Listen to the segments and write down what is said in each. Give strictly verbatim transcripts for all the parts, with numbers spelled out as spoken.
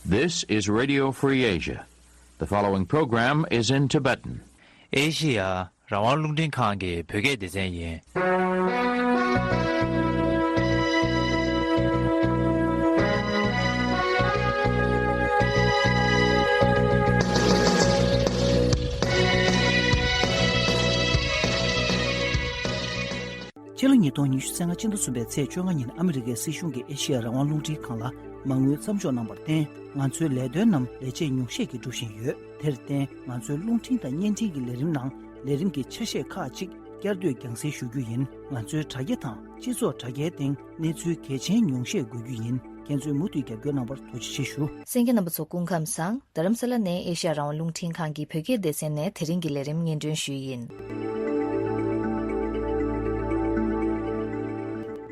This is Radio Free Asia. The following program is in Tibetan. ཨེ་ཤི་ཡ་རང་དབང་རླུང་འཕྲིན་ཁང་གི་བོད་སྐད་སྡེ་ཚན་ཡིན། ཕྱི་ལོ་ཉིས་སྟོང་ཉི་ཤུ་རྩ་ལྔ་སྤྱི་ཟླ་གསུམ་པའི་ཚེས་བཅོ་ལྔ་ཉིན་ཨ་མི་རི་ཀའི་སྲིད་གཞུང་གིས་ཨེ་ཤི་ཡ་རང་དབང་རླུང་འཕྲིན་ཁང་ལ་མ་དངུལ་མཚམས་འཇོག་གནང་བར་བརྟེན། ང་ཚོའི་ལས་དོན་རྣམས་ལས་བྱེད་ཉུང་ཤས་ཀྱིས་སྒྲུབ་བཞིན་ཡོད། དེར་བརྟེན། ང་ཚོའི་རླུང་འཕྲིན་དང་བརྙན་འཕྲིན་གྱི་ལས་རིམ་ནང་ལས་རིམ་གྱི་ཆ་ཤས་ཁག་ཅིག་བསྐྱར་ཟློས་རྒྱང་སྲིང་ཞུ་རྒྱུ་ཡིན། ང་ཚོའི་དྲ་རྒྱ་དང་སྤྱི་ཚོགས་དྲ་རྒྱའི་སྟེང་གནས་ཚུལ་གལ་ཆེན་ཉུང་ཤས་འགོད་རྒྱུ་ཡིན། ཁྱེད་ཚོས་མུ་མཐུད་རྒྱབ་སྐྱོར་གནང་བར་ཐུགས་རྗེ་ཆེ་ཞུ། གསན་མཁན་རྣམ་པ་ཚོ་སྐུ་ཁམས་བཟང་། རྡ་རམ་ས་ལ་ནས་ཨེ་ཤ་ཡ་རང་དབང་རླུང་འཕྲིན་ཁང་གི་བོད་སྐད་སྡེ་ཚན་ནས་དེ་རིང་གི་ལས་རིམ་སྙན་སྒྲོན་ཞུས་ཡིན།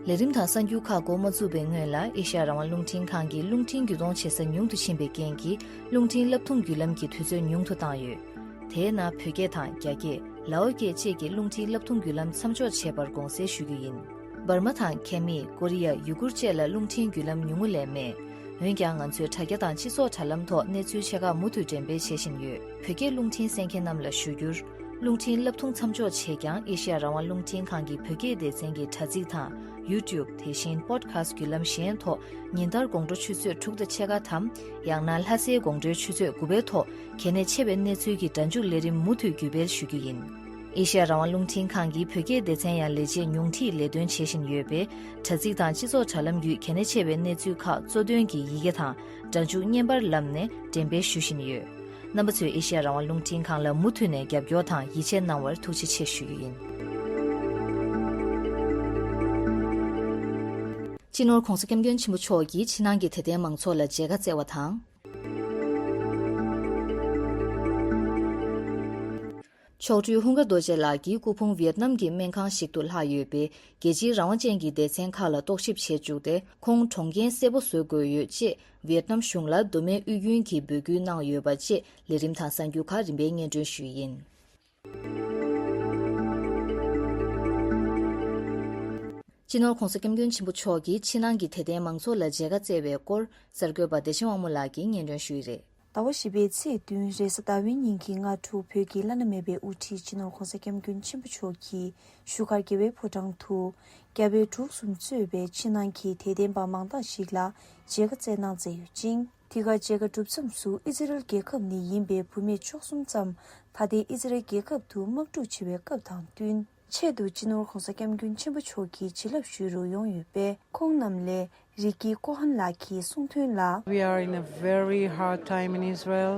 ལས་རིམ་དང་གསར་འགྱུར་ཁག་འགོ་མ་བཙུགས་པའི་སྔོན་ལ་ཨེ་ཤ་ཡ་རང་དབང་རླུང་འཕྲིན་ཁང་གིས་རླུང་འཕྲིན་བརྒྱུད་གཏོང་བྱེད་ས་ཉུང་དུ་ཕྱིན་པའི་རྐྱེན་གྱིས་རླུང་འཕྲིན་བསླབ་ཐུང་བརྒྱུད་ལམ་གྱི་དུས་ཚོད་ཉུང་དུ་བཏང་ཡོད། དེས་ན་བོད་སྐད་དང་རྒྱ་སྐད། ལའོ་སྐད་བཅས་ཀྱི་རླུང་འཕྲིན་བསླབ་ཐུང་བརྒྱུད་ལམ་མཚམས་འཇོག་བྱས་པར་དགོངས་སེལ་ཞུ་རྒྱུ་ཡིན། འབར་མ་དང་ཁེ་མི། ཀོ་རི་ཡ། ཡུ་གུར་བཅས་ལ་རླུང་འཕྲིན་བརྒྱུད་ལམ་ཉུང་ངུ་ལས་མེད། འོན་ཀྱང་ང་ཚོས་དྲ་རྒྱ་དང་སྤྱི་ཚོགས་དྲ་ལམ་ཐོག་གནས་ཚུལ་ཆེ་ཁག་མུ་མཐུད་འགྲེམས་སྤེལ་བྱེད་བཞིན་ཡོད། བོད་སྐད་རླུང་འཕྲིན་གསན་མཁན་རྣམས་ལ་ཞུ་རྒྱུར། རླུང་འཕྲིན་བསླབ་ཐུང་མཚམས་འཇོག་བྱས་ཀྱང་ཨེ་ཤ་ཡ་རང་དབང་རླུང་འཕྲིན་ཁང་གི་བོད་སྐད་སྡེ་ཚན་གྱི་དྲ་ཚིགས་དང་ཡུ་ཊུབ། དེ་བཞིན་པོ་ཌི་ཁ་སི་ཊི་བརྒྱུད་ལམ་གཞན་ཐོག་ཉིན་ལྟར་དགོང་དྲོ་ཆུ་ཚོད་དྲུག་དང་ཕྱེད་ཀ་དམ། ཡང་ན་ལྷ་སའི་དགོང་དྲོའི་ཆུ་ཚོད་དགུ་པའི་ཐོག་གལ་གནད་ཆེ་བའི་གནས་ཚུལ་གྱི་སྒྲ་འཇུག་ལས་རིམ་མུ་མཐུད་བརྒྱུད་སྤེལ་ཞུ་རྒྱུ་ཡིན། ཨེ་ཤ་ཡ་རང་དབང་རླུང་འཕྲིན་ཁང་གིས་བོད་སྐད་སྡེ་ཚན་ཡང་ལས་བྱེད་ཉུང་འཕྲིས་ལས་དོན་བྱེད་བཞིན་ཡོད་པས། དྲ་ཚིགས་དང་སྤྱི་ཚོགས་དྲ་ལམ་བརྒྱུད་གལ་གནད་ཆེ་བའི་གནས་ཚུལ་ཁག་གཙོ་དོན་གྱི་ཡི་གེ་དང་སྒྲ་འཇུག་བརྙན་པར་ལམ་ནས་འགྲེམས་སྤེལ་ཞུ་བཞིན་ཡོད། རྣམ་པ་ཚོས་ཨེ་ཤ་ཡ་རང་དབང་རླུང་འཕྲིན་ཁང་ལ་མུ་མཐུད་ནས་རྒྱབ་སྐྱོར་དང་ཡིད་ཆེས་གནང་བར་ཐུགས་རྗེ་ཆེ་ཞུ་རྒྱུ་ཡིན། སྤྱི་ནོར་༧གོང་ས་༧སྐྱབས་མགོན་ཆེན་པོ་མཆོག་གིས་ཕྱི་ནང་གི་དད་ལྡན་མང་ཚོགས་ལ་མཇལ་ཁ་བསྩལ་བ་དང་། མཆོག་སྤྲུལ་ཧུང་ག་རྡོ་རྗེ་ལགས་ཀྱི་སྐུ་ཕུང་ཝེ་ཏི་ནམ་གྱི་སྨན་ཁང་ཞིག་ཏུ་ལྷག་ཡོད་པས། རྒྱལ་སྤྱིའི་རང་དབང་ཅན་གྱི་སྡེ་ཚན་ཁག་ལ་རྟོག་ཞིབ་བྱས་བཅུག་སྟེ། ཁོང་གྲོངས་རྐྱེན་གསལ་པོ་བཟོ་དགོས་ཡོད་ཅེས་ཝེ་ཏི་ནམ་གཞུང་ལ་མདོ་སྨད་དབུས་རྒྱུན་གྱིས་འབོད་སྐུལ་གནང་ཡོད་པ་བཅས་ལས་རིམ་དང་གསར་འགྱུར་ཁག་རིམ་པས་སྙན་སྒྲོན་ཞུས་ཡིན། སྤྱི་ནོར་༧གོང་ས་༧སྐྱབས་མགོན་ཆེན་པོ་མཆོག་གིས་ཕྱི་ནང་གི་དད་ལྡན་མང་ཚོགས་ལ་མཇལ་ཁ་བསྩལ་བའི་སྐོར། གསར་འགོད་པ་བདེ་ཆེན་དབང་མོ་ལགས་ཀྱིས་སྙན་སྒྲོན་ཞུས་རེད། ཟླ་བ་བཞི་པའི་ཚེས་བདུན་རེས་གཟའ་ཟླ་བའི་ཉིན་གྱི་སྔ་དྲོ་བོད་ཀྱི་བླ་ན་མེད་པའི་དབུ་ཁྲིད་སྤྱི་ནོར་༧གོང་ས་༧སྐྱབས་མགོན་ཆེན་པོ་མཆོག་གིས་བཞུགས་སྒར་རྒྱལ་བའི་ཕོ་བྲང་དུ། རྒྱ་བལ་འབྲུག་གསུམ་གཙོས་པའི་ཕྱི་ནང་གི་དད་ལྡན་པ་མང་དག་ཞིག་ལ་མཇལ་ཁ་བསྩལ་གནང་མཛད་ཡོད་ཅིང་། འདི་ག་མཇལ་ཁ་གྲུབ་མཚམས་སུ་ཨི་ཛི་རལ་རྒྱལ་ཁབ་ནས་ཡིན་པའི་བུད་མེད་བཅུ་གསུམ་ཙམ་ད་ལྟའི་ཨི་ཛི་རལ་རྒྱལ་ཁབ་ཏུ་དམག་འཁྲུག་ཆེ་བའི་སྐབས་དང་བསྟུན། ཆེད་དུ་སྤྱི་ནོར་༧གོང་ས་༧སྐྱབས་མགོན་ཆེན་པོ་མཆོག་གི་བྱིན་རླབས་ཞུ་རུ་ཡོང་ཡོད་པས། ཁོང་རྣམས་ལས་རི་ཀི་ཀོ་ཧན་ལགས་ཀྱིས་གསུངས་དོན་ལ། We are in a very hard time in Israel,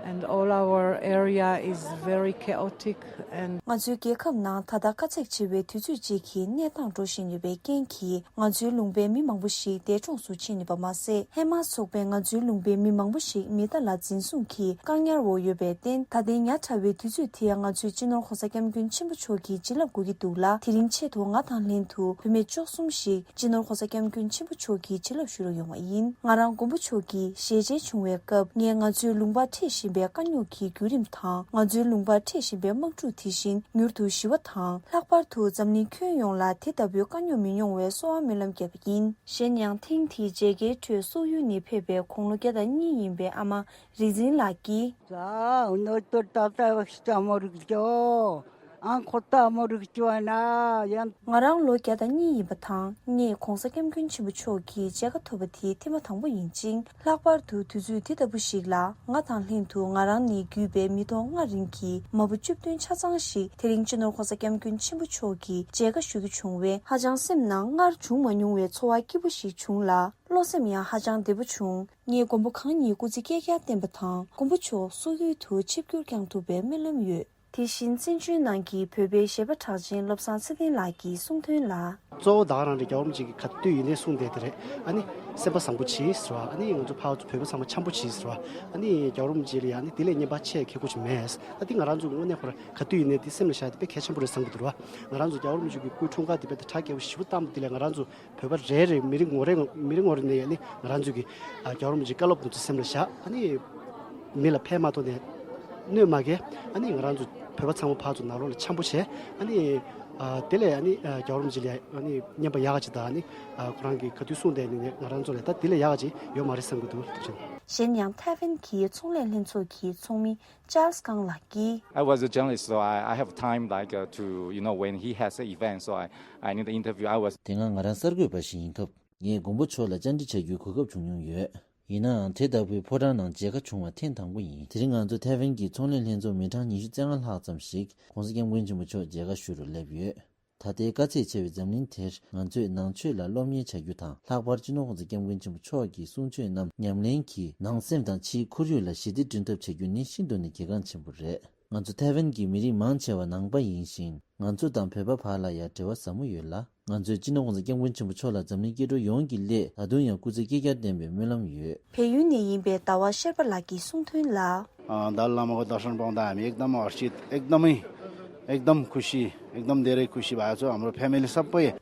and all our area is very chaotic and ང་ཚོའི་རྒྱལ་ཁབ་ནང་ད་ལྟ་དཀའ་ཚེགས་ཆེ་བའི་དུས་ཚོད་ཅིག་གི་གནས་སྟངས་འགྲོ་བཞིན་ཡོད་པའི་རྐྱེན་གྱིས། ང་ཚོའི་ལུང་པའི་མི་མང་པོ་ཞིག་འདས་གྲོངས་སུ་ཕྱིན་ཡོད་པ་མ་ཟད། ཧེ་མ་སི་ཚོགས་པས་ང་ཚོའི་ལུང་པའི་མི་མང་པོ་ཞིག་མི་རྟ་ལ་འཛིན་བཟུང་གིས་བཀག་ཉར་འོག་ཡོད་པར་བརྟེན། ད་ལྟའི་ཉག་ཕྲ་བའི་དུས་ཚོད་དེ་ང་ཚོས་སྤྱི་ནོར་༧གོང་ས་༧སྐྱབས་མགོན་ཆེན་པོ་མཆོག་གི་བྱིན་རླབས་དགོས་ཀྱི་འདུག་ལ། དེ་རིང་ཆེད་དུ་ང་དང་ལྷན་དུ་བུད་མེད་བཅུ་གསུམ་ཞིག་སྤྱི་ནོར་༧གོང་ས་༧སྐྱབས་མགོན་ཆེན་པོ་མཆོག་གི་བྱིན་རླབས་ཞུ་རུ་ཡོང་བ་ཡིན། ང་རང་མགོན་པོ་མཆོག་གི་ཞལ་མཇལ་བྱུང་བའི་སྐབས། ངས་ང་ཚོའི་ལུང་པར་འཕྲད་བཞིན་པའི་དཀའ་རྙོག་གི་བརྒྱུད་རིམ་དང་། ང་ཚོའི་ལུང་པར་འཕྲད་བཞིན་པའི་དམག་འཁྲུག་དེ་བཞིན་མྱུར་དུ་ཞི་བ་དང་། ལྷག་པར་དུ་འཛམ་གླིང་ཁྱོན་ཡོངས་ལ་དེ་ལྟ་བུའི་དཀའ་རྙོག་མི་ཡོང་བའི་གསོལ་བ་སྨོན་ལམ་བརྒྱབ་པ་ཡིན། གཞན་ཡང་ཐེངས་འདིའི་མཇལ་ཁའི་ཁྲོད་སོག་ཡུལ་ནས་ཕེབས་པའི་དགུང་ལོ་བརྒྱ་དང་གཉིས་ཡིན་པའི་ཨ་མ་རིག་འཛིན་ལགས་ཀྱིས། ད་ཨུ་ནོ་ཏོ་ཏ་ཏ་བ་ཤི་ཏ་མོ་རིག་ཅོ། ཨང་ཁོ་ཏ་མོ་རིག་ཅོ་ན་ཡང་། ང་རང་ལོ་བརྒྱ་དང་གཉིས་ཡིན་པ་དང་། ངས་གོང་ས་སྐྱབས་མགོན་ཆེན་པོ་མཆོག་གི་མཇལ་ཁ་ཐོབ་པ་དེ་ཐེངས་མ་དང་པོ་ཡིན་ཅིང་། ལྷག་པར་དུ་དུས་ཚོད་འདི་ལྟ་བུ་ཞིག་ལ། ང་དང་ལྷན་དུ་ང་རང་ནས་བརྒྱུད་པའི་མི་ཐོག་ལྔ་རིང་གི་མ་བུ་བཅུ་བདུན་ཆ་ཚང་ཞིག་དེ་རིང་སྤྱི་ནོར་གོང་ས་སྐྱབས་མགོན་ཆེན་པོ་མཆོག་གི་མཇལ་ཁ་ཞུ་རྒྱུ་བྱུང་བས། ཧ་ཅང་སེམས་ནང་སྔར་བྱུང་མ་མྱོང་བའི་ཚོར་བ་སྐྱིད་པོ་ཞིག་བྱུང་ལ། བློ་སེམས་ཡང་ཧ་ཅང་བདེ་པོ་བྱུང་། ངས་མགོན་པོ་གང་ཉིད་སྐུ་ཚེ་བསྐལ་བརྒྱར་བརྟན་པ་དང་། མགོན་པོ་མཆོག་སོག་ཡུལ་དུ་ཆིབས་བསྒྱུར་བསྐྱང་ཐུབ་པའི་སྨོན་ལམ་ཡོད། དེ་བཞིན་བཙན་བྱོལ་ནང་གི་བོད་པའི་གཞས་པ་གྲགས་ཅན་བློ་བཟང་ཚེ་བརྟན་ལགས་ཀྱིས་གསུངས་དོན་ལ། གཙོ་བོ་ད་ག་རང་རེད། རྒྱལ་བ་རིན་པོ་ཆེ་གིས་ག་དུས་ཡིན་ནའི་གསུངས་བསྡད་དེ་རེད། ཨ་ནི་སེམས་པ་བཟང་པོ་བྱེད་ཟེར་བ། ཨ་ནི་ང་ཚོ་ཕར་ཚུར་བོད་པ་ཚང་མ་འཆམ་པོ་བྱེད་ཟེར་བ། ཨ་ནི་རྒྱལ་བ་རིན་པོ་ཆེ་ལ་ཡང་ཨ་ནི་དེ་ལས་གཉེན་པ་ཆེ་ཁེ་ཁོ་ཅིག་མེད། ཨ་དེ་ང་རང་ཚོ་དངོས་གནས་ཁོ་ར་ག་དུས་ཡིན་ནའི་དེ་སེམས་ལ་བཞག་དེ་དཔེ་གལ་ཆེན་པོ་རེད་བསམ་གི་འདུག་ར། ང་རང་ཚོ་རྒྱལ་བ་རིན་པོ་ཆེ་གི་སྐུའི་འཁྲུངས་སྐར་དེ་དཔེ་དེ་གྲ་རྒྱས་པོ་ཞེ་པོ་བཏང་པ་དེ་ལས་ང་རང་ཚོ་བོད་པ་རེ་རེ་མི་རེ་ངོ་རེ་མི་རེ་ངོ་རེ་ནས་ཨ་ནི་ང་རང་ཚོ་གི་ཨ་རྒྱལ་བ་རིན་པོ་ཆེའི་བཀའ་སློབ་དེ་ཚོ་སེམས་ལ་བཞག་ཨ་ནི་མི་ལ་ཕན་མ་ཐོགས་ནས་གནོད་མ་སྐྱེལ། ཨ་ནི་ང་རང་ཚོ་ བོད་པ་ཚང་མ་ཕར་ཚུར་ནང་ལོགས་ལ་འཆམ་པོ་བྱས། ཨ་ནི་ཨ་དེ་ལས་ཨ་ནི་ཨ་རྒྱལ་བ་རིན་པོ་ཆེ་ལ་ཨ་ནི་བརྙན་པར་ཡག་ག་ཅིག་དང་། ཨ་ནི་ཨ་ཁོ་རང་གིས་ག་དུས་གསུངས་བསྡད་ནི་ནས་ང་རང་ཚོ་ལ་ད་དེ་ལས་ཡག་ག་ཅིག་ཡོད་མ་རེད་བསམ་གྱི་འདུག་ཐུགས་རྗེ་ཆེ། གཞན་ཡང་ཐའེ་ཝན་གྱི་ཚོང་ལས་ལྷན་ཚོགས་ཀྱི་ཚོགས་མི་ཅཱལ་ཀང་ལགས་ཀྱིས། I was a journalist, so I, I have time, like, uh, to, you know, when he has an event, so I, I need the interview. I was དེ་སྔ་ང་རང་གསར་འགོད་པ་ཞིག་ཡིན་སྐབས། ངས་མགོན་པོ་མཆོག་ལ་བཅར་འདྲི་བྱ་རྒྱུའི་གོ་སྐབས་བྱུང་མྱོང་ཡོད། ཡིན་ནའང་དེ་ལྟ་བུའི་ཕོ་བྲང་ནང་མཇལ་ཁ་བྱུང་བ་ཐེངས་དང་པོ་ཡིན། དེ་རིང་ང་ཚོ་ཐའེ་ཝན་གྱི་ཚོང་ལས་ལྷན་ཚོགས་མི་གྲངས་ཉི་ཤུ་རྩ་ལྔ་ལྷག་ཙམ་ཞིག་༸གོང་ས་༸སྐྱབས་མགོན་ཆེན་པོ་མཆོག་མཇལ་ཁ་ཞུ་རུ་སླེབས་ཡོད། ད་ལྟའི་དཀའ་ཚེགས་ཆེ་བའི་འཛམ་གླིང་དེར་ང་ཚོས་ནང་ཆོས་ལ་སློབ་གཉེར་བྱ་རྒྱུ་དང་། ལྷག་པར་སྤྱི་ནོར་༸གོང་ས་༸སྐྱབས་མགོན་ཆེན་པོ་མཆོག་གི་གསུང་ཆོས་རྣམས་ཉམས་ལེན་གྱིས་ནང་སེམས་དང་ཕྱིའི་ཁོར་ཡུག་ལ་ཞི་བདེ་བསྐྲུན་ཐབས་བྱ་རྒྱུ་ནི་ཤིན་ཏུ་ནས་གལ་འགངས་ཆེན་པོ་རེད། ང་ཚོ་ཐའེ་ཝན་གྱི་མི་རིགས་མང་ཆེ་བ་ནང་པ་ཡིན་ཞིང་། ང་ཚོ་དང་བོད་པ་བར་ལ་ཡང་འབྲེལ་བ་ཟབ་མོ་ཡོད་ལ། ང་ཚོས་སྤྱི་ནོར་༸གོང་ས་༸སྐྱབས་མགོན་ཆེན་པོ་མཆོག་ལ་འཛམ་གླིང་སྐྱེ་འགྲོ་ཡོངས་ཀྱི་སླད་ད་དུང་ཡང་སྐུ་ཚེ་བསྐལ་བརྒྱར་བརྟན་པའི་སྨོན་ལམ་ཡོད། བལ་ཡུལ་ནས་ཡིན་པའི་ཟླ་བ་ཤར་པ་ལགས་ཀྱིས་གསུངས་དོན་ལ། अ, दालाल लामा को दर्शन पाउँदा हामी एकदम हर्षित, एकदमै, एकदम खुसी, एकदम धेरै खुसी भएको छ। हाम्रो फ्यामिली सबै।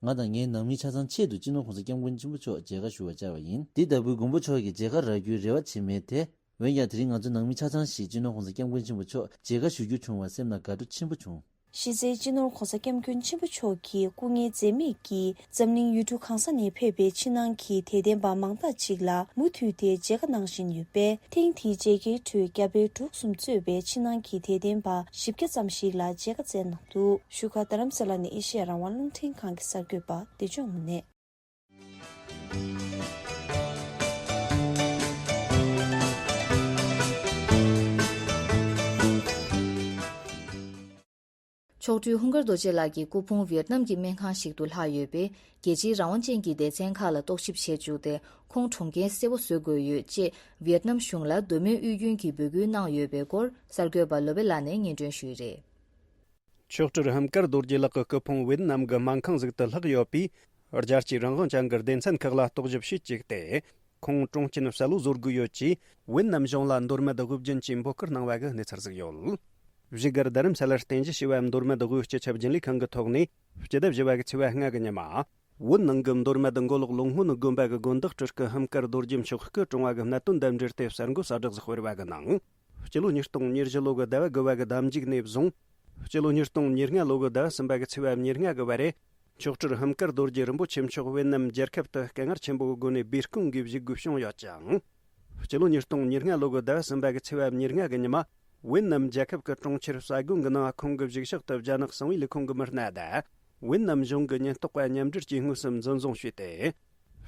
ང་དང་ངའི་ནང་མི་ཆ་ཚང་ཆེད་དུ་སྤྱི་ནོར་༸གོང་ས་༸སྐྱབས་མགོན་ཆེན་པོ་མཆོག་མཇལ་ཁ་ཞུ་བར་བཅར་བ་ཡིན། འདི་ལྟ་བུའི་མགོན་པོ་མཆོག་གི་མཇལ་ཁ་རག་རྒྱུའི་རེ་བ་བྱེད་མེད་དེ། འོན་ཀྱང་དེ་རིང་ང་ཚོ་ནང་མི་ཆ་ཚང་ཞིག་སྤྱི་ནོར་༸གོང་ས་༸སྐྱབས་མགོན་ཆེན་པོ་མཆོག་མཇལ་ཁ་ཞུ་རྒྱུ་བྱུང་བར་སེམས་ལ་དགའ་སྤྲོ་ཆེན་པོ་བྱུང་། གཞི་རྩའི་སྤྱི་ནོར་༸གོང་ས་༸སྐྱབས་མགོན་ཆེན་པོ་མཆོག་གི་སྐུ་ངལ་འཛེམས་མེད་ཀྱིས་འཛམ་གླིང་ཡུལ་གྲུ་གང་ས་ནས་ཕེབས་པའི་ཕྱི་ནང་གི་དད་ལྡན་པ་མང་དག་ཅིག་ལ་མུ་མཐུད་དེ་མཇལ་ཁ་གནང་བཞིན་ཡོད་པས། ཐེངས་འདིའི་མཇལ་ཁའི་ཁྲོད་རྒྱ་བལ་འབྲུག་གསུམ་གཙོས་པའི་ཕྱི་ནང་གི་དད་ལྡན་པ་བཞི་བརྒྱ་ཙམ་ཞིག་ལ་མཇལ་ཁ་བསྩལ་གནང་འདུག་བཞུགས་སྒར་རྡ་རམ་ས་ལ་ནས་ཨེ་ཤེ་ཡ་རང་དབང་རླུང་འཕྲིན་ཁང་གི་གསར་འགོད་པ་བདེ་སྐྱོང་དངོས་གནས། མཆོག་སྤྲུལ་ཧུང་དཀར་རྡོ་རྗེ་ལགས་ཀྱི་སྐུ་ཕུང་ཝེར་ནམ་གྱི་སྨན་ཁང་ཞིག་ཏུ་ལྷག་ཡོད་པས། རྒྱལ་སྤྱིའི་རང་དབང་ཅན་གྱི་སྡེ་ཚན་ཁག་ལ་རྟོག་ཞིབ་བྱས་བཅུག་སྟེ། ཁོང་གྲོངས་རྐྱེན་གསལ་པོ་བཟོ་དགོས་ཡོད་ཅེས་ཝེར་ནམ་གཞུང་ལ་མདོ་སྨད་དབུས་རྒྱུན་གྱིས་འབོད་སྐུལ་གནང་ཡོད་པའི་སྐོར་གསར་འགོད་པ་ལོ་པེ་ལགས་ནས་སྙན་སྒྲོན་ཞུས་རེད། མཆོག་སྤྲུལ་ཧུང་དཀར་རྡོ་རྗེ་ལགས་ཀྱི་སྐུ་ཕུང་ཝེར་ནམ་གྱི་སྨན་ཁང་ཞིག་ཏུ་ལྷག་ཡོད་པས། རྒྱལ་སྤྱིའི་རང་དབང་ཅན་གྱི་སྡེ་ཚན་ཁག་ལ་རྟོག་ཞིབ་བྱས་བཅུག་སྟེ། ཁོང་གྲོངས་རྐྱེན་གསལ་བོ་བཟོ་དགོས་ཡོད་ཅེས་ཝེར་ནམ་གཞུང་ལ་མདོ་སྨད་དབུས་རྒྱུན་གྱིས་འབོད་སྐུལ་གནང་བ་གི་གནས་ཚུལ་ཞིག་ཡོད། བཞུགས་སྒར་རྡ་རམ་ས་ལར་རྟེན་གཞི་བྱས་པའི་མདོ་སྨད་དབུས་སྤྱི་ཁྱབ་རྒྱུན་ལས་ཁང་གི་ཐོག་ནས། སྤྱི་ཟླ་བཞི་པ་གི་ཚེས་པ་ལྔ་གི་ཉི་མ། བོད་ནང་གི་མདོ་སྨད་མགོ་ལོག་ལུང་སྔོན་དགོན་པ་གི་དགོན་བདག་སྤྲུལ་སྐུ་ཧུང་དཀར་རྡོ་རྗེ་མཆོག་སྐུ་གྲོངས་བ་གི་གནད་དོན་དང་འབྲེལ་ཏེ་གསར་འགོད་གསལ་བསྒྲགས་ཤིག་སྤེལ་བ་གི་ནང་། སྤྱི་ལོ་ཉིས་སྟོང་ཉེར་བཞི་ལོ་གི་ཟླ་བ་དགུ་བ་གི་ཟླ་མཇུག་ནས་བཟུང་། སྤྱི་ལོ་ཉིས་སྟོང་ཉེར་ལྔ་ལོ་གི་ཟླ་བ་གསུམ་པ་གི་ཚེས་པ་ཉེར་ལྔ་གི་བར་རེ། མཆོག་སྤྲུལ་ཧུང་དཀར་རྡོ་རྗེ་རིན་པོ་ཆེ་མཆོག་ཝེར་ནམ་རྒྱལ་ཁབ་ཏུ་སྐད་ངར་ཆེན་པོའི་སྒོ་ནས་སྦས་སྐུང་གིས་བཞུགས་དགོས་བྱུང་ཡོད་ཅིང་། སྤྱི་ལོ་ཉིས་སྟོང་ཉེར་ལྔ་ལོ་གི་ཟླ་བ་གསུམ་པ་གི་ཚེས་པ་ཉེར་ལྔ་གི་ཉི་མ། ཝེར་ནམ་རྒྱལ་ཁབ་ཀྱི་གྲོང་ཁྱེར་སཱ་གོན་གྱི་ནང་ཁོང་གི་བཞུགས་ཤག་ཏུ་རྒྱ་ནག་གསང་བའི་ལས་ཁུངས་ཀྱི་མི་སྣ་དང་། ཝེར་ནམ་གཞུང་གི་ཉེན་རྟོག་པ་མཉམ་འབྲེལ་གྱིས་དངོས་སུ་འཛིན་བཟུང་བྱས་ཏེ།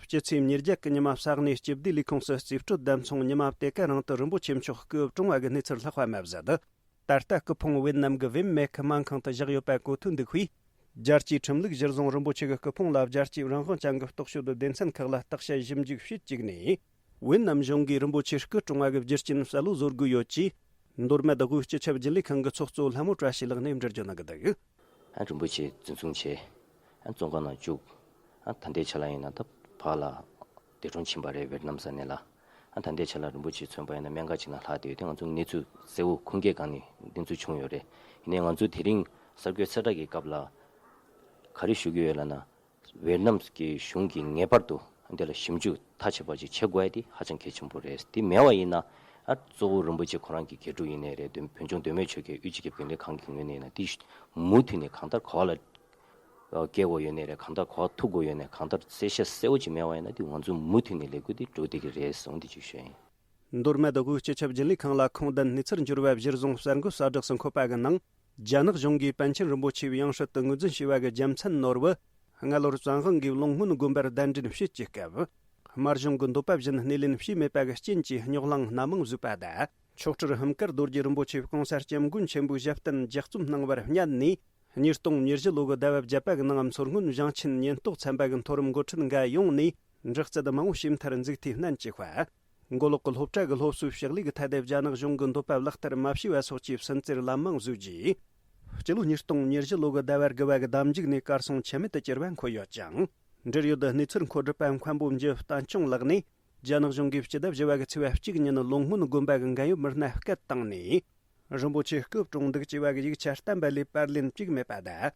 སྤྱི་ཚེས་ཉེར་བརྒྱད་ཀྱི་ཉི་མ་ས་གནས་སྤྱི་བདེ་ལས་ཁུངས་སུ་རྩིས་སྤྲོད་དང་མཚུངས་ཉི་མ་དེ་ག་རང་དུ་རིན་པོ་ཆེ་མཆོག་སྐུ་གྲོངས་བ་གི་གནས་ཚུལ་ལྷག་པ་མ་ཟད། ད་ལྟ་སྐུ་ཕུང་ཝེར་ནམ་གྱི་ཝེམ་མེ་ཁི་སྨན་ཁང་དུ་བཞག་ཡོད་པ་གོ་ཐོས་འདུག་པས། རྒྱལ་སྤྱིའི་ཁྲིམས་ལུགས་གཞིར་བཟུང་རིན་པོ་ཆེ་གི་སྐུ་ཕུང་ལ་རྒྱལ་སྤྱིའི་རང་དབང་ཅན་གྱི་རྟོག་དཔྱོད་སྡེ་ཚན་ཁག་ལ་བརྟག་དཔྱད་ཞིབ་འཇུག་བྱེད་བཅུག་ནས། ཝེར་ནམ་གཞུང་གིས་རིན་པོ་ཆེ་སྐུ་གྲོངས་བ་གི་རྒྱུ་རྐྱེན་གསལ་བོ་བཟོ་དགོས་ཡོད་ཅེས། མདོ་སྨད་དབུས་སྤྱི་ཁྱབ་རྒྱུན་ལས་ཁང་གི་ཚོགས་གཙོ་ལྷ་མོ་བཀྲ་ཤིས་ལགས་ནས་འགྲེལ་བརྗོད་གནང་གི་འདུག་ཨ་རིན་པོ་ཆེ་འཛིན་བཟུང་བྱས། ཨ་བཙོན་ཁང་ནང་བཅུག་ཨ་ད་ལྟའི་ཆ་ལ་ཡིན་ན་ད་ཕར་ལ་འདས་གྲོངས་ཕྱིན་པ་རེད། ཝེར་ནམ་ས་གནས་ལ། ཨ་ད་ལྟའི་ཆ་ལ་རིན་པོ་ཆེ་མཚོན་པ་ཡིན་ན་སྨན་ཁང་ཅིག་ནང་ལྷག་བསྡད་ཡོད་དེ། ང་ཚོ་གནས་ཚུལ་གསལ་བོ་ཁུངས་སྐྱེལ་སྒང་ནས་གནས་ཚུལ་བྱུང་ཡོད་རེད། ཡིན་ནའི་ང་ཚོ་དེ་རིང་གསར་འགོད་གསལ་བསྒྲགས་ཀྱི་སྐབས་ལ་ག་རེ་ཞུ་གི་ཡོད་ལབ་ན། ཝེར་ནམ་གྱི་གཞུང་གིས་ངེས་པར་དུ་འདི་ལ་ཞིབ་འཇུག་མཐའ་ཕྱིན་པ་ཅིག་བྱེད་དགོས་ཡ་དེ་ཧ་ཅང་གལ་ཆེན་པོ་རེད། དེ་མེད་པ་ཡིན་ན། ཨ་གཙོ་བོ་རིན་པོ་ཆེ་ཁོ་རང་གི་དགེ་ཕྲུག་ཡིན་ནའི་རེད། བོད་བོད་ལྗོངས་མདོ་སྨད་ཆོལ་ཁའི་དབུས་སྤྱི་ཁྱབ་རྒྱུན་ལས་ཁང་གི་ངོས་ནས་ཡིན་ན། དེ་མུ་མཐུད་ནས་གང་ལྟར་ག་པ་ལ་སྐྱེལ་དགོས་ཡོད་ནའི་རེད། གང་ལྟར་ག་པ་ཐུག་དགོས་ཡོད་ནའི་གང་ལྟར་གསལ་བཤད་གསལ་བོ་ཅིག་མེད་པ་ཡིན་ན། དེ་ང་ཚོ་མུ་མཐུད་ནས་ལས་འགུལ་དེ་འགྲོ་བསྡད་ཀྱི་རེད་གསུངས་དེ་ཅིག་ཞུ་ཡིན། མདོ་སྨད་དབུས་སྤྱི་ཁྱབ་རྒྱུན་ལས་ཁང་ལ་ཁུངས་ལྡན་གནས་ཚུལ་འབྱོར་བ་གཞིར་བཟུང་གསར་འགོད་གསལ་བསྒྲགས་སུ་འཁོད་པ་གི་ནང་། རྒྱ་ནག་གཞུང་གིས་པཎ་ཆེན་རིན་པོ་ཆེའི་ཡང་སྲིད་དུ་ངོས་འཛིན་བྱས་པ་གི་རྒྱལ་མཚན་ནོར་བུ། སྔ་ལོར་བཙན་དབང་གིས་ལུང་སྔོན་དགོན་པར་གདན་འདྲེན་བྱེད་ཀྱི་སྐབས། དམར་གཞུང་གི་འདོད་པ་བཞིན་སྣེ་ལེན་བྱས་མེད་པ་གི་རྐྱེན་གྱིས་རྙོག་གླེང་སྣ་མང་བཟོས་པ་དང་། མཆོག་སྤྲུལ་ཧུན་དཀར་རྡོ་རྗེ་རིན་པོ་ཆེ་༸གོང་ས་༸སྐྱབས་མགོན་ཆེན་པོའི་ཞབས་བརྟན་ལྗགས་རྩོམ་གནང་བར་བསྙད་ནས། ཉིས་སྟོང་ཉེར་བཞི་ལོ་གི་ཟླ་བ་བརྒྱད་པ་གི་ནང་མཚོ་སྔོན་བཞེངས་ཆེན་ཉེན་རྟོག་ཚན་པ་གི་མཐོ་རིམ་འགོ་ཁྲིད་འགའ་ཡོང་ནས། འདྲི་རྩད་མང་བོ་བྱས་མཐར་མཛུབ་ཐེལ་བསྣན་བཅུག་པ། མགོ་ལོག་གི་སློབ་གྲྭ་གི་སློབ་གསོའི་ཕྱག་ལས་ཀྱི་ཐད་དེ་རྒྱ་ནག་གཞུང་གི་འདོད་པ་ལག་བསྟར་མ་བྱས་པ་སོགས་ཀྱི་སུན་གཙེར་ལམ་མང་བཟོས་རྗེས། སྤྱི་ལོ་ཉིས་སྟོང་ཉེར་བཞི་ལོ་གི་ཟླ་བ་དགུ་བ་གི་ཟླ་མཇུག་ནས་གར་སོང་ཆ་མེད་དུ་གྱུར་བ་འཁོད་ཡོད་ཅིང་། འབྲེལ་ཡོད་གནས་ཚུལ་མཁོ་སྒྲུབ་པ་མཁན་པོ་འཇུ་བསྟན་སྐྱོང་ལགས་ནས། རྒྱ་ནག་གཞུང་གིས་སྤྱི་ཟླ་བཞི་བ་གི་ཚེས་པ་གཅིག་ཉིན་ལུང་སྔོན་དགོན་པ་གི་འགན་ཡོད་མི་སྣ་སྐད་བཏང་ནས། རིན་པོ་ཆེ་སྐུ་གྲོངས་འདུག་ཅེས་པ་གི་ཡིག་ཆ་བསྟན་པ་ལས་པར་ལེན་བཅུག་མེད་པ་དང་།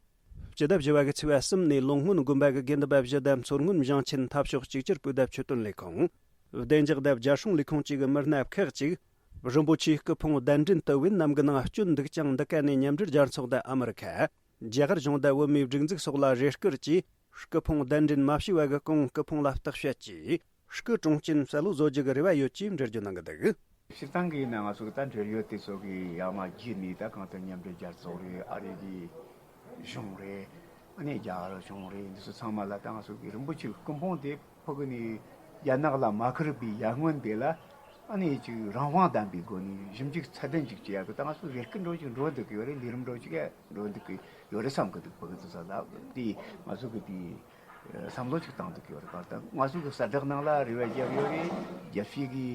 སྤྱི་ཟླ་བཞི་བ་གི་ཚེས་པ་གསུམ་ནས་ལུང་སྔོན་དགོན་པ་གི་དགེ་འདུན་པ་བཞི་དང་མཚོ་སྔོན་བཞེངས་ཆེན་འཐབ་ཕྱོགས་གཅིག་གྱུར་སྤུས་ལྡན་ཆོས་དོན་ལས་ཁུངས། བདེ་འཇགས་དང་རྒྱལ་སྲུང་ལས་ཁུངས་བཅས་ཀྱི་མི་སྣ་ཁག་ཅིག་ རིན་པོ་ཆེའི་སྐུ་ཕུང་གདན་འདྲེན་དུ་ཝེད་ནམ་གྱི་ནང་བསྐྱོན་འདུག་ཀྱང་། འདི་ག་ནས་མཉམ་འབྲེལ་རྒྱལ་ཚོགས་དང་ཨ་མི་རི་ཁ། རྒྱ་གར་གཞུང་དང་བོད་མིའི་སྒྲིག་འཛུགས་སོགས་ལ་རེ་སྐུལ་གྱིས། སྐུ་ཕུང་གདན་འདྲེན་མ་བྱས་པ་གི་གོང་སྐུ་ཕུང་ལ་བརྟག་དཔྱད་ཀྱིས། སྐུ་གྲོངས་རྐྱེན་གསལ་བོ་བཟོ་རྒྱུ་གི་རེ་བ་ཡོད་ཅེས་འགྲེལ་བརྗོད་གནང་གི་འདུག། སྤྱིར་བཏང་གི་ཡིན་ན་ང་ཚོ་གི་ད་འབྲེལ་ཡོད་དེ་ཚོ་གི་ཡར་མར་བརྒྱུད་ནས། ད་གང་ལྟར་མཉམ་འབྲེལ་རྒྱལ་ཚོགས་རེད། ཨ་རི་གི་གཞུང་རེད། ཨ་ནི་རྒྱ་གར་གཞུང་རེད། འདི་ཚོ་ཚང་མ་ལ་ད་ང་ཚོ་གི་རིན་པོ་ཆེའི་སྐུ་ཕུང་དེ་ཕུ་གུ་ནས་རྒྱ་ནག་ལ་མ་ཁུར་བའི་ཡར་སྔོན་དེ་ལ། ཨ་ནི་ཅིག་རང་དབང་ལྡན་པའི་སྒོ་ནས་ཞིབ་འཇུག་ཚད་ལྡན་ཅིག་བྱེད་ཡག་གི་ད་ང་ཚོ་རེ་སྐུལ་འགྲོ་ཅིག་འགྲོ་འདུག་གི་ཡོད་རེད། ལས་རིམ་འགྲོ་ཅིག་འགྲོ་འདུག་གི་ཡོད་རེད་བསམ་གི་འདུག། ཕུ་གུ་དེ་ཚོ་ལ་དེ་ང་ཚོ་གི་དེ་བསམ་བློ་ཅིག་བཏང་འདུག་གི་ཡོད་རེད། གང་ལྟར་ང་ཚོ་གི་གསལ་བསྒྲགས་ནང་ལ་རེ་བ་བརྒྱབ་ཡོད་རེད། རྒྱལ་སྤྱི་གི་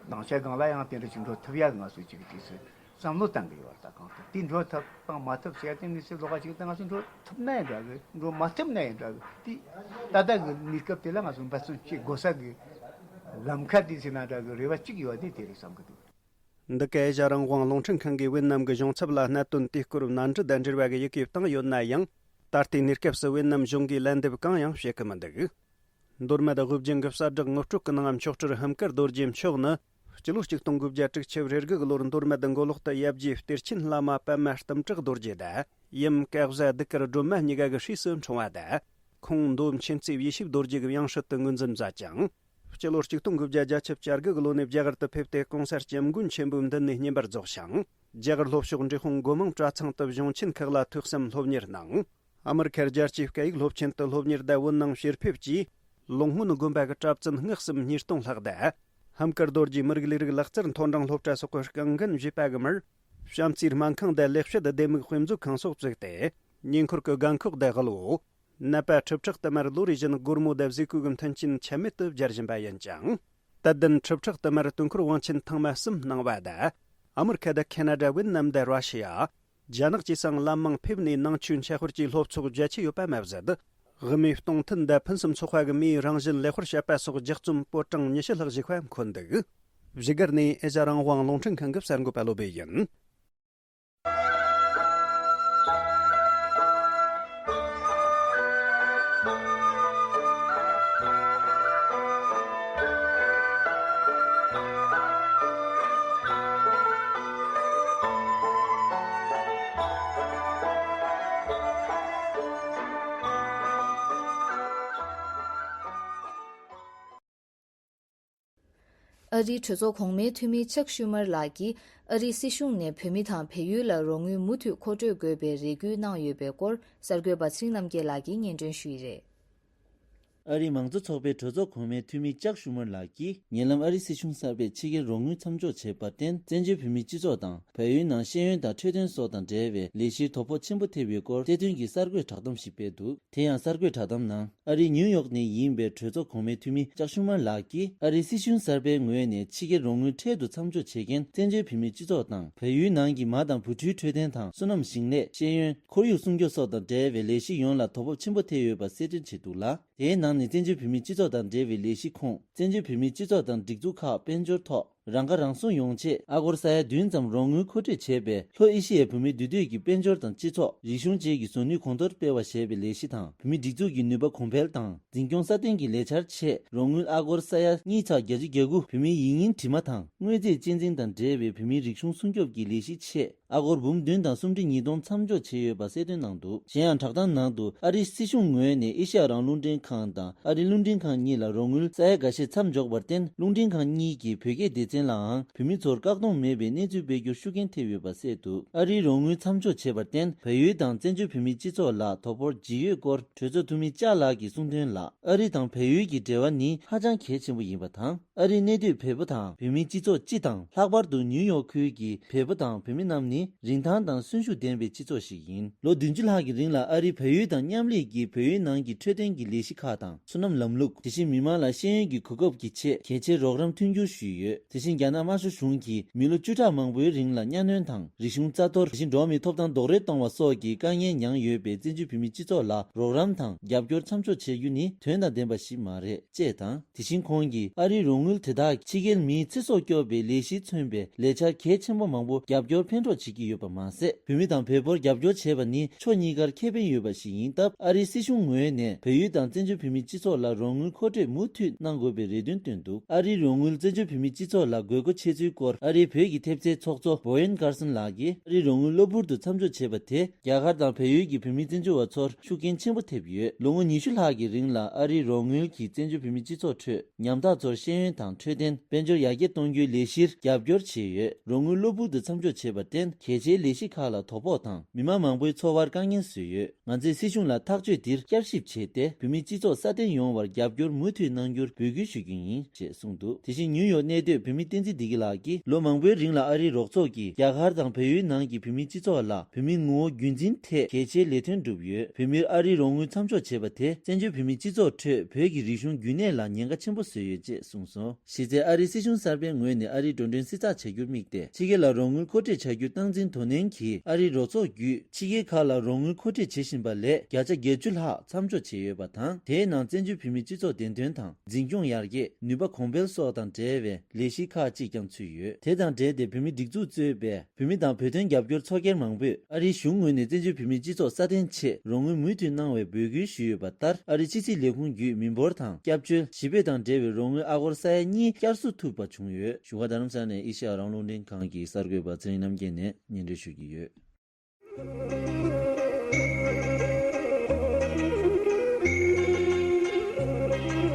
སྡིངས་ཆ་སྒང་ལ་ཡང་དེ་འདྲ་ཅིག་འགྲོ་ཐུབ་ཡག་གི་ང་ཚོ་ཅིག་དུས་སུ་བསམ་བློ་བཏང་གི་ཡོད་རེད། ད་གང་ལྟར་དེ་འགྲོ་ཐུབ་དང་མ་ཐུབ་ཟེར་དེ་མི་སྲིད། ལོགས་ཀ་ཅིག་ད་ང་ཚོ་འགྲོ་ཐུབ་ན་ཡང་འདྲ་གི། འགྲོ་མ་ཐུབ་ན་ཡང་འདྲ་གི། དེ་ད་ལྟ་གི་གནས་སྐབས་དེ་ལ་ང་ཚོ་འབད་བརྩོན་བྱེད་དགོས་ས་གི་ལམ་ཁ་དེ་ཟེར་ན་འདྲ་གི། རེ་བ་གཅིག་ཡོད་དེ་དེ་རེད་བསམ་གི་འདུག། འདི་ག་ཨེ་ཤ་རང་དབང་རླུང་འཕྲིན་ཁང་གིས་ཝེད་ནམ་གྱི་གཞུང་ཚབ་ལ་གནད་དོན་དེའི་སྐོར་མནའ་འབྲེལ་དང་འབྲེལ་བ་གི་ཡི་གེ་བཏང་ཡོད་ན་ཡང་། ད་ལྟའི་གནས་སྐབས་སུ་ཝེད་ནམ་གཞུང་གིས་ལན་འདེབས་གང་ཡང་བྱེད་ཀྱི་མི་འདུག། མདོ་སྨད་དབུས་རྒྱུན་གྱི་གསལ་བསྒྲགས་ངོ་སྤྲོད་ཀྱི་ནང་མཆོག་སྤྲུལ་ཧམ་དཀར་རྡོ་རྗེ་མཆོག་ནི། སྤྱི་ལོ་ཆིག་སྟོང་དགུ་བརྒྱ་དྲུག་ཅུ་རེ་དགུ་གི་ལོར་མདོ་སྨད་མགོ་ལོག་ཏུ་ཡབ་རྗེ་གཏེར་ཆེན་བླ་མ་པདྨ་གཏུམ་དྲག་རྡོ་རྗེ་དང་། ཡུམ་སྐལ་བཟང་གདུགས་དཀར་སྒྲོལ་མ་གཉིས་ཀ་གི་སྲས་སུ་འཁྲུངས་པ་དང་། ཁོང་མདོ་མཁྱེན་བརྩེ་ཡེ་ཤེས་རྡོ་རྗེ་གི་ཡང་སྲིད་དུ་ངོས་འཛིན་མཛད་ཅིང་། སྤྱི་ལོ་ཆིག་སྟོང་དགུ་བརྒྱ་བརྒྱད་ཅུ་གྱ་དགུ་གི་ལོ་ནས་རྒྱ་གར་དུ་ཕེབས་ཏེ་གོང་ས་སྐྱབས་མགོན་ཆེན་པོའི་མདུན་ནས་བསྙེན་པར་རྫོགས་ཤིང་། རྒྱ་གར་ལྷོ་ཕྱོགས་འབྲས་སྤུངས་སྒོ་མང་གྲྭ་ཚང་དུ་གཞུང་ཆེན་ཁག་ལ་ཐོས་བསམ་སློབ་གཉེར་གནང་། ཨ་མི་རི་ཁར་རྒྱལ་སྤྱིའི་སྐད་ཡིག་སློབ་ཆེན་དུ་སློབ་གཉེར་དང་བོད་ནང་ཕྱིར་ཕེབས་ཀྱིས། ལོ་སྔོན་དགོན་པ་གི་གྲྭ་བཙུན་སྔགས་གསུམ་ཉིས་སྟོང་ལྷག་དང་། ཧམ་དཀར་རྡོ་རྗེའི་མི་རིགས་ལས་རིགས་ལག་རྩལ་མཐོ་འབྲིང་སློབ་གྲྭ་སོགས་ཀྱི་རྐང་འགན་བཞེས་པ་གི་མིར། བྱམས་བརྩེའི་སྨན་ཁང་དང་ལེགས་བཤད་ལྡེ་མིག་དཔེ་མཛོད་ཁང་སོགས་བཙུགས་ཏེ། ཉེ་འཁོར་གྱི་དགའ་ཁོག་དང་དབུལ་བོ། ནད་པ་ཁྲི་ཕྲག་དུ་མར་ལོ་རེ་བཞིན་སྒོར་མོ་དང་གཟུགས་སྐུ་གི་མཐུན་རྐྱེན་ཆད་མེད་དུ་སྦྱར་བཞིན་པ་ཡིན་ཅིང་། དད་ལྡན་ཁྲི་ཕྲག་དུ་མར་དུས་འཁོར་དབང་ཆེན་ཐེངས་མ་གསུམ་གནང་བ་དང་། ཨ་མི་རི་ཁ་དང་ཁེ་ན་ཌ། ཝེད་ནམ་དང་ར་ཤི་ཡ། རྒྱ་ནག་བཅས་སུའང་བླ་མ་ཕེབས་ནས་ནང་ཆོས་འཆད་སྤེལ་གྱི་སློབ་ཚོགས་རྒྱ་ཆེ་ཡོད་པ་མ་ཟད། དབུ་མའི་སྟོང་ཐུན་དང་ཕུན་སུམ་ཚོགས་པ་གི་མིའི་རང་བཞིན་ལེགས་པར་བཤད་པ་སོགས་ལྗགས་རྩོམ་པོད་གྲངས་ཉི་ཤུ་ལྷག་ཞིག་མཁོ་འདུག། བཞུགས་སྒར་ནས་ཨེ་ཤ་རང་དབང་རླུང་འཕྲིན་ཁང་གི་གསར་འགོད་པ་བློ་བྷེ་ཡིན། ཨ་རིའི་གྲོས་ཚོགས་གོང་མའི་འཐུས་མི་ཅག་ཤུ་མར་ལགས་ཀྱིས་ཨ་རིའི་སྲིད་གཞུང་ནས་བོད་མི་དང་བལ་ཡུལ་ལ་རོགས་དངུལ་མུ་མཐུད་མཁོ་སྤྲོད་དགོས་པའི་རེ་སྐུལ་གནང་ཡོད་པའི་སྐོར་གསར་འགོད་པ་ཚེ་རིང་རྣམ་རྒྱལ་ལགས་ཀྱིས་སྙན་སྒྲོན་ཞུས་ཡི་རེད། ཨ་རིའི་མང་གཙོ་ཚོགས་པའི་གྲོས་ཚོགས་གོང་མའི་འཐུས་མི་ཅག་ཤུ་མར་ལགས་ཀྱིས་ཉེ་ལམ་ཨ་རིའི་སྲིད་གཞུང་གསར་པས་ཕྱི་རྒྱལ་རོགས་དངུལ་མཚམས་འཇོག་བྱས་པར་བརྟེན། བཙན་བྱོལ་བོད་མིའི་སྤྱི་ཚོགས་དང་བལ་ཡུལ་ནང་ཤེས་ཡོན་དང་འཕྲོད་བསྟེན་སོགས་དང་འབྲེལ་བའི་ལས་གཞིར་དོ་ཕོག་ཆེན་པོ་ཐེབས་ཡོད་སྐོར་སྟེར་དོན་གྱི་གསར་འགོད་བསྒྲགས་གཏམ་ཞིག་སྤེལ་འདུག། དེ་ཡང་གསར་འགོད་བསྒྲགས་གཏམ་ནང་། ཨ་རིའི་ནིའུ་ཡོག་ནས་ཡིན་པའི་གྲོས་ཚོགས་གོང་མའི་འཐུས་མི་ཅག་ཤུ་མར་ལགས་ཀྱིས། ཨ་རིའི་སྲིད་གཞུང་གསར་པའི་ངོས་ནས་ཕྱི་རྒྱལ་རོགས་དངུལ་འཕྲལ་དུ་མཚམས་འཇོག་བྱེད་མཁན་བཙན་བྱོལ་བོད་མིའི་སྤྱི་ཚོགས་དང་། བལ་ཡུལ་ནང་གི་མ་དང་བུ་ཕྲུག་འཕྲོད་བསྟེན་དང་སོ་ནམ་ཞིང་ལས། ཤེས་ཡོན། ཁོར་ཡུག་སྲུང་སྐྱོབ་སོགས་དང་འབྲེལ་བའི་ལས་གཞི་ཡོངས་ལ་དོ་ཕོག་ཆེན་པོ་ཐེབས་ཡོད་པ་གསལ་སྟོན་བྱས་འདུག་ལ། དེའི་ནང་ནས་བཙན་བྱོལ་བོད་མིའི་སྤྱི་ཚོགས་དང་འབྲེལ་བའི་ལས་གཞི་ཁོངས། བཙན་བྱོལ་བོད་མིའི་སྤྱི་ཚོགས་དང་སྒྲིག་འཛུགས་ཁག་དཔལ་འབྱོར་ཐོག་རང་ཁ་རང་གསོ་ཡོང་ཆེད། ཨ་སྒོར་ས་ཡ་བདུན་ཙམ་རོགས་དངུལ་མཁོ་སྤྲོད་བྱས་པས། ལྷོ་ཨེ་ཤི་ཡའི་བོད་མི་འདུས་སྡོད་ཀྱི་དཔལ་འབྱོར་དང་སྤྱི་ཚོགས། རིག་གཞུང་བཅས་ཀྱི་བཟོ་ནུས་གོང་མཐོར་སྤེལ་བ་ཞེས་པའི་ལས་གཞི་དང་། བོད་མིའི་སྒྲིག་འཛུགས་ཀྱི་ནུས་པ་གོང་འཕེལ་དང་། འཛིན་སྐྱོང་སྲ་བརྟན་གྱི་ལས་འཆར་ཆེད། རོགས་དངུལ་ཨ་སྒོར་ས་ཡ་གཉིས་ཚེག་བརྒྱད་ཅུ་གྱ་དགུ། བོད་མིའི་ཡིག་རྙིང་བྲིས་མ་དང་། དངོས་རྫས་གཅེས་འཛིན་དང་འབྲེལ་བའི་བོད་མིའི་རིག་གཞུང་སྲུང་སྐྱོབ་ཀྱི་ལས་གཞི་ཆེད། ཨ་སྒོར་འབུམ་བདུན་དང་སུམ་ཁྲི་ཉིས་སྟོང་མཚམས་འཇོག་བྱས་ཡོད་པ་གསལ་སྟོན་གནང་འདུག། གཞན་ཡང་བསྒྲགས་གཏམ་ནང་དུ། ཨ་རིའི་སྲིད་གཞུང་ངོས་ནས་ཨེ་ཤ་ཡ་རང་དབང་རླུང་འཕྲིན་ཁང་དང་ཨ་རིའི་རླུང་འཕྲིན་ཁང་གཉིས་ལ་རོགས་དངུལ་ས་ཡ་འགའ་ཤས་མཚམས་འཇོག་པར་བརྟེན། རླུང་འཕྲིན་ཁང་གཉིས་ཀྱིས་བོད་སྐད་སྡེ་ཚན་ལའང་བོད་མི་ཚོར་བཀག་སྡོམ་མེད་པའི་གནས་ཚུལ་སྤེལ་རྒྱུར་ཤུགས་རྐྱེན་ཐེབས་ཡོད་པ་གསལ་འདུག། ཨ་རིའི་རོགས་དངུལ་མཚམས་འཇོག་བྱས་པར་བརྟེན། བལ་ཡུལ་དང་བཙན་བྱོལ་བོད་མིའི་སྤྱི་ཚོགས་ལ་དོ་ཕོག་ཇི་ཡོད་སྐོར་གྲོས་ཚོགས་འཐུས་མི་ཅག་ལགས་ཀྱིས་གསུངས་དོན་ལ། ཨ་རི་དང་བལ་ཡུལ་གྱི་འབྲེལ་བ་ནི་ཧ་ཅང་གལ་ཆེན་པོ་ཡིན་པ་དང་། ཨ་རིའི་གནས་སྡོད་བལ་པོ་དང་བོད་མིའི་སྤྱི་ཚོགས་སྤྱི་དང་། ལྷག་པར་དུ་ནིའུ་ཡོག་ཁུལ་གྱི་བལ་པོ་དང་བོད་མི་རྣམས་ནི་རིན་ཐང་དང་གསོན་ཤུགས་ལྡན་པའི་སྤྱི་ཚོགས་ཤིག་ཡིན། ལོ་བདུན་ཅུ་ལྷག་གི་རིང་ལ་ཨ་རིས་བལ་ཡུལ་དང་མཉམ་ལས་ཀྱིས་བལ་ཡུལ་ནང་གི་འཕྲོད་བསྟེན་གྱི་ལས་གཞི་ཁག་དང་། སོ་ནམ་ལམ་ལུགས། དེ་བཞིན་མི་མང་ལ་ཤེས་ཡོན་གྱི་གོ་སྐབས་ཀྱི་ཆེད་གལ་ཆེའི་རོགས་རམ་མཐུན་འགྱུར་ཞུས་ཡོད། དེ་བཞིན་རྒྱ་ནག་དམར་ཤོག་གཞུང་གིས་མི་ལོ་བཅུ་ཕྲག་མང་པོའི་རིང་ལ་གཉའ་གནོན་དང་རིག་གཞུང་རྩ་གཏོར། དེ་བཞིན་འགྲོ་བ་མིའི་ཐོབ་ཐང་རྡོག་རོལ་གཏོང་བ་སོགས་ཀྱི་དཀའ་ངལ་མྱངས་ཡོད་པའི་བཙན་བྱོལ་བོད་མིའི་སྤྱི་ཚོགས་ལ་རོགས་རམ་དང་རྒྱབ་སྐྱོར་མཚམས་འཇོག་བྱེད་རྒྱུ་ནི་དོན་དང་ལྡན་པ་ཞིག་མ་རེད་ཅེས་དང་། དེ་བཞིན་ཁོང་གིས་ཨ་རིའི་རོགས་ དངུལ་དེ་དག་ཕྱི་རྒྱལ་མིའི་ཚེ་སྲོག་སྐྱོབ་པའི་ལས་གཞིར་མཚོན་པའི་ལས་འཆར་གལ་ཆེན་པོ་མང་པོ་རྒྱབ་སྐྱོར་ཕན་གྲོགས་བྱེད་ཀྱི་ཡོད་པ་མ་ཟད། བོད་མི་དང་བོད་པར་རྒྱབ་སྐྱོར་བྱེད་པ་ནི་ཕྱོགས་གཉིས་ཀར་ཁེ་ཕན་ཡོད་པ་ཞིག་ཡིན་སྟབས། ཨ་རིའི་སྲིད་གཞུང་ངོས་ནས་བལ་ཡུལ་དང་བཙན་བྱོལ་བོད་མིའི་སྤྱི་ཚོགས་ལ་རོགས་དངུལ་མཁོ་སྤྲོད་མུ་མཐུད་གནང་དགོས་པའི་རེ་འདུན་བཏོན་འདུག་ཨ་རིའི་རོགས་དངུལ་བཙན་བྱོལ་བོད་མིའི་སྤྱི་ཚོགས་ལ་དགོས་མཁོ་ཆེ་ཚུལ་སྐོར། ཨ་རིའི་བོད་ཀྱི་ཐེབས་རྩའི་ཚོགས་གཙོ་བོ་ཡན་ཀར་སན་ལགས་ཀྱིས། ཨ་རིའི་རོགས་དངུལ་གློ་བུར་དུ་མཚམས་འཇོག་བྱས་པ་དེས། རྒྱ་གར་དང་བལ་ཡུལ་གྱི་བོད་མི་བཙན་བྱོལ་བ་ཚོར་ཤུགས་རྐྱེན་ཆེན་པོ་ཐེབས་ཡོད། ལོ་ངོ་ཉི་ཤུ་ལྷག་གི་རིང་ལ་ཨ་རིའི་རོགས་དངུལ་གྱིས་བཙན་བྱོལ་བོད་མིའི་སྤྱི་ཚོགས་ཁྲོད་ཉམ་ཐག་ཚོར་ཤེས་ཡོན་དང་འཕྲོད་བསྟེན་དཔལ་འབྱོར་ཡར་རྒྱས་གཏོང་རྒྱུའི་ལས་གཞིར་རྒྱབ་སྐྱོར་བྱས་ཡོད། རོགས་དངུལ་གློ་བུར་དུ་མཚམས་འཇོག་བྱས་པར་བརྟེན། གལ་ཆེའི་ལས་གཞི་ཁག་ལ་དོ་ཕོག་དང་མི་མང་མང་པོའི་འཚོ་བར་དཀའ་ངལ་བཟོས་ཡོད། ང་ཚོས་སྲིད་གཞུང་ལ་ཐག་གཅོད་འདིར་བསྐྱར་ཞིབ་བྱས་ཏེ། བོད་མིའི་སྤྱི་ཚོགས་སྲ་བརྟན་ཡོང་བར་རྒྱབ་སྐྱོར་མུ་མཐུད་གནང་རྒྱུར་འབོད་སྐུལ་ཞུ་རྒྱུ་ཡིན། ཞེས་གསུངས་འདུག་དེ་བཞིན་ནིའུ་ཡོག་གནས་སྡོད་བོད་མི་བསྟན་འཛིན་བདེ་སྐྱིད་ལགས་ཀྱིས། ལོ་མང་པོའི་རིང་ལ་ཨ་རིའི་རོགས་ཚོགས་ཀྱིས་རྒྱ་གར་དང་བལ་ཡུལ་ནང་གི་བོད་མིའི་སྤྱི་ཚོགས་ལ་བོད་མིའི་ངོ་བོ་རྒྱུན་འཛིན་ཐད་གལ་ཆེའི་ལས་དོན་བསྒྲུབས་ཡོད། བོད་མིར་ཨ་རིའི་རོགས་དངུལ་མཚམས་འཇོག་བྱས་པ་དེས། བཙན་བྱོལ་བོད་མིའི་སྤྱི་ཚོགས་ཁྲོད་བོད་ཀྱི་རིག་གཞུང་རྒྱུན་གནས་ལ་ཉེན་ཁ་ཆེན་པོ་བཟོས་ཡོད་ཅེས་གསུངས་སོང་། གཞི་རྩའི་ཨ་རིའི་སྲིད་གཞུང་གསར་པའི་ངོས་ནས་ཨ་རིའི་འགྲོ་གྲོན་བསྲི་ཚགས་བྱ་རྒྱུར་དམིགས་ཏེ། ཕྱི་རྒྱལ་ལ་རོགས་དངུལ་མཁོ་སྤྲོད་བྱ་རྒྱུ་སྟངས་འཛིན་དོ་ནན་གྱིས། ཨ་རིའི་རོགས་ཚོགས་བརྒྱུད་ཕྱི་རྒྱལ་ཁག་ལ་རོགས་དངུལ་མཁོ་སྤྲོད་བྱེད་བཞིན་པ་ལས་བརྒྱ་ཆ་བརྒྱད་ཅུ་ལྷག་མཚམས་འཇོག་བྱས་ཡོད་པ་དང་། དེའི་ནང་བཙན་བྱོལ་བོད་མིའི་སྤྱི་ཚོགས་བདེན་དོན་དང་། འཛིན་སྐྱོང་ཡར་རྒྱས། ནུས་པ་གོང་འཕེལ་སོགས་དང་འབྲེལ་བའི་ལས་གཞི་ཁག་ཅིག་ཀྱང་ཚུད་ཡོད། དེ་དང་འབྲེལ་ཏེ། བོད་མིའི་སྒྲིག་འཛུགས་གཙོས་པའི་བོད་མི་དང་བོད་དོན་རྒྱབ་སྐྱོར་ཚོགས་སྒེར་མང་པོས། ཨ་རིའི་གཞུང་ངོས་ནས་བཙན་བྱོལ་བོད་མིའི་སྤྱི་ཚོགས་སྲ་བརྟན་ཆེད་རོགས་དངུལ་མུ་མཐུད་གནང་བའི་འབོད་སྐུལ་ཞུས་ཡོད་པ་ལྟར། ཨ་རིའི་ཕྱི་སྲིད་ལས་ཁུངས་བརྒྱུད་མི་འབོར་དང་སྐྱབས་བཅོལ། ཞི་བདེ་དང་འབྲེལ་བའི་རོགས་དངུལ་ཨ་སྒོར་ས་ཡ་གཉིས་བསྐྱར་གསོ་ཐུབ་པ་བྱུང་ཡོད། བཞུགས་སྒར་རྡ་རམ་ས་ལ་ནས་ཨེ་ཤེ་ཡ་རང་དབང་རླུང་འཕྲིན་ཁང་གི་གསར་འགོད་པ་ཚེ་རིང་རྣམ་རྒྱལ་ནས་སྙན་སྒྲོན་ཞུ་གི་ཡོད།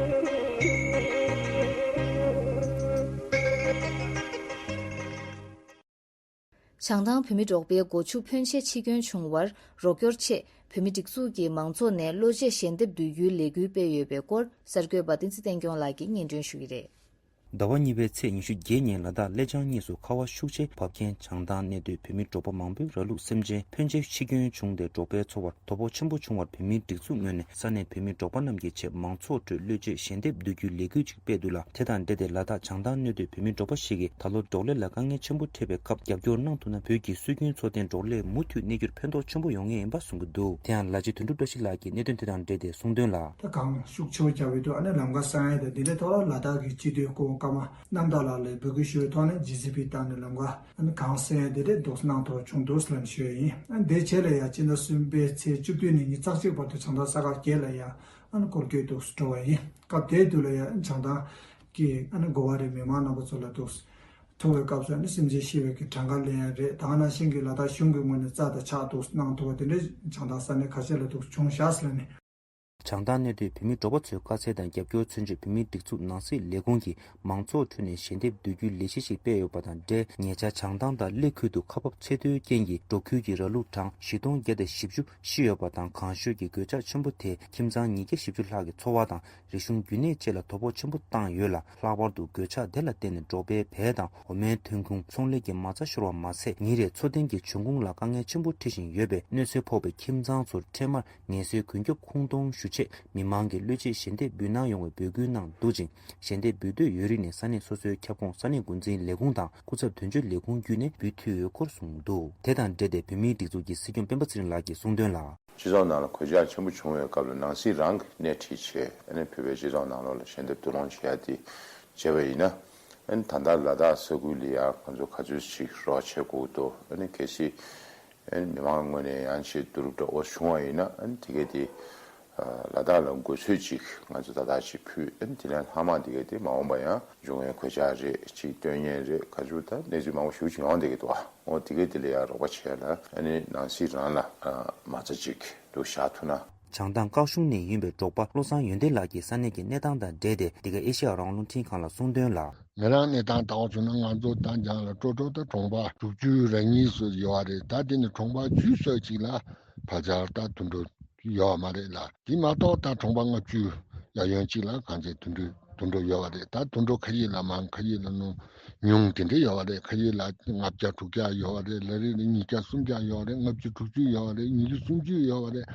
བྱང་ཐང་བོད་མི་འབྲོག་པའི་སྒོ་ཕྱུགས་ཕོན་ཆེ་འཆི་སྐྱོན་བྱུང་བར་རོགས་སྐྱོར་ཆེད། བོད་མི་སྒྲིག་འཛུགས་ཀྱིས་མང་ཚོགས་ནས་གློད་གཅོད་ཞལ་འདེབས་བསྡུ་རྒྱུའི་ལས་འགུལ་སྤེལ་ཡོད་པའི་སྐོར། གསར་འགོད་པ་བསྟན་འཛིན་བསྟན་སྐྱོང་ལགས་ཀྱིས་སྙན་སྒྲོན་ཞུ་གི་རེད། ཟླ་བ་གཉིས་པའི་ཚེས་ཉི་ཤུ་བརྒྱད་ཉིན་ལ་དྭགས་གླེ་བྱང་གཉིས་སུ་ཁ་བ་ཤུགས་ཆེ་བབས་རྐྱེན། བྱང་ཐང་གནས་སྡོད་བོད་མི་འབྲོག་པ་མང་པོས་ར་ལུག་སེམས་ཅན་ཕོན་ཆེ་འཆི་སྐྱོན་བྱུང་སྟེ། འབྲོག་པའི་འཚོ་བར་དོ་ཕོག་ཆེན་པོ་བྱུང་བར། བོད་མིའི་སྒྲིག་འཛུགས་ངོས་ནས་ས་གནས་བོད་མི་འབྲོག་པ་རྣམས་ཀྱི་ཆེད་མང་ཚོགས་ཁྲོད་གློད་གཅོད་ཞལ་འདེབས་བསྡུ་རྒྱུའི་ལས་འགུལ་ཅིག་སྤེལ་འདུག་ལ། དེ་དང་འབྲེལ་ཏེ་ལ་དྭགས་བྱང་ཐང་གནས་སྡོད་བོད་མི་འབྲོག་པ་ཞིག་གིས། ད་ལོ་འབྲོག་ལས་ལ་དཀའ་ངལ་ཆེན་པོ་འཕྲད་པའི་སྐབས་རྒྱབ་སྐྱོར་གནང་ཐུབ་ན། བོད་ཀྱི་སྲོལ་རྒྱུན་འཚོ་རྟེན་འབྲོག་ལས་མུ་མཐུད་གནས་རྒྱུར་ཕན་ཐོགས་ཆེན་པོ་ཡོང་ངེས་ཡིན་པ་གསུང་གི་འདུག་དེ་ཡང་ལ་རྗེ་དོན་གྲུབ་བཀྲ་ཤིས་ལགས་ཀྱིས་གནད་དོན་དེ་དང་འབྲེལ་ཏེ་གསུངས་དོན་ལ། ད་གངས་ཤུགས་ཆེ་བ་རྒྱབ་ཡོད་དུས། ཨ་ནི་ལམ་ཁ་གསར་ཡ་དང་དེ་འདྲའི་ཐོག་ལ་ལ་དྭགས་ཀྱི་སྤྱི་འཐུས་སྐུ་ངོ་ཀརྨ་རྣམ་དག་ལགས་ལ་འབོད་སྐུལ་ཞུ་བའི་ཐོག་ནས་ཇི་སི་པི་བཏང་ནས་ལམ་ཁ་ཨ་ནི་གངས་གསར་ཡ་དེ་འདྲའི་འདུག་གནང་ཐུབ་བྱུང་འདུག་ལབ་ནས་ཞུ་ཡ་ཡིན། ཨ་ནི་དེའི་རྗེས་ལ་ཡ་སྤྱི་ཟླ་གསུམ་པའི་ཚེས་བཅུ་བདུན་ནས་ཉི་ཤུ་རྩ་གཅིག་བར་དུ་བྱང་ཐང་ས་ཁག་བརྒྱད་ལ་ཡ་ཨ་ནི་སྐོར་སྐྱོད་འདུག་འགྲོ་བ་ཡིན། སྐབས་དེའི་དུས་ལ་ཡ་བྱང་ཐང་གི་ཨ་ནི་འགོ་བ་རེད། མི་མང་རྣམ་པ་ཚོ་ལ་འདུག་ཐུག་པའི་སྐབས་སུ་ཨ་ནི་སེམས་ཅན་ཤི་བའི་གི་གྲངས་ཀ་ལེན་ཡ་རེད། ད་ག་ནང་བཞིན་གྱི་ལ་དྭགས་གཞུང་གི་ངོས་ནས་རྩ་དང་ཕྱག་འདུག་གནང་ཐུབ་པ་དེ་འདྲའི་བྱང་ཐང་ས་གནས་ཁ་ཤས་ལ་འདུག་བྱུང་ཤག་ཟེར་ནས། བྱང་ཐང་གནས་སྡོད་བོད་མི་འབྲོག་པ་ཚོའི་དཀའ་ཚེགས་དང་རྒྱབ་སྐྱོར་མཚོན་ཆེད། བོད་མིའི་སྒྲིག་འཛུགས་ནང་སྲིད་ལས་ཁུངས་ཀྱིས་མང་ཚོགས་ཁྲོད་ནས་ཞལ་འདེབས་བསྡུ་རྒྱུའི་ལས་གཞི་ཞིག་སྤེལ་ཡོད་པ་དང་འབྲེལ། ཉེ་ཆར་བྱང་ཐང་དང་གླེ་ཁུལ་དུ་ཁ་འབབ་ཚད་མཐོའི་རྐྱེན་གྱིས་འབྲོག་ཁུལ་གྱི་ར་ལུག་གྲངས་བཞི་སྟོང་བརྒྱ་དང་བཞི་བཅུ་ཤི་ཡོད་པ་དང་། གངས་ཤུད་ཀྱི་གོད་ཆག་ཆེན་པོ་དེས་ཁྱིམ་ཚང་ཉིས་བརྒྱ་བཞི་བཅུ་ལྷག་གི་འཚོ་བ་དང་། རིག་གཞུང་རྒྱུན་གནས་བཅས་ལ་དོ་ཕོག་ཆེན་པོ་བཏང་ཡོད་ལ། ལྷག་པར་དུ་གོད་ཆག་དེ་ལ་བརྟེན་ནས་འབྲོག་པའི་བལ་དང་འོ་མའི་ཐོན་ཁུངས་ཚོང་ལས་ཀྱི་མ་རྩ་ཤོར་བ་མ་ཟད། ཉིན་རེར་འཚོ་རྟེན་གྱི་འབྱུང་ཁུངས་ལ་དཀའ་ངལ་ཆེན་པོ་འཕྲད་བཞིན་ཡོད་པས། གནོད་འཚེ་ཕོག་པའི་ཁྱིམ་ཚང་ཚོར་འཕྲལ་མར་ངལ་སེལ་གོན་རྒྱུ་ཁུངས་གཏོང་ཞུ་ཆེད། མི་མང་གིས་གློད་གཅོད་ཞལ་འདེབས་འབུལ་གནང་ཡོང་བའི་འབོད་སྐུལ་གནང་འདུག་ཅིང་། ཞལ་འདེབས་འབུལ་འདོད་ཡོད་རིགས་ནས་ས་གནས་སོ་སོའི་ཁྱབ་ཁོངས་ས་གནས་འགོ་འཛིན་ལས་ཁུངས་དང་སྐུ་ཚབ་དོན་གཅོད་ལས་ཁུངས་བརྒྱུད་ནས་འབུལ་ཐུབ་ཡོད་སྐོར་གསུངས་འདུག་དེ་དང་འབྲེལ་ཏེ་བོད་མིའི་སྒྲིག་འཛུགས་ཀྱི་སྲིད་སྐྱོང་སྤེན་པ་ཚེ་རིང་ལགས་ཀྱིས་གསུངས་དོན་ལ། སྤྱི་ཚོགས་ནང་ལ་གོད་ཆག་ཆེན་པོ་བྱུང་བའི་སྐབས་ལ་ནང་སྲིད་རང་གིས་སྣེ་ཁྲིད་བྱས། ཨ་ནི་བོད་པའི་སྤྱི་ཚོགས་ནང་ལོགས་ལ་ཞལ་འདེབས་བསྡུ་སློང་བྱེད་ཡ་དེ་བྱས་པ་ཡིན་ན། ཨ་ནི་ད་ལྟ་ལ་དྭགས་ས་ཁུལ་ལ་ཡ་ང་ཚོ་ག་ཚོད་ཅིག་རོགས་བྱེད་དགོས་འདུག་ཨ་ནི་གལ་སྲིད་ཨ་ནི་མི་མང་ངོས་ནས་ཡང་ཅིག་བསྡུ་རུབ་འདྲ་བོ་བྱུང་བ་ཡིན་ན། ཨ་ནི་དེ་གས་དེ་ལ་དྭགས་ལ་དགོས་ཚོད་ཅིག་ང་ཚོ་ད་ལྟ་ཅིག་ཕུལ། ཨ་ནི་དེ་ནས་ལྷག་མ་དེ་གས་དེ་མ་འོངས་པ་ཡང་འབྱུང་བའི་གོད་ཆག་རེད། ཅིག་སྟོན་ཉེན་རེད། ག་ཚོད་ད་གནས་ཚུལ་མང་པོ་ཞེ་པོ་ཅིག་ཡོང་བསྡད་ཀྱི་འདུག་འོ་དེ་གས་དེ་ལ་ཡང་རོགས་པ་བྱས་ལ། ཨ་ནི་ནང་སྲིད་རང་ལ་མ་རྩ་ཅིག་འདུག་བཞག་ཐུབ་ན། བྱང་ཐང་བཀའ་གཞུང་ནས་ཡིན་པའི་འབྲོག་པ་བློ་བཟང་ཡོན་ཏན་ལགས་ཀྱིས་ས་གནས་ཀྱི་གནས་སྟངས་དང་འབྲེལ་ཏེ་འདི་ག་ཨེ་ཤེ་ཡ་རང་དབང་རླུང་འཕྲིན་ཁང་ལ་གསུངས་དོན་ལ། ང་རང་གནས་སྟངས་ལྟ་བ་བྱུང་ན། ང་ཚོ་ད་འཇང་ལ་ཀྲོ་ཀྲོ་དང་གྲོང་པ་དྲུག་ཅུ་རེ་གཉིས་སུ་ཡོད་རེད། ད་དེ་ནི་གྲོང་པ་བཅུ་སོགས་ཅིག་ལ་ཕལ་ཆེར་ད་དུད་འགྲོ་ཡོད་མ་རེད་ལ། དེ་མ་གཏོགས་ད་གྲོང་པ་ལྔ་བཅུ་ཡ་ཡོན་ཅིག་ལ་གང་ཅི་དུད་འགྲོ་དུད་འགྲོ་ཡོད་པ་རེད། ད་དུད་འགྲོ་ཁ་ཡིག་ལ་མང་ཁ་ཡིག་ལ་ཉུང་དེ་འདྲ་ཡོད་པ་རེད། ཁ་ཡིག་ལ་ལྔ་བརྒྱ་དྲུག་བརྒྱ་ཡོད་པ་རེད། ལ་རེ་རེ་ཉིས་བརྒྱ་སུམ་བརྒྱ་ཡོད་པ་རེད། ལྔ་བཅུ་དྲུག་ཅུ་ཡོད་པ་རེད། ཉི་ཤུ་སུམ་ཅུ་ཡོད་པ་རེད།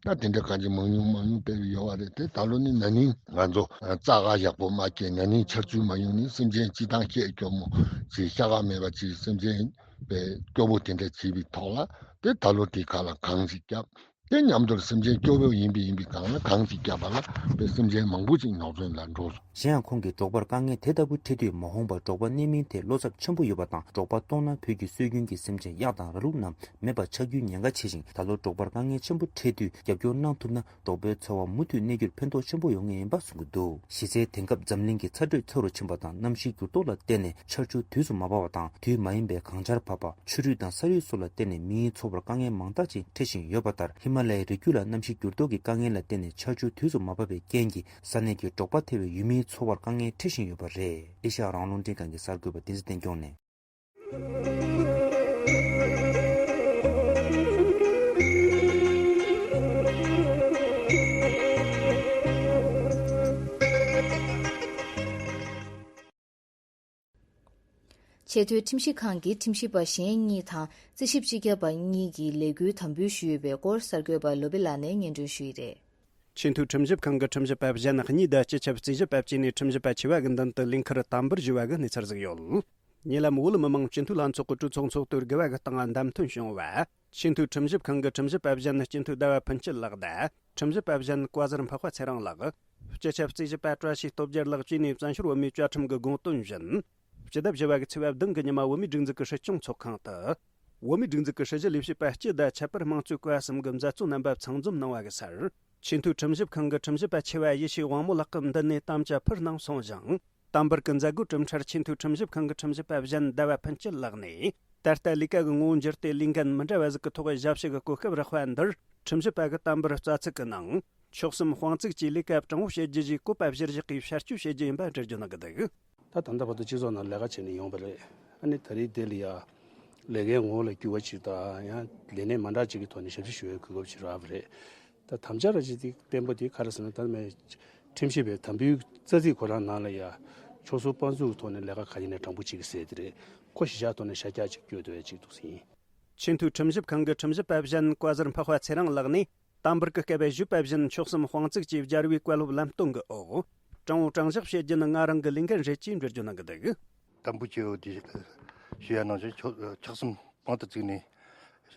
ད་དེ་འདྲ་གང་ཅི་མང་ཉུང་མང་ཉུང་སྤེལ་ཡོད་པ་རེད། དེ་ད་ལོ་ནི་ན་ནིང་ང་ཚོ་རྩྭ་ཁ་ཡག་པོ་མ་སྐྱེས། ན་ནིང་ཆར་ཆུ་མ་ཡོང་ནི་སེམས་ཅན་སྤྱི་བཏང་སྐྱེ་སྐྱོ་མོ་ཅིག་ཤ་ཁ་མེད་པ་ཅིག་སེམས་ཅན་པའི་སྐྱོ་པོ་དེ་འདྲ་བྱས་པའི་ཐོག་ལ། དེ་ད་ལོ་དེ་ཁ་ལ་གངས་ཤིག་བརྒྱབ། དེ་མཉམ་དུ་སེམས་ཅན་སྐྱོ་བོ་ཡིན་པའི་ཡིན་པའི་སྒང་ལ་གངས་ཤིག་བརྒྱབ་པ་ལ་དཔེ་སེམས་ཅན་མང་པོ་ཅིག་ཉོག་བཙོན་ལ་འགྲོ་སོང་། གཞན་ཡང་ཁོང་གིས་འབྲོག་པར་དཀའ་ངལ་དེ་ལྟ་བུ་འཕྲད་དུས་མ་འོངས་པར་འབྲོག་པ་གནད་སྨིན་ཐད་བློ་འཚབ་ཆེན་པོ་ཡོད་པ་དང་། འབྲོག་པ་སྟོང་ནང་བོད་ཀྱི་སྲོལ་རྒྱུན་གྱི་སེམས་ཅན་གཡག་དང་ར་ལུག་རྣམས་མེད་པ་ཆགས་རྒྱུའི་ཉེན་ཁ་ཆེ་ཞིང་། ད་ལོ་འབྲོག་པར་དཀའ་ངལ་ཆེན་པོ་འཕྲད་དུས་རྒྱབ་སྐྱོར་གནང་ཐུབ་ན། འབྲོག་པའི་འཚོ་བ་མུ་མཐུད་གནས་རྒྱུར་ཕན་ཐོགས་ཆེན་པོ་ཡོང་ངེས་ཡིན་པ་གསུང་གི་འདུག། གཞི་རྩའི་དེང་སྐབས་འཛམ་གླིང་གི་ཚ་དྲོད་ཚ་རུ་ཕྱིན་པ་དང་། གནམ་གཤིས་འགྱུར་ལྡོག་ལ་བརྟེན་ནས་ཆར་ཆུ་དུས་སུ་མ་བབས་པ་དང་། དུས་མ་ཡིན་པའི་གངས་ཆར་བབས་པ། ཆུ་རུད་དང་ས་རུད་སོགས་ལ་བརྟེན་ནས་མིའི་འཚོ་བར་དཀའ་ངལ་མང་དག་ཅིག་འཕྲད་བཞིན་ཡོད་པ་ལྟར། ཧི་མ་ལ་ཡའི་རི་རྒྱུད་ལ་གནམ་གཤིས་འགྱུར་ལྡོག་གི་དཀའ་ངལ་ལ་བརྟེན་ནས་ཆར་ཆུ་དུས་སུ་མ་བབས་པའི་རྐྱེན་གྱིས། ས་གནས་ཀྱི་འབྲོག་པ་ཐེ་བའི་ཡུལ་མིའི་འཚོ་བར་དཀའ་ངལ་འཕྲད་བཞིན་ཡོད་པ་རེད། ཨེ་ཤ་ཡ་རང་དབང་རླུང་འཕྲིན་ཁང་གི་གསར་འགོད་པ་བསྟན་འཛིན་བསྟན་སྐྱོང་ནས། ཆེས་མཐོའི་ཁྲིམས་ཞིབ་ཁང་གི་ཁྲིམས་ཞིབ་པ་གཞན་གཉིས་དང་རྩིས་ཞིབ་སྤྱི་ཁྱབ་པ་གཉིས་ཀྱིས་ལས་འགུལ་དམ་འབུལ་ཞུས་ཡོད་པའི་སྐོར་གསར་འགོད་པ་བློ་བྷེ་ལགས་ནས་སྙན་སྒྲོན་ཞུས་ཡི་རེད། ཆེས་མཐོའི་ཁྲིམས་ཞིབ་ཁང་གི་ཁྲིམས་ཞིབ་པ་གཞན་གཉིས་དང་སྤྱི་ཁྱབ་རྩིས་ཞིབ་པ་བཅས་ནས་ཁྲིམས་ཞིབ་པ་ཆེ་བ་གི་མདུན་དུ་ལས་འཁུར་དམ་འབུལ་ཞུ་བ་གི་གནས་ཚུལ་ཟིག་ཡོད། ཉེ་ལམ་བོད་མི་མང་སྤྱི་འཐུས་ལྷན་ཚོགས་ཀྱི་གྲོས་ཚོགས་ཚོགས་དུས་དགུ་པ་གི་སྟེང་བདམས་ཐོན་བྱུང་བ། ཆེས་མཐོའི་ཁྲིམས་ཞིབ་ཁང་གི་ཁྲིམས་ཞིབ་པ་གཞན་སྤྱི་འཐུས་ཟླ་བ་ཕུན་སྐྱིད་ལགས་དང་། ཁྲིམས་ཞིབ་པ་གཞན་བཀའ་ཟུར་འཕགས་པ་ཚེ་རིང་ལགས། སྤྱི་ཁྱབ་རྩིས་ཞིབ་པ་བཀྲ་ཤིས་སྟོབས་རྒྱལ་ལགས་བཅས་ནས་བཙན་བྱོལ་བོད་མིའི་བཅའ་ཁྲིམས་ཀྱི་དགོངས་དོན་བཞིན། སྤྱི་ཟླ་བཞི་པ་གི་ཚེས་པ་བདུན་གྱི་ཉི་མ་བོད་མིའི་སྒྲིག་འཛུགས་ཀྱི་སྲིད་སྐྱོང་ཚོགས་ཁང་དུ། བོད་མིའི་སྒྲིག་འཛུགས་ཀྱི་སྲིད་ཇུས་ལས་བྱེད་པ་སྤྱི་དང་ཁྱད་པར་དམངས་གཙོའི་བཀའ་གསུམ་གྱི་མཛད་གཙོ་རྣམ་པ་ཚང་འཛོམས་གནང་བ་གི་སར། ཆེས་མཐོའི་ཁྲིམས་ཞིབ་ཁང་གི་ཁྲིམས་ཞིབ་པ་ཆེ་བ་ཡེ་ཤེས་དབང་མོ་ལགས་ཀྱི་མདུན་ནས་དམ་བཅའ་ཕུལ་གནང་སོང་ཞིང་། དམ་འབུལ་གྱི་མཛད་སྒོའི་གྲུབ་མཐར་ཆེས་མཐོའི་ཁྲིམས་ཞིབ་ཁང་གི་ཁྲིམས་ཞིབ་པ་གཞན་ཟླ་བ་ཕུན་སྐྱིད་ལགས་ནས། ད་ལྟ་ལས་ཀ་གི་ངོ་བོ་འགྱུར་ཏེ་ལས་འགན་མི་འདྲ་བ་ཟིག་གི་ཐོག་ཞབས་ཞུ་གི་གོ་སྐབས་རག་པ་འདིར། ཁྲིམས་ཞིབ་པ་གི་དམ་འབུལ་རྩ་ཚིག་གི་ནང་། ཆོལ་གསུམ་དཔང་བཙུགས་ཀྱིས་ལས་ཀ་དྲང་བོ་བྱེད་རྒྱུ་ཞེས་བཀོད་པ་གཞིར་བཞག་གིས་བསྐྱར་བཅོས་བྱེད་རྒྱུ་ཡིན་པ་འགྲེལ་བརྗོད་གནང་གི་འདུག། ད་ད་ལྟ་བར་དུ་སྤྱི་ཚོགས་ནང་ལས་ཀ་བྱས་ནས་ཡོང་བ་རེད། ཨ་ནི་ད་རེས་དེ་ལ་ཡ་ལས་ཀའི་ངོ་བོ་ལ་འགྱུར་བ་ཅིག་དང་། ཡང་ལས་གནས་མ་འདྲ་ཅིག་གི་ཐོག་ནས་ཞབས་ཞུ་ཞུ་བའི་གོ་སྐབས་ཅིག་རག་པ་རེད། ད་དམ་བཅའ་ར་ཅིག་དེ་བརྟན་པོ་དེ་ག་རེ་ཟེར་ན། ད་མེད་ཁྲིམས་ཞིབ་པའི་དམ་འབུལ་རྩ་ཚིག་ཁོ་རང་ནང་ལ་ཡ་ཆོལ་གསུམ་དཔང་བཙུགས་ཀྱི་ཐོག་ནས་ལས་ཀ་ག་ཡིན་ནའི་དྲང་པོ་བྱེད་ཀྱི་ཟེར་དེ་རེད། ཁོ་གཞི་བཞག་ཐོག་ནས་ཤར་རྒྱག་ཅིག་བསྐྱོད་དེ་ཅིག་འདུག་ཟིན། ཆེས་མཐོའི་ཁྲིམས་ཞིབ་ཁང་གི་ཁྲིམས་ཞིབ་པ་གཞན་བཀའ་ཟུར་འཕགས་པ་ཚེ་རིང་ལགས་ནས། དམ་འབུལ་གྱི་སྐབས་ཞུས་པ་བཞིན་ཆོལ་གསུམ་དཔང་བཙུགས་ཀྱིས་སྦྱར་བའི་བཀའ་སློབ་ལམ་སྟོན་གྱི་འོག། དྲང་བོ་དྲང་བཞག་བྱེད་རྒྱུ་ནི་ང་རང་གི་ལས་འགན་རེད་ཅེས་འགྲེལ་བརྗོད་གནང་གི་འདུག། དམ་འབུལ་གྱི་འོག་དེ་ཞུ་ཡ་ནང་བཞིན་ཆོལ་ཆོལ་གསུམ་དཔང་དུ་བཙུགས་ནས་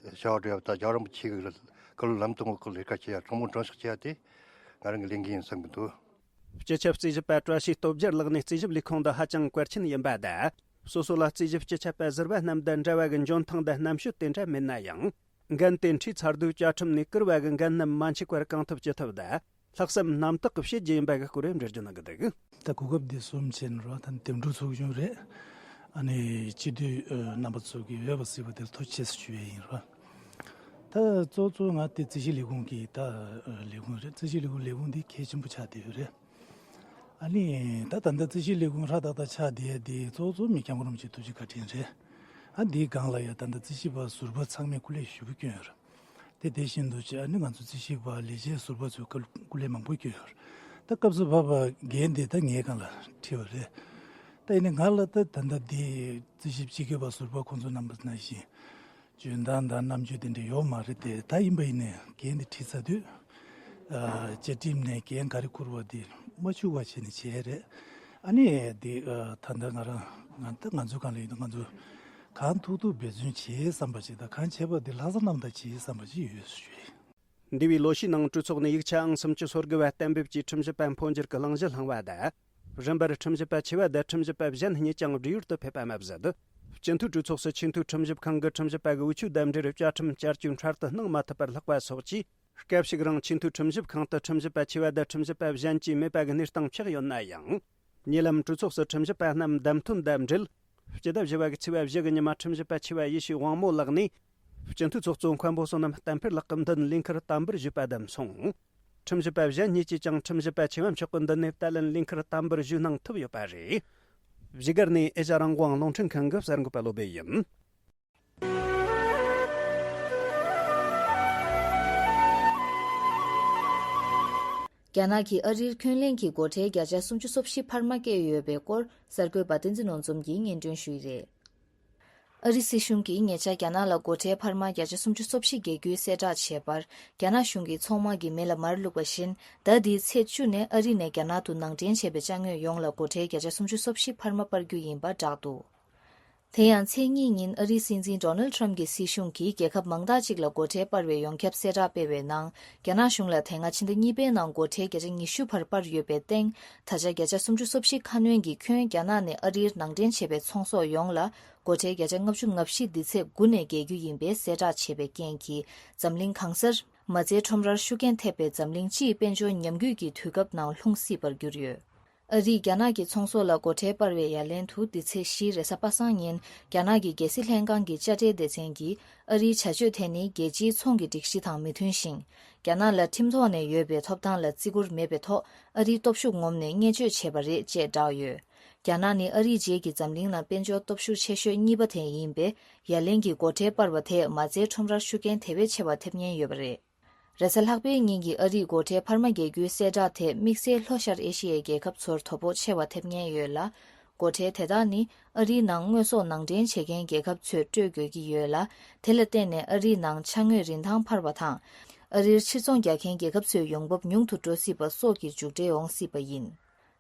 བྱ་བ་སྒྲུབ་ཡ་དང་། རྒྱལ་བ་རིན་པོ་ཆེ་གི་བཀའ་སློབ་ལམ་སྟོན་འོག་གི་ལས་ཀ་བྱེད་ཡ། དྲང་བོ་དྲང་བཞག་བྱེད་ཡ་དེ་ང་རང་གི་ལས་འགན་ཡིན་བསམ་གྱི་འདུག། སྤྱི་ཁྱབ་རྩིས་ཞིབ་པ་བཀྲ་ཤིས་སྟོབས་རྒྱལ་ལགས་ནས་རྩིས་ཞིབ་ལས་ཁུངས་འདི་ཧ་ཅང་གལ་ཆེན་ཡིན་པ་དང་། སོ་སོ་ལ་རྩིས་ཞིབ་སྤྱི་ཁྱབ་པ་ཟུར་པ་རྣམས་དང་འབྲེལ་བ་གི་འཇོན་ཐང་དང་རྣམ་དཔྱོད་དེ་འདྲ་མེད་ན་ཡང་། འགན་དེ་འཁྲིའི་ཚར་དུས་བཅའ་ཁྲིམས་ནས་བཀུར་བ་གི་འགན་རྣམས་མ་འཆུག་པར་གང་ཐུབ་ཅི་ཐུབ་དང་། ལྷག་བསམ་རྣམ་དག་གིས་བྱེད་རྒྱུ་ཡིན་པ་གི་སྐོར་འགྲེལ་བརྗོད་གནང་གི་འདུག། ད་གོ་སྐབས་འདི་གསུམ་བྱས་ནས་རོ། ད་འདེམས་སྒྲུག་ཚོགས་ཆུང་རེད། ཨ་ནི་སྤྱི་འཐུས་རྣམ་པ་ཚོ་གིས་འོས་པ་གཟིགས་པ་དེར་ཐུགས་རྗེ་ཆེ་ཞུ་ཡས་ཡིན་རོ། ད་གཙོ་གཙོ་ང་དེ་རྩིས་ཞིབ་ལས་ཁུངས་ཀྱི་ད་ལས་ཁུངས་རེད། རྩིས་ཞིབ་ལས་ཁུངས་ལས་ཁུངས་འདི་གལ་ཆེན་པོ་ཆགས་བསྡད་ཡོད་རེད། ཨ་ནི་ད་ད་ལྟ་རྩིས་ཞིབ་ལས་ཁུངས་ཧྲ་ཏག་ཏག་ཆགས་བསྡད་དེ་གཙོ་གཙོ་མི་སྐྱབས་མགོན་རིན་པོ་ཆེ་ཐུགས་རྗེ་བཀའ་དྲིན་རེད། ཨ་འདིའི་སྒང་ལ་ཡ་ད་ལྟ་རྩིས་ཞིབ་པ་ཟུར་པ་ཚང་མས་སྐུ་ལས་ཞེ་པོ་བསྐྱོན་ཡོད་རེད། དེ་དེ་བཞིན་དུ་ཅི་ཨ་ནི་ང་ཚོ་རྩིས་ཞིབ་པ་ལས་བྱེད་ཟུར་པ་ཚོས་སྐུ་སྐུ་ལས་མང་པོ་བསྐྱོན་ཡོད་རེད། ད་སྐབས་སུ་བབས་པ་འགན་དེ་ད་ངའི་སྒང་ལ་འཁྲི་བ་རེད། ད་ཡིན་ནའི་ང་ལ་ད་ད་ལྟ་འདི་རྩིས་ཞིབ་སྤྱི་ཁྱབ་པ་ཟུར་པ་ཁོང་ཚོ་རྣམ་པ་ནང་བཞིན། འཇོན་ཐང་དང་རྣམ་དཔྱོད་དེ་འདྲ་ཡོད་མ་རེད་དེ། ད་ཡིན་པ་ཡིན་ནའི་འགན་དེ་འཁྲི་ཚར་དུས། ཨ་བཅའ་ཁྲིམས་ནས་འགན་ག་རེ་འཁུར་བ་དེ་མ་འཆུག་པ་བྱས་ནས་བྱས་རེད། ཨ་ནི་དེ་ཨ་ད་ལྟ་ང་རང་ང་ད་ང་ཚོའི་སྒང་ལ་ཡིན་ན་ང་ཚོ་གང་ཐུབ་ཐུབ་འབད་བརྩོན་བྱེད་བསམ་པ་ཞིག་དང་། གང་བྱས་པ་དེ་ལྷག་བསམ་རྣམ་དག་བྱེད་བསམ་པ་ཞིག་ཡོད་ཞུ་ཡིན། འདས་པའི་ལོ་ཤས་ནང་གྲོས་ཚོགས་ནས་ཡིག་ཆ་ཨང་སུམ་ཅུ་སོ་དགུ་བ་གཏན་འབེབས་ཀྱིས་ཁྲིམས་ཞིབ་པ་འཕོ་འགྱུར་གྱི་གླེང་གཞི་བསླངས་པ་དང་། རིམ་པར་ཁྲིམས་ཞིབ་པ་ཆེ་བ་དང་ཁྲིམས་ཞིབ་པ་གཞན་གཉིས་ཀྱང་བགྲེས་ཡོལ་དུ་ཕེབས་པ་མ་ཟད། སྤྱི་འཐུས་གྲོས་ཚོགས་སུ་ཆེས་མཐོའི་ཁྲིམས་ཞིབ་ཁང་གི་ཁྲིམས་ཞིབ་པ་གི་འོས་ཆོས་དང་འབྲེལ་བཅའ་ཁྲིམས་བསྐྱར་བཅོས་འཕྲལ་དུ་གནང་མ་ཐུབ་པར་ལྷག་པ་སོགས་ཀྱིས། སྐབས་ཤིག་རིང་ཆེས་མཐོའི་ཁྲིམས་ཞིབ་ཁང་དུ་ཁྲིམས་ཞིབ་པ་ཆེ་བ་དང་ཁྲིམས་ཞིབ་པ་གཞན་བཅས་མེད་པ་གི་གནས་སྟངས་ཆགས་ཡོད་ན་ཡང་། ཉེ་ལམ་གྲོས་ཚོགས་སུ་ཁྲིམས་ཞིབ་པ་རྣམས་བདམས་ཐོན་དང་འབྲེལ། སྤྱི་ཟླ་བཞི་པ་གི་ཚེས་པ་བཞི་གི་ཉི་མ་ཁྲིམས་ཞིབ་པ་ཆེ་བ་ཡེ་ཤེས་དབང་མོ་ལགས་ནས། སྤྱི་འཐུས་ཚོགས་གཙོ་མཁན་པོ་བསོད་ནམས་བསྟན་འཕེལ་ལགས་ཀྱི་མདུན་ལས་འཁུར་དམ་འབུལ་ཞུས་པ་བདམས་སོང་། ཁྲིམས་ཞིབ་པ་གཞན་གཉིས་ཀྱིས་ཀྱང་ཁྲིམས་ཞིབ་པ་ཆེ་བ་མཆོག་གི་མདུན་ནས་ད་ལན་ལས་འཁུར་དམ་འབུལ་ཞུས་གནང་ཐུབ་ཡོད་པ་རེད། བཞུགས་སྒར་ནས་ཨེ་ཤ་རང་དབང་རླུང་འཕྲིན་ཁང་གི་གསར་འགོད་པ་བློ་བྷེ་ཡིན། རྒྱ་ནག་གིས་ཨ་རིར་འཁོན་ལན་གྱི་སྒོ་ཁྲལ་བརྒྱ་ཆ་སུམ་ཅུ་སོ་བཞི་འཕར་མ་བཀལ་ཡོད་པའི་སྐོར་གསར་འགོད་པ་བསྟན་འཛིན་ནོར་འཛོམས་ཀྱིས་སྙན་སྒྲོན་ཞུས་ཡི་རེད། ཨ་རི་སྲིད་གཞུང་གིས་ཉེ་ཆར་རྒྱ་ནག་ལ་སྒོ་ཁྲལ་འཕར་མ་བརྒྱ་ཆ་སུམ་ཅུ་སོ་བཞི་བརྒལ་རྒྱུའི་གསལ་བསྒྲགས་བྱས་པར། རྒྱ་ནག་གཞུང་གིས་ཚོང་དམག་གི་མེ་ལ་མར་བླུགས་པ་བཞིན། ཟླ་འདིའི་ཚེས་བཅུ་ནས་ཨ་རི་ནས་རྒྱ་ནག་ཏུ་ནང་འདྲེན་བྱས་པའི་ཅ་དངོས་ཡོངས་ལ་སྒོ་ཁྲལ་བརྒྱ་ཆ་སུམ་ཅུ་སོ་བཞི་འཕར་མ་སྤར་རྒྱུ་ཡིན་པ་བསྒྲགས་འདུག། དེ་ཡང་ཚེས་གཉིས་ཉིན་ཨ་རིའི་སྲིད་འཛིན་ཌོ་ནལ་ཊམ་གྱི་སྲིད་གཞུང་གིས་རྒྱལ་ཁབ་མང་དག་ཅིག་ལ་སྒོ་ཁྲལ་སྤར་བའི་ཡོངས་ཁྱབ་གསལ་བསྒྲགས་སྤེལ་བའི་ནང་། རྒྱ་ནག་གཞུང་ལ་དེ་སྔ་ཕྱི་ཟླ་གཉིས་པའི་ནང་སྒོ་ཁྲལ་བརྒྱ་ཆ་ཉི་ཤུ་བར་སྤར་ཡོད་པའི་སྟེང་། ད་ཆ་བརྒྱ་ཆ་སུམ་ཅུ་སོ་བཞི་ཁ་སྣོན་གྱིས་ཁྱོན་རྒྱ་ནག་ནས་ཨ་རིར་ནང་འདྲེན་བྱས་པའི་ཚོང་ཟོག་ཡོངས་ལ་སྒོ་ཁྲལ་བརྒྱ་ཆ་ལྔ་བཅུ་ང་བཞི་འདི་ཚེས་དགུ་ནས་འགེལ་རྒྱུ་ཡིན་པའི་གསལ་བསྒྲགས་བྱས་པའི་རྐྱེན་གྱིས། འཛམ་གླིང་གང་སར་མ་རྩའི་ཁྲོམ་རར་ཤུགས་རྐྱེན་ཐེབས་པའི་འཛམ་གླིང་སྤྱིའི་དཔལ་འབྱོར་ཉམས་རྒུད་ཀྱི་དུས་སྐབས་ནང་ལྷུང་སྲིད་པར་གྱུར་ཡོད། ཨ་རིས་རྒྱ་ནག་གི་ཚོང་ཟོག་ལ་སྒོ་ཁྲལ་སྤར་བའི་ཡ་ལན་དུ། འདི་ཚེས་བཞི་རེས་གཟའ་པ་སངས་ཉིན། རྒྱ་ནག་གི་རྒྱལ་སྲིད་ལྷན་ཁང་གི་དཔྱ་ཁྲལ་སྡེ་ཚན་གྱིས། ཨ་རིའི་བྱ་སྤྱོད་དེ་ནི་རྒྱལ་སྤྱིའི་ཚོང་གི་སྒྲིག་གཞི་དང་མི་མཐུན་ཞིང་། རྒྱ་ནག་ལ་ཁྲིམས་ཐོག་ནས་ཡོད་པའི་ཐོབ་ཐང་ལ་བརྩི་བཀུར་མེད་པའི་ཐོག་ཨ་རིའི་སྟོབས་ཤུགས་ངོམ་ནས་བརྙས་བཅོས་བྱས་པ་རེད་ཅེས་བསྒྲགས་ཡོད། རྒྱ་ནག་ནི་ཨ་རིའི་རྗེས་ཀྱི་འཛམ་གླིང་ནང་དཔལ་འབྱོར་སྟོབས་ཤུགས་ཆེ་ཤོས་གཉིས་པ་དེ་ཡིན་པས། ཡ་ལན་གྱི་སྒོ་ཁྲལ་སྤར་བ་དེས་མ་རྩའི་ཁྲོམ་རར་ཤུགས་རྐྱེན་དེ་བས་ཆེ་བ་ཐེབས་ཉེན་ཡོད་པ་རེད། རེས་གཟའ་ལྷག་པའི་ཉིན་གྱི་ཨ་རིས་སྒོ་ཁྲལ་འཕར་མ་འགེལ་རྒྱུའི་གསལ་བསྒྲགས་དེས་དམིགས་བསལ་ལྷོ་ཤར་ཨེ་ཤི་ཡའི་རྒྱལ་ཁབ་ཚོར་དོ་ཕོག་ཆེ་བ་ཐེབས་ཉེན་ཡོད་ལ། སྒོ་ཁྲལ་དེ་དག་ནི་ཨ་རིའི་ནང་དངོས་ཟོག་ནང་འདྲེན་བྱེད་མཁན་རྒྱལ་ཁབ་ཚོས་སྤྲོད་དགོས་ཀྱི་ཡོད་ལ། དེ་ལ་བརྟེན་ནས་ཨ་རིའི་ནང་ཅ་དངོས་རིན་ཐང་འཕར་བ་དང་། ཨ་རིར་ཕྱིར་ཚོང་རྒྱག་མཁན་རྒྱལ་ཁབ་ཚོའི་ཡོང་འབབ་ཉུང་དུ་འགྲོ་སྲིད་པ་སོགས་ཀྱི་མཇུག་འབྲས་འོང་སྲིད་པ་ཡིན།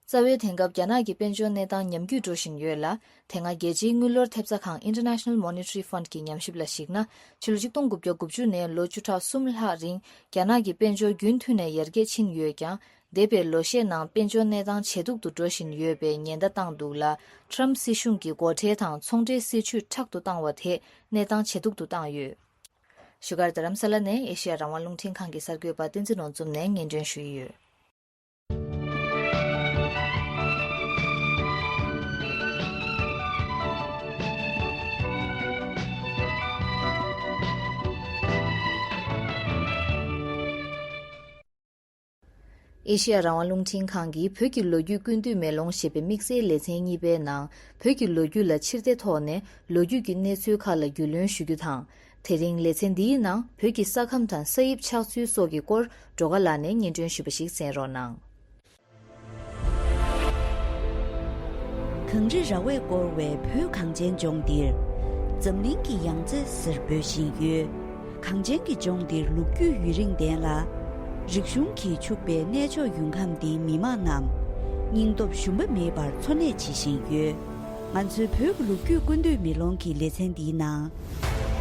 རྩ་བའི་དེང་སྐབས་རྒྱ་ནག་གི་དཔལ་འབྱོར་གནས་སྟངས་ཉམས་རྒུད་འགྲོ་བཞིན་ཡོད་ལ། དེ་སྔ་རྒྱལ་སྤྱིའི་དངུལ་ལོར་ཐེབས་རྩ་ཁང་International Monetary Fund གྱི་ཉམས་ཞིབ་ལ་གཞིགས་ན། ཕྱི་ལོ་ཆིག་སྟོང་དགུ་བརྒྱ་དགུ་བཅུ་ནས་ལོ་བཅུ་ཕྲག་གསུམ་ལྷག་རིང་རྒྱ་ནག་གི་དཔལ་འབྱོར་རྒྱུན་མཐུད་ནས་ཡར་རྒྱས་ཕྱིན་ཡོད་ཀྱང་། འདས་པའི་ལོ་ཤས་ནང་དཔལ་འབྱོར་གནས་སྟངས་ཇེ་སྡུག་ཏུ་འགྲོ་བཞིན་ཡོད་པའི་ཉེན་བརྡ་བཏང་འདུག་ལ། ཊམ་སྲིད་གཞུང་གིས་སྒོ་ཁྲལ་དང་ཚོང་འབྲེལ་སྲིད་ཇུས་དྲག་ཏུ་བཏང་བ་དེས་གནས་སྟངས་ཇེ་སྡུག་ཏུ་བཏང་ཡོད། བཞུགས་སྒར་རྡ་རམ་ས་ལ་ནས་ཨེ་ཤེ་ཡ་རང་དབང་རླུང་འཕྲིན་ཁང་གི་གསར་འགོད་པ་བསྟན་འཛིན་ནོར་འཛོམས་ནས་སྙན་སྒྲོན་ཞུས་ཡོད། ཨེ་ཤེ་ཡ་རང་དབང་རླུང་འཕྲིན་ཁང་གིས་བོད་ཀྱི་ལོ་རྒྱུས་ཀུན་བཏུས་མེ་ལོང་ཞེས་པའི་དམིགས་བསལ་ལེ་ཚན་གཉིས་པའི་ནང་། བོད་ཀྱི་ལོ་རྒྱུས་ལ་ཕྱིར་བལྟས་ཐོག་ནས་ལོ་རྒྱུས་ཀྱི་གནས་ཚུལ་ཁག་ལ་རྒྱུས་ལོན་ཞུ་རྒྱུ་དང་། དེ་རིང་ལེ་ཚན་འདིའི་ནང་བོད་ཀྱི་ས་ཁམས་དང་ས་དབྱིབས་ཆགས་ཚུལ་སོགས་ཀྱི་སྐོར་སྒྲོལ་དཀར་ལགས་ནས་སྙན་སྒྲོན་ཞུས་པ་ཞིག་གསན་རོགས་གནང་། གངས་རི་ར་བས་བསྐོར་བའི་བོད་གངས་ཅན་ལྗོངས་འདིར། འཛམ་གླིང་གི་ཡང་རྩེ་ཟེར་འབོད་བཞིན་ཡོད། གངས་ཅན་གྱི་ལྗོངས་འདིར་ལོ་རྒྱུས་ཡུན་རིང་ལྡན་ལ། རིག་གཞུང་གིས་ཕྱུག་པའི་གནས་མཆོག་ཡུལ་ཁམས་འདིའི་མི་དམངས་རྣམས། སྙིང་སྟོབས་ཞུམ་པ་མེད་པར་འཚོ་གནས་བྱེད་བཞིན་ཡོད། ང་ཚོའི་བོད་ཀྱི་ལོ་རྒྱུས་ཀུན་བཏུས་མེ་ལོང་གི་ལེ་ཚན་འདིའི་ནང་།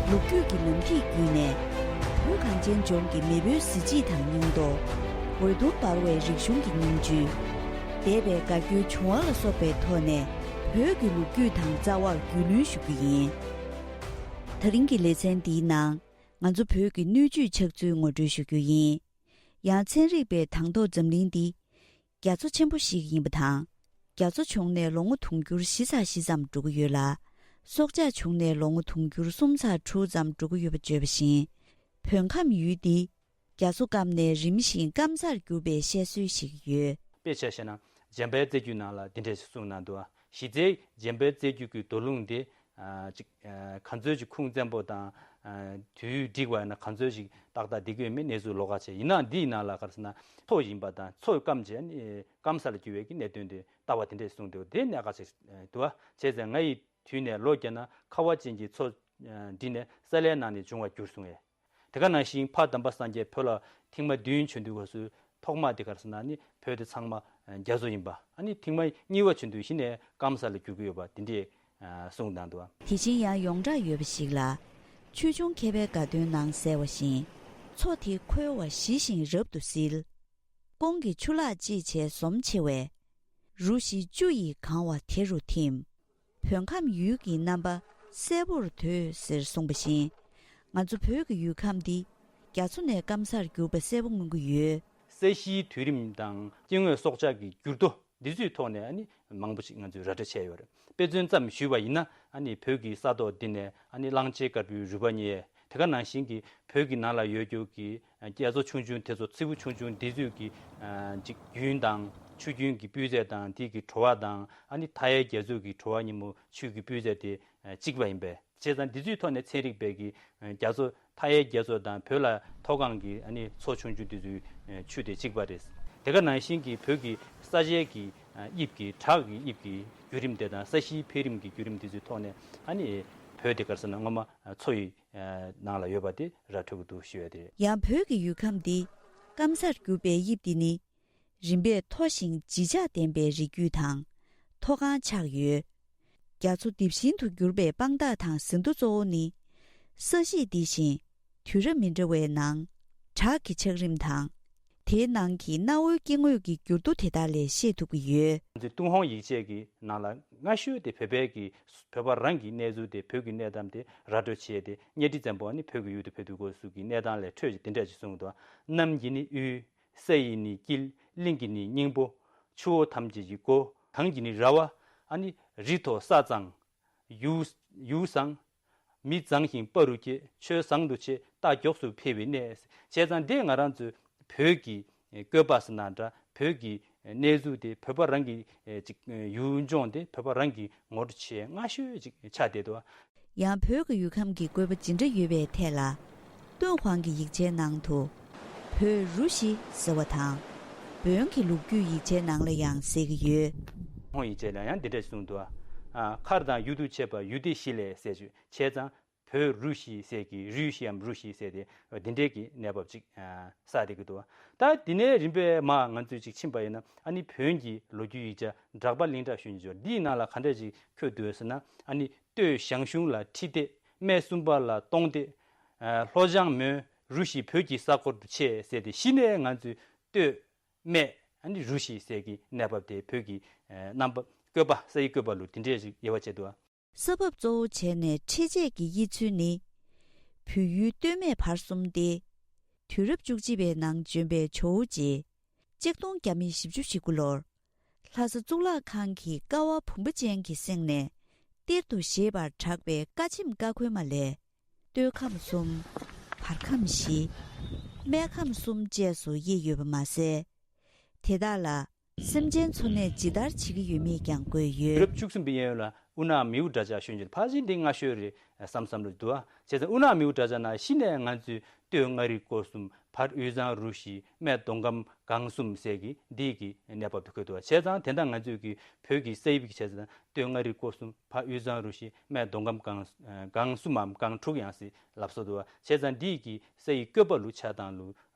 ལོ་རྒྱུས་ཀྱི་ལམ་ཐིག་བརྒྱུད་ནས། བོད་གངས་ཅན་ལྗོངས་ཀྱི་མེས་པོའི་གཟི་བརྗིད་དང་སྙིང་སྟོབས། འོད་སྟོང་འབར་བའི་རིག་གཞུང་གི་སྙིང་བཅུད། འདས་པའི་དགའ་སྐྱོའི་བྱུང་བ་ལ་སོགས་པའི་ཐོག་ནས། བོད་ཀྱི་ལོ་རྒྱུས་དང་རྩ་བར་རྒྱུས་ལོན་ཞུ་རྒྱུ་ཡིན། ད་རིང་གི་ལེ་ཚན་འདིའི་ནང་། ང་ཚོ་བོད་ཀྱི་སྣོད་བཅུད་ཆགས་ཚུལ་ངོ་སྤྲོད་ཞུ་རྒྱུ་ཡིན། ཡང་ཚན་རིག་པས་དང་ཐོག་འཛམ་གླིང་འདི། རྒྱ་མཚོ་ཆེན་པོ་ཞིག་ཡིན་པ་དང་། རྒྱ་མཚོ་བྱུང་ནས་ལོ་ངོ་དུང་ཕྱུར་བཞི་ཚེག་བཞི་ཙམ་འགྲོ་གི་ཡོད་ལ། སྲོག་ཆགས་བྱུང་ནས་ལོ་ངོ་དུང་ཕྱུར་གསུམ་ཚེག་དྲུག་ཙམ་འགྲོ་གི་ཡོད་པ་བརྗོད་པ་བཞིན། བོད་ཁམས་ཡུལ་འདི། རྒྱ་མཚོ་སྐམ་ནས་རིམ་བཞིན་སྐམ་སར་གྱུར་པའི་བཤད་སྲོལ་ཞིག་ཡོད། དཔེ་ཆ་བཞག་ན་འཇམ་དཔལ་རྩ་རྒྱུད་ནང་ལ་འདི་འདྲ་ཞིག་གསུངས་གནང་འདུག་གཞི་རྩའི་འཇམ་དཔལ་རྩ་རྒྱུད་ཀྱི་མདོ་ལུང་འདི། ཨ་ཅིག་ཨ་ག་ཚོད་ཅིག་ཁུངས་བཙན་པོ་དང་། ཨ་དུས་འགྲིག་པ་ཡིན་ན་ག་ཚོད་ཅིག་ཏག་ཏག་བསྡད་ཀྱི་ཡོད་མེད་གནས་ཚུལ་ལོགས་ཀ་བྱས། ཡིན་ནའང་འདི་ཡི་ནང་ལ་ག་རེ་ཟེར་ན་མཚོ་ཡིན་པ་དང་མཚོ་སྐམ་བྱས་ནས་སྐམ་ས་ལ་གྱུར་བའི་གི་གནད་དོན་དེ་ལྟ་བ་དེ་འདྲས་གསུངས་འདུག་དེ་གནད་འགག་ཅིག་འདུག་བ། བྱས་ཙང་ང་ཡི་དུས་ནས་ལོ་བརྒྱ་ན་ཁ་བ་ཅན་གྱི་མཚོ་འདི་ནས་ས་ལའི་ནང་ནས་བྱུང་བར་གྱུར་གསུངས་ཡས། དེ་ག་ནང་བཞིན་ཕ་དམ་པ་སངས་རྒྱས་བོད་ལ་ཐེངས་མ་བདུན་བྱོན་དུས་སྐབས་སུ་ཐོག་མ་དེ་ག་རེ་ཟེར་ན་ནི་བོད་དེ་ཚང་མ་རྒྱ་མཚོ་ཡིན་པ། ཨ་ནི་ཐེངས་མ་གཉིས་པ་བྱོན་དུས་གཞི་ནས་སྐམ་ས་ལ་གྱུར་གྱི་ཡོད་པ་དེ་འདྲས་གསུངས་གནང་འདུག་དེ་བཞིན་ཡང་ཡོངས་གྲགས་ཡོད་པ་ཞིག་ལ། ཆོས་འབྱུང་མཁས་པའི་དགའ་སྟོན་ནང་གསལ་བ་བཞིན། མཚོ་དེ་ཁོལ་བ་ཞི་ཞིང་རབ་ཏུ་བསིལ། ཀོང་གི་ཆུ་ལྷག་ཅེས་བྱའི་ཟོམ་ཆེ་བས། རུ་བཞི་བཅུ་ཡིས་གང་བ་དེ་རུ་ཐིམ། བོད་ཁམས་ཡུལ་གྱི་རྣམ་པ་གསལ་པོར་དོད་ཟེར་གསུངས་པ་བཞིན། ང་ཚོ་བོད་ཀྱི་ཡུལ་ཁམས་འདི་རྒྱ་མཚོ་ནས་སྐམ་སར་གྱུར་པ་གསལ་པོ་མངོན་གྱི་ཡོད། ས་གཞིའི་དུས་རིམ་དང་སྐྱེ་དངོས་སྲོག་ཆགས་ཀྱི་འགྱུར་ལྡོག་འདི་ཚོའི་ཐོག་ནས་ཨ་ནི་མང་པོ་ཞིག་ང་ཚོས་ར་སྤྲོད་བྱས་ཡོད་རེད། དཔེ་མཚོན་ཙམ་ཞུས་པ་ཡིན་ན་ཨ་ནི་བོད་ཀྱི་ས་ཐོག་འདི་ནས་ཨ་ནི་གླང་ཆེན་དཀར་པོའི་རུས་པ་རྙེད། དེ་ག་ནང་བཞིན་གྱི་བོད་ཀྱི་ནང་ལ་ཡོད་རྒྱུ་གི་རྒྱ་མཚོ་ཆུང་ཆུང་དེ་ཚོ་ཚི་གུ་ཆུང་ཆུང་འདི་ཚོས་ཀྱི་ཅིག་རྒྱུན་དང་ཆུ་རྒྱུན་གྱི་སྤུས་ཚད་དང་དེ་གི་བྲོ་བ་དང་ཨ་ནི་མཐའ་ཡས་རྒྱ་མཚོ་གི་བྲོ་བ་སྙོམས་པོ་ཆུ་གི་སྤུས་ཚད་དེ་གཅིག་པ་ཡིན་པས། བྱས་ཙང་འདི་ཚོའི་ཐོག་ནས་ཚན་རིག་པས་ཀྱི་རྒྱ་མཚོ་མཐའ་ཡས་རྒྱ་མཚོ་དང་བོད་ལ་མཐོ་སྒང་གི་ཨ་ནི་མཚོ་ཆུང་ཆུང་འདི་ཚོའི་ཆུ་དེ་གཅིག་པ་རེད། དེ་ག་ནང་བཞིན་གྱི་བོད་ཀྱི་ས་ཆའི་གི་དབྱིབས་ཀྱི་བྲག་གི་དབྱིབས་ཀྱི་བརྒྱུད་རིམ་དེ་དང་ས་གཞིའི་འཕེལ་རིམ་གྱི་བརྒྱུད་རིམ་དེ་ཚོའི་ཐོག་ནས་ཨ་ནི་བོད་དེ་ག་རེ་ཟེར་ན་སྔོན་མ་མཚོ་ཡི་ནང་ལ་ཡོད་པ་དེ་ར་འཕྲོད་ཀྱི་འདུག་ཞུ་ཡ་དེ་རེད། ཡང་བོད་ཀྱི་ཡུལ་ཁམས་འདི་སྐམ་སར་གྱུར་པའི་དབྱིབས་འདི་ནི། རིམ་པས་མཐོ་ཞིང་བརྗིད་ཆགས་ལྡན་པའི་རི་རྒྱུད་དང་མཐོ་སྒང་ཆགས་ཡོད། རྒྱ་མཚོ་ལྡེབས་ཤིང་དུ་གྱུར་པའི་དཔང་རྟགས་དང་ཟིན་ཐོ་གཙོ་བོ་ནི། ས་གཞི་འདི་བཞིན་དུས་རབས་མི་འདྲ་བའི་ནང་བྲག་གི་ཆགས་རིམ་དང་། དེའི་ནང་གི་གནའ་བོའི་སྐྱེ་དངོས་ཀྱི་འགྱུར་རྡོ་དེ་དག་ལས་ཤེས་ཐུབ་ཀྱི་ཡོད། ང་ཚོའི་ཏུན་ཧོང་ཡིག་ཆས་ཀྱི་ནང་ལ་སྔ་ཤོས་དེ་བོད་པའི་གི་བོད་པ་རང་གི་གནས་ཚུལ་དེ་བོད་ཀྱི་གནས་སྟངས་དེ་ར་སྤྲོད་བྱས་ཏེ་གཉའ་ཁྲི་བཙན་པོ་ནི་བོད་ཀྱི་ཡུལ་དུ་ཕེབས་དུས་སྐབས་སུ་གི་གནས་སྟངས་ལས་འཕྲོས་ཀྱི་དེ་འདྲ་ཞིག་གསུངས་འདུག་གནམ་གྱི་ནི་དབུས། ས་ཡི་ནི་དཀྱིལ། གླིང་གི་ནི་སྙིང་པོ། ཆུ་བོ་ཐམས་ཅད་ཀྱི་མགོ། གངས་ཀྱི་ནི་ར་བ། ཨ་ནི་རི་མཐོ་ས་གཙང་། ཡུལ་ཡུལ་བཟང་། མི་གཙང་ཞིང་སྤ་རུ་སྐྱེས། ཆོས་བཟང་དུ་བྱེད། རྟ་མགྱོགས་སུ་འཕེལ་བའི་གནས། བྱས་ཙང་འདི་ང་རང་ཚོའི་བོད་ཀྱི་བཀོད་པ་ཟེར་ན་འདྲ། བོད་ཀྱི་གནས་ཚུལ་དེ་བོད་པ་རང་གི་ཅིག་ཡུལ་ལྗོངས་དེ་བོད་པ་རང་གི་ངོ་སྤྲོད་བྱེད་སྔ་ཤོས་ཅིག་ཆགས་བསྡད་འདུག་ཡང་བོད་ཀྱི་ཡུལ་ཁམས་ཀྱི་བཀོད་པ་ཇི་འདྲ་ཡོད་པའི་ཐད་ལ། ཏུན་ཧོང་གི་ཡིག་ཆའི་ནང་དུ། བོད་རུ་ཞི་ཟེར་བ་དང་། བོན་གྱི་ལོ་རྒྱུས་ཡིག་ཆའི་ནང་ལ་ཡང་གསལ་གྱི་ཡོད། ཧོང་ཡིག་ཆའི་ནང་ཡང་འདི་འདྲ་གསུངས་འདུག་ཨ། མཁར་དང་ཡུལ་དུ་བྱས་པ་ཡུལ་སྡེ་བཞི་ལས་ཟེར་ཞུ། བྱས་ཙང་བོད་རུ་ཞི་ཟེར་གྱི་རུ་ཞི་འམ་རུ་ཞི་ཟེར་ཏེ་འདི་འདྲའི་གི་གནས་བབ་ཅིག་ཨ། གསལ་བསྡད་ཀྱི་འདུག་ད་འདི་ནས་རིམ་པས་མར་ང་ཚོས་ཅིག་ཕྱིན་པ་ཡིན་ན། ཨ་ནི་བོན་གྱི་ལོ་རྒྱུས་ཡིག་ཆ་གྲགས་པ་གླིང་གྲགས་ཞུ་མཁན་ཅིག་ཡོད། འདིའི་ནང་ལ་ག་འདྲ་ཅིག་འཁོད་འདུག་ཟེར་ན། ཨ་ནི། སྟོད་ཞང་ཞུང་ལ་ཁྲི་སྟེགས། སྨད་སུམ་པ་ལ་སྟོང་སྟེགས། ལྷོ་ལྗང་མོན་རུ་ཞི་བོད་ཀྱི་ས་སྐོར་དུ་ཆེ་ཟེར་ཏེ། གཞི་ནས་ང་ཚོས་སྟོད་སྨད་ཨ་ནི་རུ་ཞི་ཟེར་གྱི་གནས་བབ་དེ་བོད་ཀྱི་རྣམ་པ་བཀོད་པ་ས་ཡི་བཀོད་པ་ལུ་དེ་འདྲས་ཞིག་དབྱེ་བ་ཕྱེ་འདུག་ས་བབ་གཙོ་བོ་བྱས་ནས་འཕྲེད་ཆས་ཀྱི་དབྱེ་ཚུལ་ནི། བོད་ཡུལ་སྟོད་སྨད་བར་གསུམ་སྟེ། དུས་རབས་བཅུ་གཅིག་པའི་ནང་བྱོན་པའི་ཇོ་བོ་རྗེ། ཆིག་སྟོང་བརྒྱ་མེད་བཞི་བཅུ་ཞེ་དགུ་ལོར། ལྷ་ས་གཙུག་ལག་ཁང་གི་ཀ་བ་བུམ་པ་ཅན་གྱི་གསེང་ནས་གཏེར་དུ་བཞེས་པར་གྲགས་པའི་ཀ་ཆེམས་ཀ་ཁོལ་མ་ལས། སྟོད་ཁམས་གསུམ། བར་ཁམས་བཞི། སྨད་ཁམས་གསུམ་བཅས་སུ་དབྱེ་ཡོད་པ་མ་ཟད། དེ་དག་ལ་སེམས་ཅན་འཚོ་གནས་ཇི་ལྟར་བྱེད་ཀྱི་ཡོད་མེད་ཀྱང་བཀོད་ཡོད། དུས་རབས་བཅུ་གསུམ་པའི་གཡས་གཡོན་ལ་དབུ་ནག་མིའུ་འདྲ་ཆགས་ཞུ་རྒྱུ་ཕལ་ཆེར་འདི་སྔ་ཤོས་རེད་བསམ་བསམ་རེད་འདུག་ཨ། བྱས་ཙང་དབུ་ནག་མིའུ་འདྲ་ཆགས་ནང་གཞི་ནས་ང་ཚོས་སྟོད་མངའ་རིས་སྐོར་གསུམ། བར་དབུས་གཙང་རུ་བཞི། སྨད་མདོ་ཁམས་སྒང་གསུམ་ཟེར་གྱི་འདི་གི་གནས་བབ་དེ་འཁོད་འདུག་བ། བྱས་ཙང་དེ་འདྲ་ང་ཚོས་ཀྱི་བོད་ཀྱི་ས་དབྱིབས་ཀྱི་བྱས་ཙང་སྟོད་མངའ་རིས་སྐོར་གསུམ། བར་དབུས་གཙང་རུ་བཞི། སྨད་མདོ་ཁམས་སྒང་སྒང་གསུམ་མམ་སྒང་དྲུག་ཡང་སྲིད་ལབ་སྲོལ་འདུག་བ། བྱས་ཙང་འདི་གི་ས་ཡི་བཀོད་པ་ལུ་ཆ་དང་ལུ་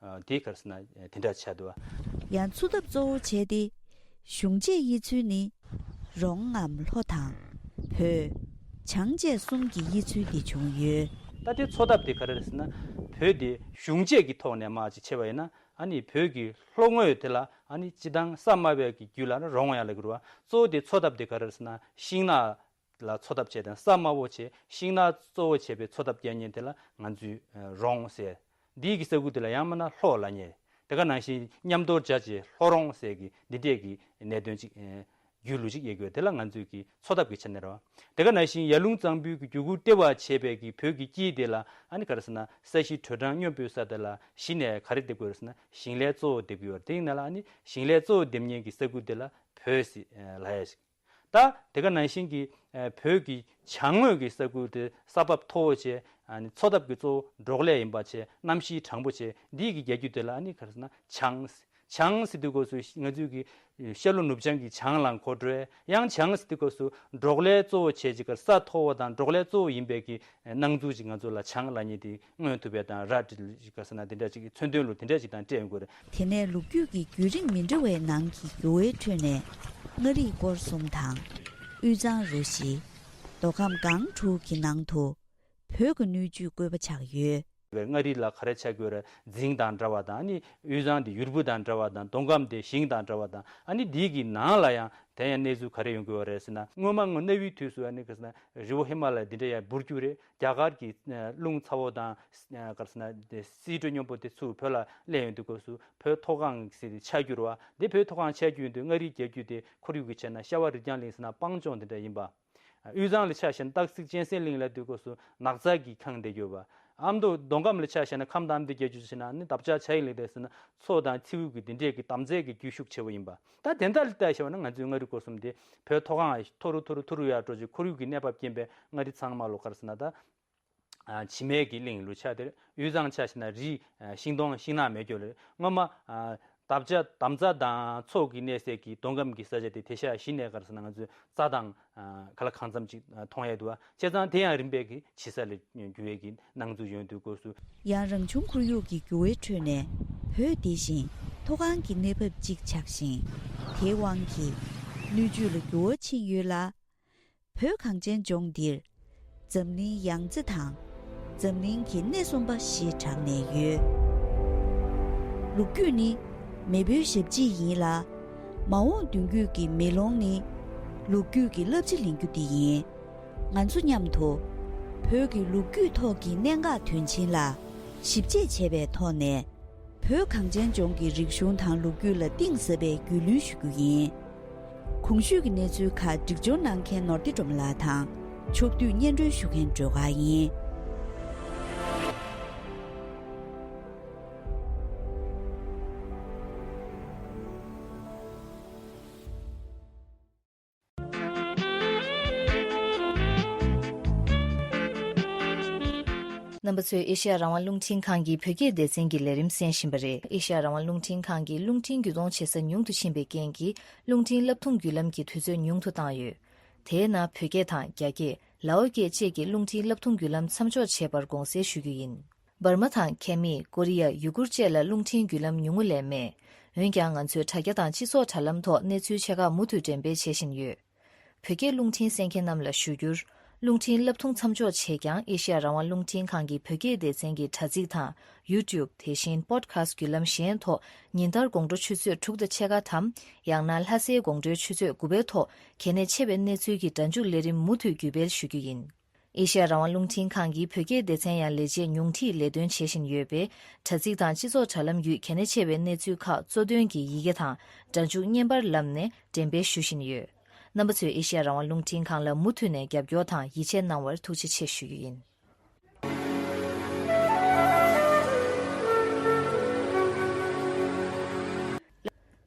དེ་ག་རེ་ཟེར་ན་དེ་འདྲ་ཆགས་འདུག་བ། ཡང་ཚུ་ཐབ་གཙོ་བོ་བྱས་ཏེ། གཞུང་བཅས་དབྱེ་ཚུལ་ནི། རོང་ངམ་ལྷོ་དང་། བོད། བྱང་བཅས་གསུམ་གྱི་དབྱེ་ཚུལ་འདི་བྱུང་ཡོད། ད་དེ་ཚོ་ཐབ་དེ་ག་རེ་རེད་ཟེར་ན། བོད་དེ་གཞུང་བཅས་ཀྱི་ཐོག་ནས་མར་ཅིག་ཕྱེ་བ་ཡིན་ན། ཨ་ནི་བོད་ཀྱི་ལྷོ་ངོས་དེ་ལ་ཨ་ནི་སྤྱི་བཏང་ས་དམའ་བའི་གི་རྒྱུད་ལ་ནི་རོང་ཡང་ལབ་ཀྱི་རེད་བ། གཙོ་བོ་དེ་ཚོ་ཐབ་དེ་ག་རེ་རེད་ཟེར་ན། ཤིང་ནགས་ལ་ཚོ་ཐབ་བྱས་དང་ས་དམའ་བོ་བྱས། ཤིང་ནགས་གཙོ་བོ་བྱས་པའི་ཚོ་ཐབ་རྒྱག་མཁན་དེ་ལ་ང་ཚོས་རོང་ཟེར། འདིའི་གི་ས་ཁུལ་དེ་ལ་ཡང་མིན་ན་ལྷོ་ལབ་མཁན། དེ་ག་ནང་བཞིན་མཉམ་དུ་སྦྱར་བྱས་ལྷོ་རོང་ཟེར་གི་འདི་འདྲས་ཀྱི་གནད་དོན་ཅིག་རྒྱུད་ལུགས་ཅིག་ཡོད་དགོས། དེ་ལ་ང་ཚོས་ཀྱི་ཚོ་ཐབ་ཀྱི་ཆ་ནས་རེད་བ། དེ་ག་ནང་བཞིན་ཡར་ཀླུང་གཙང་པོའི་གི་རྒྱུད་གུར་ལྟེ་བ་བྱས་པའི་གི་བོད་ཀྱི་དཀྱིལ་དེ་ལ་ཨ་ནི་ག་རེ་ཟེར་ན། ས་གཞི་དྲོད་གྲང་སྙོམས་པོའི་ས་དེ་ལ་གཞི་ནས་ག་རེ་འདེབས་དགོས་རེད་ཟེར་ན། ཞིང་ལས་གཙོ་བོ་འདེབས་ཀྱི་ཡོད་རེད། དེ་ཡིན་ན་ལ་ཨ་ནི་ཞིང་ལས་གཙོ་བོ་འདེབས་མཁན་གྱི་ས་ཁུལ་དེ་ལ་བོད་ཟེར་ལབ་ཡ་ཞིག་ད་དེ་ག་ནང་བཞིན་གྱི་ཨ་བོད་ཀྱི་བྱང་ངོས་ཀྱི་ས་ཁུལ་དེ་ས་བབ་མཐོ་བོ་བྱས། ཨ་ནི་འཚོ་ཐབས་ཀྱི་གཙོ་བོ་འབྲོག་ལས་ཡིན་པ་བྱས། གནམ་གཤིས་གྲང་པོ་བྱས། འདི་གི་རྒྱལ་རྒྱུད་དེ་ལ་ཨ་ནི་ག་རེ་ཟེར་ན་བྱང་། བྱང་ཟེར་དུས་སྐབས་སུ་ང་ཚོས་ཀྱི་ཤར་ལྷོ་ནུབ་བྱང་གི་བྱང་ལ་གོ་འགྲོ་ཡ། ཡང་བྱང་ཟེར་དུས་སྐབས་སུ་འབྲོག་ལས་གཙོ་བོ་བྱས་ཅིག་ག་ས་མཐོ་བོ་དང་འབྲོག་ལས་གཙོ་བོ་ཡིན་པའི་གི་སྣང་ཚུལ་ཅིག་ང་ཚོ་ལ་བྱང་ལབ་མཁན་དེ་མངོན་ཐུབ་པའི་དང་། ར་ཏི་ལ་ཅིག་ག་ཟེར་ན་དེ་འདྲ་ཅིག་མཚོན་དོན་ལུ་དེ་འདྲ་ཅིག་དང་སྤྲད་ཡོང་གི་རེད། དེ་ནས་ལོ་རྒྱུས་ཀྱི་བརྒྱུད་རིམ་མི་འདྲ་བའི་ནང་གི་འགྱུར་བའི་ཁྲོད་ནས། མངའ་རིས་སྐོར་གསུམ་དང་། དབུས་གཙང་རུ་བཞི། མདོ་ཁམས་སྒང་དྲུག་གི་ནང་དུ་བོད་ཀྱི་སྣོད་བཅུད་བཀོད་པ་ཆགས་ཡོད། མངའ་རིས་ལ་ག་རེ་ཆགས་ཀྱི་ཡོད་རེད། རྫིང་དང་འདྲ་བ་དང་། ཨ་ནི་དབུས་གཙང་དེ་ཡུར་བུ་དང་འདྲ་བ་དང་། མདོ་ཁམས་དེ་ཞིང་དང་འདྲ་བ་དང་། ཨ་ནི་འདི་གི་ནང་ལ་ཡང་དེ་ཡང་གནས་ཚུལ་ག་རེ་ཡོང་གི་ཡོད་རེད་ཟེར་ན། སྔོན་མ་སྔོན་གནའ་བོའི་དུས་སུ་ཨ་ནི་ག་ཟེར་ན་རི་བོ་ཧི་མ་ལ་ཡ་འདི་འདྲ་ཡང་འབུར་རྒྱུག་རེད། རྒྱ་གར་གྱི་རླུང་ཚ་བོ་དང་། ག་རེ་ཟེར་ན་དེ་བསིལ་དྲོད་སྙོམས་པོ་དེ་ཚུར་བོད་ལ་སླེབས་ཡོང་དུས་སྐབས་སུ་བོད་མཐོ་སྒང་ཟེར་ཏེ་ཆགས་རྒྱུ་རེད་བ། དེ་བོད་མཐོ་སྒང་ཆགས་རྒྱུ་ཡིན་དུས་མངའ་རིས་རྒྱལ་རྒྱུད་དེ་ཁོར་ཡུག་གི་ཆ་ནས་ཤ་བ་རི་རྐྱང་གླིང་ཟེར་ན་སྤང་ལྗོངས་དེ་འདྲ་ཡིན་པ། དབུས་གཙང་ལ་ཆ་བཞག་ན་སྟག་གཟིག་གཅན་གཟན་གླིང་ལབ་དུས་སྐབས་སུ་ནགས་ཚལ་གྱི་ཁང་དེ་ཡོད་པ། ཨ་མདོ་མདོ་ཁམས་ལ་ཆ་བཞག་ན་ཁམས་དང་ཨ་མདོའི་རྒྱལ་རྒྱུད་ཆ་ན་ནི་འདབ་ཆགས་བྱ་ཡི་ལེ་དེ་ཟེར་ན་མཚོ་དང་མཚེའུ་གི་དེ་འདྲས་ཀྱི་དམ་རྫས་ཀྱི་རྒྱུད་ཤུགས་ཆེ་བོ་ཡིན་པ། ད་དེ་འདྲ་ལ་བལྟས་བཞག་ན་ང་ཚོའི་མངའ་རིས་སྐོར་གསུམ་དེ་བོད་མཐོ་སྒང་མཐོ་རུ་མཐོ་རུ་མཐོ་རུ་ཡར་འགྲོ་ཅིག་ཁོར་ཡུག་གི་གནས་བབ་རྐྱེན་པས་མངའ་རིས་ཚང་མ་ལོ་ག་རེ་ཟེར་ན་ད། ཨ་བྱེ་མའི་གི་གླིང་ལུ་ཆགས་དེར། དབུས་གཙང་ཆ་བཞག་ན་རི། ཨ་ཤིང་སྡོང་ཤིང་ནགས་མེད་རྒྱུ་ལས། སྔོན་མ་ཨ་འདབ་ཆགས་འདབ་རྫ་དང་མཚོ་གི་གནས་སའི་གི་མདོ་ཁམས་ཀྱི་ས་ཆ་དེ་དེ་ཤ་གཞི་ནས་ག་རེ་ཟེར་ན་ང་ཚོས་རྩྭ་དང་ཨ་ག་ལ་གང་འཚམ་ཅིག་ཨ་མཐོང་ཡས་འདུག་བ། བྱས་ཙང་དེ་ཡང་རིམ་པས་ཀྱི་ཕྱི་ས་ལ་འགྱུར་བའི་གི་སྣང་ཚུལ་ཡོང་དུས་སྐབས་སུ། ཡང་རང་བྱུང་ཁོར་ཡུག་གི་འགྱུར་བའི་ཁྲོད་ནས་བོད་དེ་བཞིན་མཐོ་སྒང་གི་གནས་བབ་ཅིག་ཆགས་ཤིང་། དེའི་དབང་གིས་སྣོད་བཅུད་ལ་འགྱུར་བ་ཕྱིན་ཡོད་ལ། བོད་གངས་ཅན་ལྗོངས་འདིར་འཛམ་གླིང་ཡང་རྩེ་དང་། འཛམ་གླིང་གི་སྣེ་གསུམ་པ་ཞེས་གྲགས་ནས་ཡོད། ལོ་རྒྱུས་ནི་མེས་པོའི་ཞབས་རྗེས་ཡིན་ལ། མ་འོངས་མདུན་སྐྱོད་ཀྱི་མེ་ལོང་ནི་ལོ་རྒྱུས་ཀྱི་བསླབ་བྱ་ལེན་རྒྱུ་འདི་ཡིན། ང་ཚོ་མཉམ་དུ་བོད་ཀྱི་ལོ་རྒྱུས་ཐོག་གི་གནད་འགག་དོན་ཆེན་ལ་ཞིབ་དཔྱད་བྱས་པའི་ཐོག་ནས། བོད་གངས་ཅན་ལྗོངས་ཀྱི་རིག་གཞུང་དང་ལོ་རྒྱུས་ལ་གཏིང་ཟབ་པའི་རྒྱུས་ལོན་ཞུ་རྒྱུ་ཡིན། གོང་ཞུས་ཀྱི་གནས་ཚུལ་ཁག་སྒྲིག་སྦྱོར་གནང་མཁན་ནོར་བདེ་སྒྲོལ་མ་ལགས་དང་། ཕྱོགས་བསྡུས་སྙན་སྒྲོན་ཞུ་མཁན་སྒྲོལ་དཀར་ཡིན། རྣམ་པ་ཚོས་ཨེ་ཤེ་ཡ་རང་དབང་རླུང་འཕྲིན་ཁང་གི་བོད་སྐད་སྡེ་ཚན་གྱི་ལས་རིམ་གསན་བཞིན་པ་རེད། ཨེ་ཤེ་ཡ་རང་དབང་རླུང་འཕྲིན་ཁང་གིས་རླུང་འཕྲིན་བརྒྱུད་གཏོང་བྱེད་ས་ཉུང་དུ་ཕྱིན་པའི་རྐྱེན་གྱིས། རླུང་འཕྲིན་བསླབ་ཐུང་བརྒྱུད་ལམ་གྱི་དུས་ཚོད་ཉུང་དུ་བཏང་ཡོད། དེས་ན་བོད་སྐད་དང་རྒྱ་སྐད། ལའོ་སྐད་བཅས་ཀྱི་རླུང་འཕྲིན་བསླབ་ཐུང་བརྒྱུད་ལམ་མཚམས་འཇོག་བྱས་པར་དགོངས་སེལ་ཞུ་རྒྱུ་ཡིན། འབར་མ་དང་ཁེ་མི། ཀོ་རི་ཡ། ཡུ་གུར་བཅས་ལ་རླུང་འཕྲིན་བརྒྱུད་ལམ་ཉུང་ངུ་ལས་མེད། འོན་ཀྱང་ང་ཚོས་དྲ་རྒྱ་དང་སྤྱི་ཚོགས་དྲ་ལམ་ཐོག་གནས་ཚུལ་ཆེ་ཁག་མུ་མཐུད་འགྲེམས་སྤེལ་བྱེད་བཞིན་ཡོད། བོད་སྐད་རླུང་འཕྲིན་གསན་མཁན་རྣམས་ལ་ཞུ་རྒྱུར། རླུང་འཕྲིན་བསླབ་ཐུང་མཚམས་འཇོག་བྱས་ཀྱང་ཨེ་ཤེ་ཡ་རང་དབང་རླུང་འཕྲིན་ཁང་གི་བོད་སྐད་སྡེ་ཚན་གྱི་དྲ་ཚིགས་དང་། ཡུ་ཊུབ། དེ་བཞིན་པོ་ཌི་ཁ་སི་ཊི་བརྒྱུད་ལམ་གཞན་ཐོག་ཉིན་ལྟར་དགོང་དྲོ་ཆུ་ཚོད་དྲུག་དང་ཕྱེད་ཀ་དམ། ཡང་ན་ལྷ་སའི་དགོང་དྲོའི་ཆུ་ཚོད་དགུ་པའི་ཐོག་གལ་གནད་ཆེ་བའི་གནས་ཚུལ་གྱི་སྒྲ་འཇུག་ལས་རིམ་མུ་མཐུད་བརྒྱུད་སྤེལ་ཞུ་རྒྱུ་ཡིན། ཨེ་ཤེ་ཡ་རང་དབང་རླུང་འཕྲིན་ཁང་གི་བོད་སྐད་སྡེ་ཚན་ཡང་ལས་བྱེད་ཉུང་མཐིལ་ལས་དོན་བྱེད་བཞིན་ཡོད་པས། དྲ་ཚིགས་དང་སྤྱི་ཚོགས་དྲ་ལམ་བརྒྱུད་གལ་གནད་ཆེ་བའི་གནས་ཚུལ་ཁག་གཙོ་དོན་གྱི་ཡི་གེ་དང་སྒྲ་འཇུག་བརྙན་པར་ལམ་ནས་འགྲེམས་སྤེལ་ཞུ་བཞིན་ཡོད། རྣམ་པ་ཚོས་ཨེ་ཤེ་ཡ་རང་དབང་རླུང་འཕྲིན་ཁང་ལ་མུ་མཐུད་ནས་རྒྱབ་སྐྱོར་དང་ཡིད་ཆེས་གནང་བར་ཐུགས་རྗེ་ཆེ་ཞུ་རྒྱུ་ཡིན།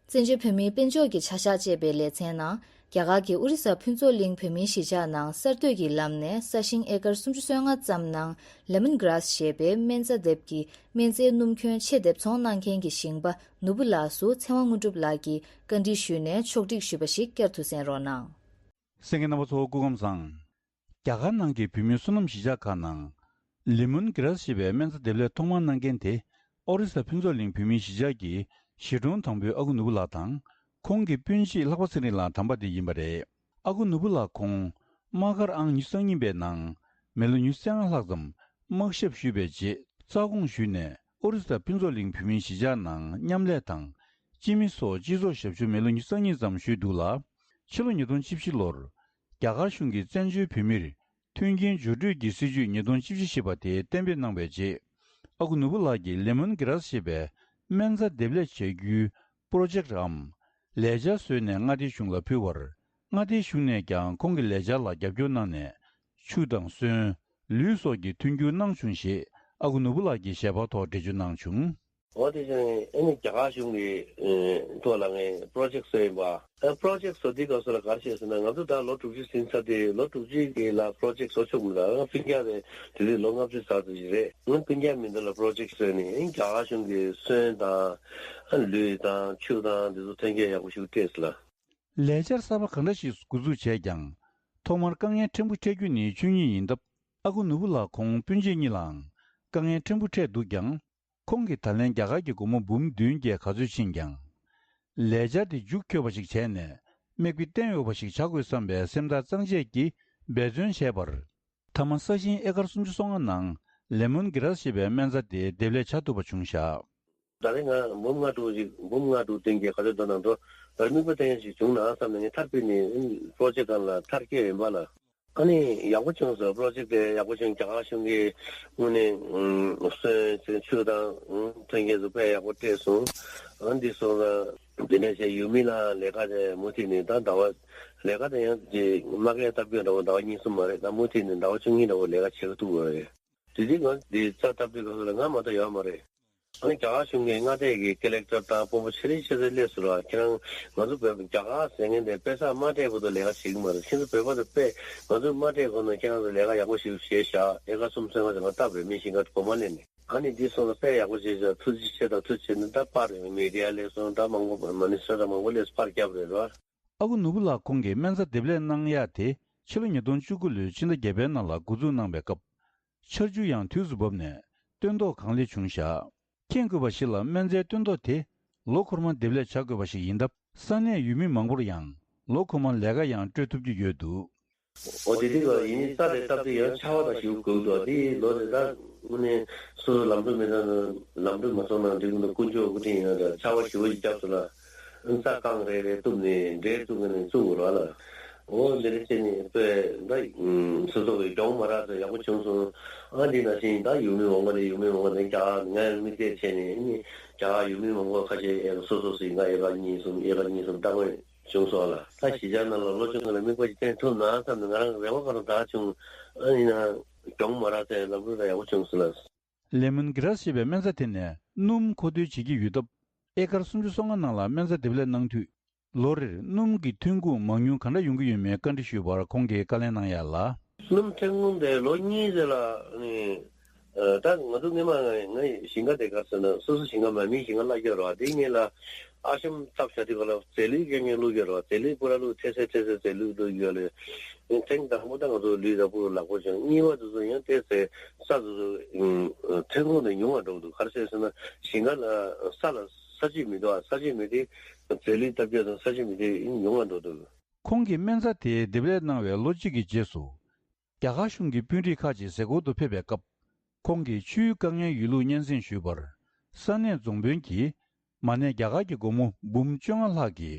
བཙན་བྱོལ་བོད་མིའི་དཔལ་འབྱོར་གྱི་བྱ་གཞག་ཅེས་པའི་ལེ་ཚན་ནང་། རྒྱ་གར་གྱི་ཨོ་རི་ས་ཕུན་ཚོགས་གླིང་བོད་མིའི་གཞིས་ཆགས་ནང་གསར་གཏོད་ཀྱི་ལམ་ནས་ས་ཞིང་ཨེ་ཀར་སུམ་ཅུ་སོ་ལྔ་ཙམ་ནང་ལེ་མོན་གྷ་ར་སི་ཞེས་པའི་སྨན་རྩྭ་འདེབས་ཀྱི་སྨན་རྩྭའི་སྣུམ་ཁྱོན་ཆེད་འདེབས་ཚོང་གནང་མཁན་གྱི་ཞིང་པ་ནོར་བུ་ལགས་སུ་ཚེ་དབང་དངོས་གྲུབ་ལགས་ཀྱིས་བཀའ་འདྲི་ཞུས་ནས་ཕྱོགས་སྒྲིག་ཞུས་པ་ཞིག་བསྐྱར་དུ་གསན་རོགས་གནང་། གསན་མཁན་རྣམ་པ་ཚོ་སྐུ་ཁམས་བཟང་། རྒྱ་གར་ནང་གི་བོད་མིའི་སོ་ནམ་གཞིས་ཆགས་ཁག་ནང་ལེ་མོན་གྷ་ར་སི་ཞེས་པའི་སྨན་རྩྭ་འདེབས་ལས་ཐོག་མར་གནང་མཁན་དེ། ཨོ་རི་ས་ཕུན་ཚོགས་གླིང་བོད་མིའི་གཞིས་ཆགས་ཀྱི་གཞིས་གྲོང་དང་པོའི་ཨ་ཁུ་ནོར་བུ་ལགས་དང་། ཁོང་གི་སྤུན་མཆེད་ལྷག་པ་ཚེ་རིང་ལགས་དམ་པ་དེ་ཡིན་པ་རེད། ཨ་ཁུ་ནོར་བུ་ལགས་ཁོང་དམག་སྒར་ཨང་ཉི་ཤུ་རྩ་གཉིས་པའི་ནང་མི་ལོ་ཉི་ཤུ་རྩ་ལྔ་ལྷག་ཙམ་དམག་ཞབས་ཞུས་པའི་རྗེས། རྩ་དགོངས་ཞུས་ནས་ཨོ་རི་ས་ཕུན་ཚོགས་གླིང་བོད་མིའི་གཞིས་ཆགས་ནང་མཉམ་ལས་དང་། སྤྱི་མི་སོགས་སྤྱི་ཚོགས་ཞབས་ཞུ་མི་ལོ་ཉི་ཤུ་རྩ་གཉིས་ཙམ་ཞུས་འདུག་ལ། ཕྱི་ལོ་ཉིས་སྟོང་བཅུ་བཞི་ལོར། རྒྱ་གར་གཞུང་གིས་བཙན་བྱོལ་བོད་མིར་མཐུན་རྐྱེན་སྦྱོར་སྤྲོད་ཀྱི་སྲིད་ཇུས་ཉིས་སྟོང་བཅུ་བཞི་ཞེས་པ་དེ་གཏན་འབེབས་གནང་བའི་རྗེས། ཨ་ཁུ་ནོར་བུ་ལགས་ཀྱིས་ལེ་མོན་གྷ་ར་སི་ཞེས་པའི་སྨན་རྩྭ་འདེབས་ལས་བྱ་རྒྱུའི་པྲོ་ཇེཀ་འམ་ལས་འཆར་བཟོས་ནས་མངའ་སྡེའི་གཞུང་ལ་ཕུལ་བར། མངའ་སྡེའི་གཞུང་ནས་ཀྱང་ཁོང་གི་ལས་འཆར་ལ་རྒྱབ་སྐྱོར་གནང་ནས། ཆུ་དང་སོན། ལུད་སོགས་ཀྱི་མཐུན་འགྱུར་གནང་བྱུང་ཞེས་ཨ་ཁུ་ནོར་བུ་ལགས་ཀྱིས་ཞལ་པར་ཐོག་འགྲེལ་བརྗོད་གནང་བྱུང་། འོ་དེ་བཞིན་ཨ་ནི་རྒྱ་གར་གཞུང་གི་ཨ་ཐོག་ལ་ངས་པྲོ་ཇེཀ་བཟོས་ཡིན་པ། ཨ་པྲོ་ཇེཀ་བཟོ་དུས་སྐབས་སུ་ལ་ག་རེ་བྱས་ཟེར་ན། ང་ཚོ་ད་ལོ་དྲུག་ཅུ་ཟིན་ཚར་དུས། ལོ་དྲུག་ཅུ་གི་ལ་པྲོ་ཇེཀ་བཟོ་ཆོག་མི་འདུག་ང་སྤུན་ཀྱག་རེད། དེ་དུས་ལོ་ལྔ་བཅུ་ཙམ་ཞིག་རེད། ང་སྤུན་ཀྱག་མི་འདི་ལ་པྲོ་ཇེཀ་བཟོས་ནས། ཨ་ནི་རྒྱ་གར་གཞུང་གི་སོན་དང་། ཨ་ལུད་དང་ཆུ་དང་འདི་ཚོ་ཐོན་སྐྱེད་ཡག་པོ་ཞིག་སྤྲད་ཟེར་ལ། ལས་འཆར་གསར་པ་གང་འདྲ་ཞིག་འགོ་འཛུགས་བྱས་ཀྱང་། ཐོག་མར་དཀའ་ངལ་ཕྲན་བུ་འཕྲད་རྒྱུ་ནི་ཆོས་ཉིད་ཡིན་སྟབས། ཨ་ཁུ་ནོར་བུ་ལགས་ཁོང་སྤུན་མཆེད་གཉིས་ལའང་དཀའ་ངལ་ཕྲན་བུ་འཕྲད་འདུག་ཀྱང་། ཁོང་གིས་ད་ལན་རྒྱ་གར་གྱི་སྒོར་མོ་འབུམ་བདུན་བརྒྱད་ག་ཚོད་ཕྱིན་ཀྱང་། ལས་འཆར་དེ་མཇུག་འཁྱོལ་བ་ཞིག་བྱས་ནས། མིག་དཔེ་བསྟན་འོས་པ་ཞིག་བྱ་དགོས་བསམ་པའི་སེམས་ཐག་གཙང་བཅད་ཀྱིས་འབད་བརྩོན་བྱས་པར། མཐའ་མ་ས་ཞིང་ཨེ་ཀར་སུམ་ཅུ་སོ་ལྔ་ནང་ལེ་མོན་གྷ་ར་སི་ཞེས་པའི་སྨན་རྩྭ་དེ་འདེབས་ལས་བྱ་ཐུབ་པ་བྱུང་བཞག། ད་རེས་ང་འབུམ་ལྔ་དྲུག་ཅིག་འབུམ་ལྔ་དྲུག་བདུན་བརྒྱད་ག་ཚོད་འདུག་ནང་དུ་ད་མིག་དཔེ་བསྟན་ཡ་ཞིག་བྱུང་ན་བསམ་ནས། ངས་མཐར་ཕུད་ནས་པྲོ་ཇེཀ་སྒང་ལ་མཐར་སྐྱེལ་ཡིན་པ་ལ། ཨ་ནི་ཡག་པོ་བྱུང་སོང་། པྲོ་ཇེཀ་དེ་ཡག་པོ་བྱུང་། རྒྱ་གར་གཞུང་གིས་དངོས་གནས་སོན་ཆུ་དང་ཐོན་སྐྱེད་ཚོ་དཔེ་ཡག་པོ་སྤྲད་སོང་། ཨ་འདི་སོང་ཙང་དེ་འདྲ་བྱས། ཡུལ་མི་ལ་ལས་ཀ་དེ་མུ་མཐུད་ནས། ད་ཟླ་བ་ལས་ཀ་དེ་ཡང་ཅིག་མ་སྐད་བཏབ་རྒྱུ་འདྲ་བོ་ཟླ་བ་གཉིས་གསུམ་མ་རེད། ད་མུ་མཐུད་ནས་ཟླ་བ་བཅུ་གཉིས་འདྲ་བོ་ལས་ཀ་བྱེད་ཀྱི་འདུག་པ་རེད། དེ་དུས་ང་འདི་རྩྭ་བཏབ་དུས་སྐབས་སུ་ལ་ང་མ་གཏོགས་ཡོད་མ་རེད། ཨ་ནི་རྒྱ་གར་གཞུང་གི་མངའ་སྡེ་གི་ཀ་ལེག་ཊར་དང་དཔོན་པོ་ཆེ་རིགས་ཆེ་ཚོ་སླེབས་སོང་ལ། ཁྱེད་རང་ང་ཚོ་བོད་རྒྱ་གར་ཟེར་མཁན་དེ་དཔེ་ས་མ་སྤྲད་བར་དུ་ལས་ཀ་བྱེད་ཀྱི་མ་རེད། ཁྱེད་ཚོ་བོད་པ་དེ་དཔེ་ང་ཚོས་མ་སྤྲད་གོང་ནས་ཁྱེད་རང་ཚོ་ལས་ཀ་ཡག་པོ་ཞིག་བྱས་བཞག་ཨེ་ཀར་གསུམ་སོ་ལྔ་ཙམ་ང་བཏབ་རེད། མི་ཤིང་ཁ་གོ་མ་ལེན་ནས། ཨ་ནི་འདི་སོང་ལ་དཔེ་ཡག་པོ་བྱས་བཞག་ཐུགས་རྗེ་ཆེ་དང་ཐུགས་རྗེ་ཆེ་ནི། ད་པར་མི་ཌི་ཡ་སླེབས་སོང་། ད་མང་པོ་མ་ནི་སི་ཊར་དང་མང་པོ་སླེབས་པར་བརྒྱབ་རེད་ར། ཨ་ཁུ་ནོར་བུ་ལགས་ཁོང་གིས་སྨན་རྩྭ་འདེབས་ལས་གནང་ཡག་དེ་ཕྱི་ལོ་ཉིས་སྟོང་བཅུ་དགུ་ལོའི་ཕྱི་ཟླ་བརྒྱད་པའི་ནང་ལ་འགོ་འཛུགས་གནང་བའི་སྐབས། ཆར་ཆུ་ཡང་དུས་སུ་བབས་ནས་སྟོན་ཐོག་གང་ལེགས་བྱུང་བཞག། མཁྱེན་དགོས་པ་ཞིག་ལ། སྨན་རྩྭའི་སྟོན་ཐོག་དེ་ལོ་འཁོར་མ་འདེབས་ལས་བྱ་དགོས་པ་ཞིག་ཡིན་སྟབས། ས་གནས་ཡུལ་མི་མང་པོར་ཡང་ལོ་འཁོར་མ་ལས་ཀ་ཡང་སྤྲོད་ཐུབ་ཀྱི་ཡོད་འདུག། འོ་དེ་དུས་ཀ་ཡིན་ནི་ས་རེ་སྟབས་བདེ་ཡང་ཆར་པ་དང་ཞེ་པོ་དགོས་འདུག་དེའི་ལོ་དེ་ད་དངོས་གནས་སོ་སོ་ལམ་འགྲོ་མི་ད་ལམ་འགྲོ་མ་སོང་ན་འདི་ཀུན་ཏུ་དཀོན་མཆོག་སྐུ་དྲིན་ཡིན་ན་ད་ཆར་པ་ཞེ་པོ་ཞིག་བརྒྱབ་སོང་ན་ས་རྐང་རེ་རེ་གཏུབ་ནས་འབྲས་བཙུགས་ནས་བཙུགས་དགོས་རེད་ལ། འོ་འདི་འདྲ་བྱས་ནས་དཔེ་ད་སོ་སོ་གི་གྱོང་མ་རག་ཚོད་ཡག་པོ་བྱུང་སོང་། ཨ་འདི་ནང་བཞིན་ད་ཡུལ་མི་མང་པོ་ནས་ཡུལ་མི་མང་པོ་ནས་རྒྱ་གར་ངས་དམིགས་གཏད་བྱས་ནས་ཨ་ནི་རྒྱ་གར་ཡུལ་མི་མང་པོ་ཁ་ཤས་ཨེ་སོ་སོ་སོའི་ང་ཨེ་ཀར་གཉིས་གསུམ་ཨེ་ཀར་གཉིས་གསུམ་ལྟ་དགོས། བྱུང་སོང་ལ། ད་གཞིས་ཆགས་ནང་ལ་ལོ་ཆུང་ལ་དམིགས་པ་ཅིག་བསྟན་ཐུབ་ན་བསམ་ནས་ང་རང་རེ་བ་ག་རང་དག་བྱུང་། ཨ་ཡིན་ན་གྱོང་མ་རག་ཚེ་ལམ་འགྲོ་ལ་ཡག་པོ་བྱུང་སོང་ལ། ལེ་མོན་གྷི་རེ་སི་ཞེས་པའི་སྨན་རྫས་དེ་ནས་སྣུམ་མཁོ་འདོན་བྱེད་ཀྱི་ཡོད་སྟབས། ཨེ་ཀར་སུམ་ཅུ་སོ་ལྔ་ནང་ལ་སྨན་རྫས་འདེབས་ལས་གནང་དུས། ལོ་རེར་སྣུམ་གྱི་ཐོན་ཁུངས་མང་ཉུང་ག་འདྲ་ཡོང་གི་ཡོད་མེད་བཀའ་འདྲི་ཞུས་པར་ཁོང་གིས་བཀའ་ལན་གནང་ཡ་ལ། སྣུམ་ཐོན་ཁུངས་དེ་ལོ་གཉིས་ཙམ་ལ་ནི། ཨ། ད་ང་ཚོ་སྔོན་མ་ང་ཞིང་ཁ་དེ་ག་ཟེར་ན་སོ་སོ་ཞིང་ཁ་མ་མིའི་ཞིང་ཁ་གླ་རྒྱག་རོགས་དེ་ངེད་ལ་ཨ་ཤམ་བཏབ་བྱ་དེ་ག་ལ་རྫས་ལུད་སྐྱེལ་མཁན་བླུག་རྒྱག་རོགས་རྫས་ལུད་པུ་ར་བླུག་ཐེ་སེ་ཐེ་སེ་རྫས་ལུད་བླུག་ཡོད་ལེ། ཐེངས་དང་པོ་ད་ང་ཚོ་ལུད་ད་པུ་ར་ལག་པོ་བྱུང་གཉིས་པ་དེ་ཚོ་ཡང་ཏེ་ཟེ་ས་དེ་ཚོ་ཐོན་ཁུངས་དེ་ཉུང་བ་འགྲོ་གི་འདུག་ག་རེ་བྱས་ཟེར་ན་ཞིང་ཁ་ལ་ས་ལ་ས་ཆུ་མི་འདུག་ས་ཆུ་མི་དེ་རྫས་ལུད་བཏབ་རྒྱག་དང་ས་ཆུ་མི་དེ་ཉུང་བ་འགྲོ་འདུག་ཁོང་གིས་སྨན་རྫས་དེ་འདེབས་ལས་གནང་བའི་ལོ་གཅིག་གི་རྗེས་སུ། རྒྱ་གར་གཞུང་གི་དཔོན་རིགས་ཁག་ཅིག་ཟས་གོ་དུ་ཕེབས་པའི་སྐབས། ཁོང་གིས་ཆུའི་དཀའ་ངལ་ཡོད་ལུགས་སྙན་སེང་ཞུས་པར། ས་གནས་རྫོང་དཔོན་གྱིས། མ་ནས་རྒྱ་གར་གྱི་སྒོར་མོ་འབུམ་བཅོ་ལྔ་ལྷག་གི་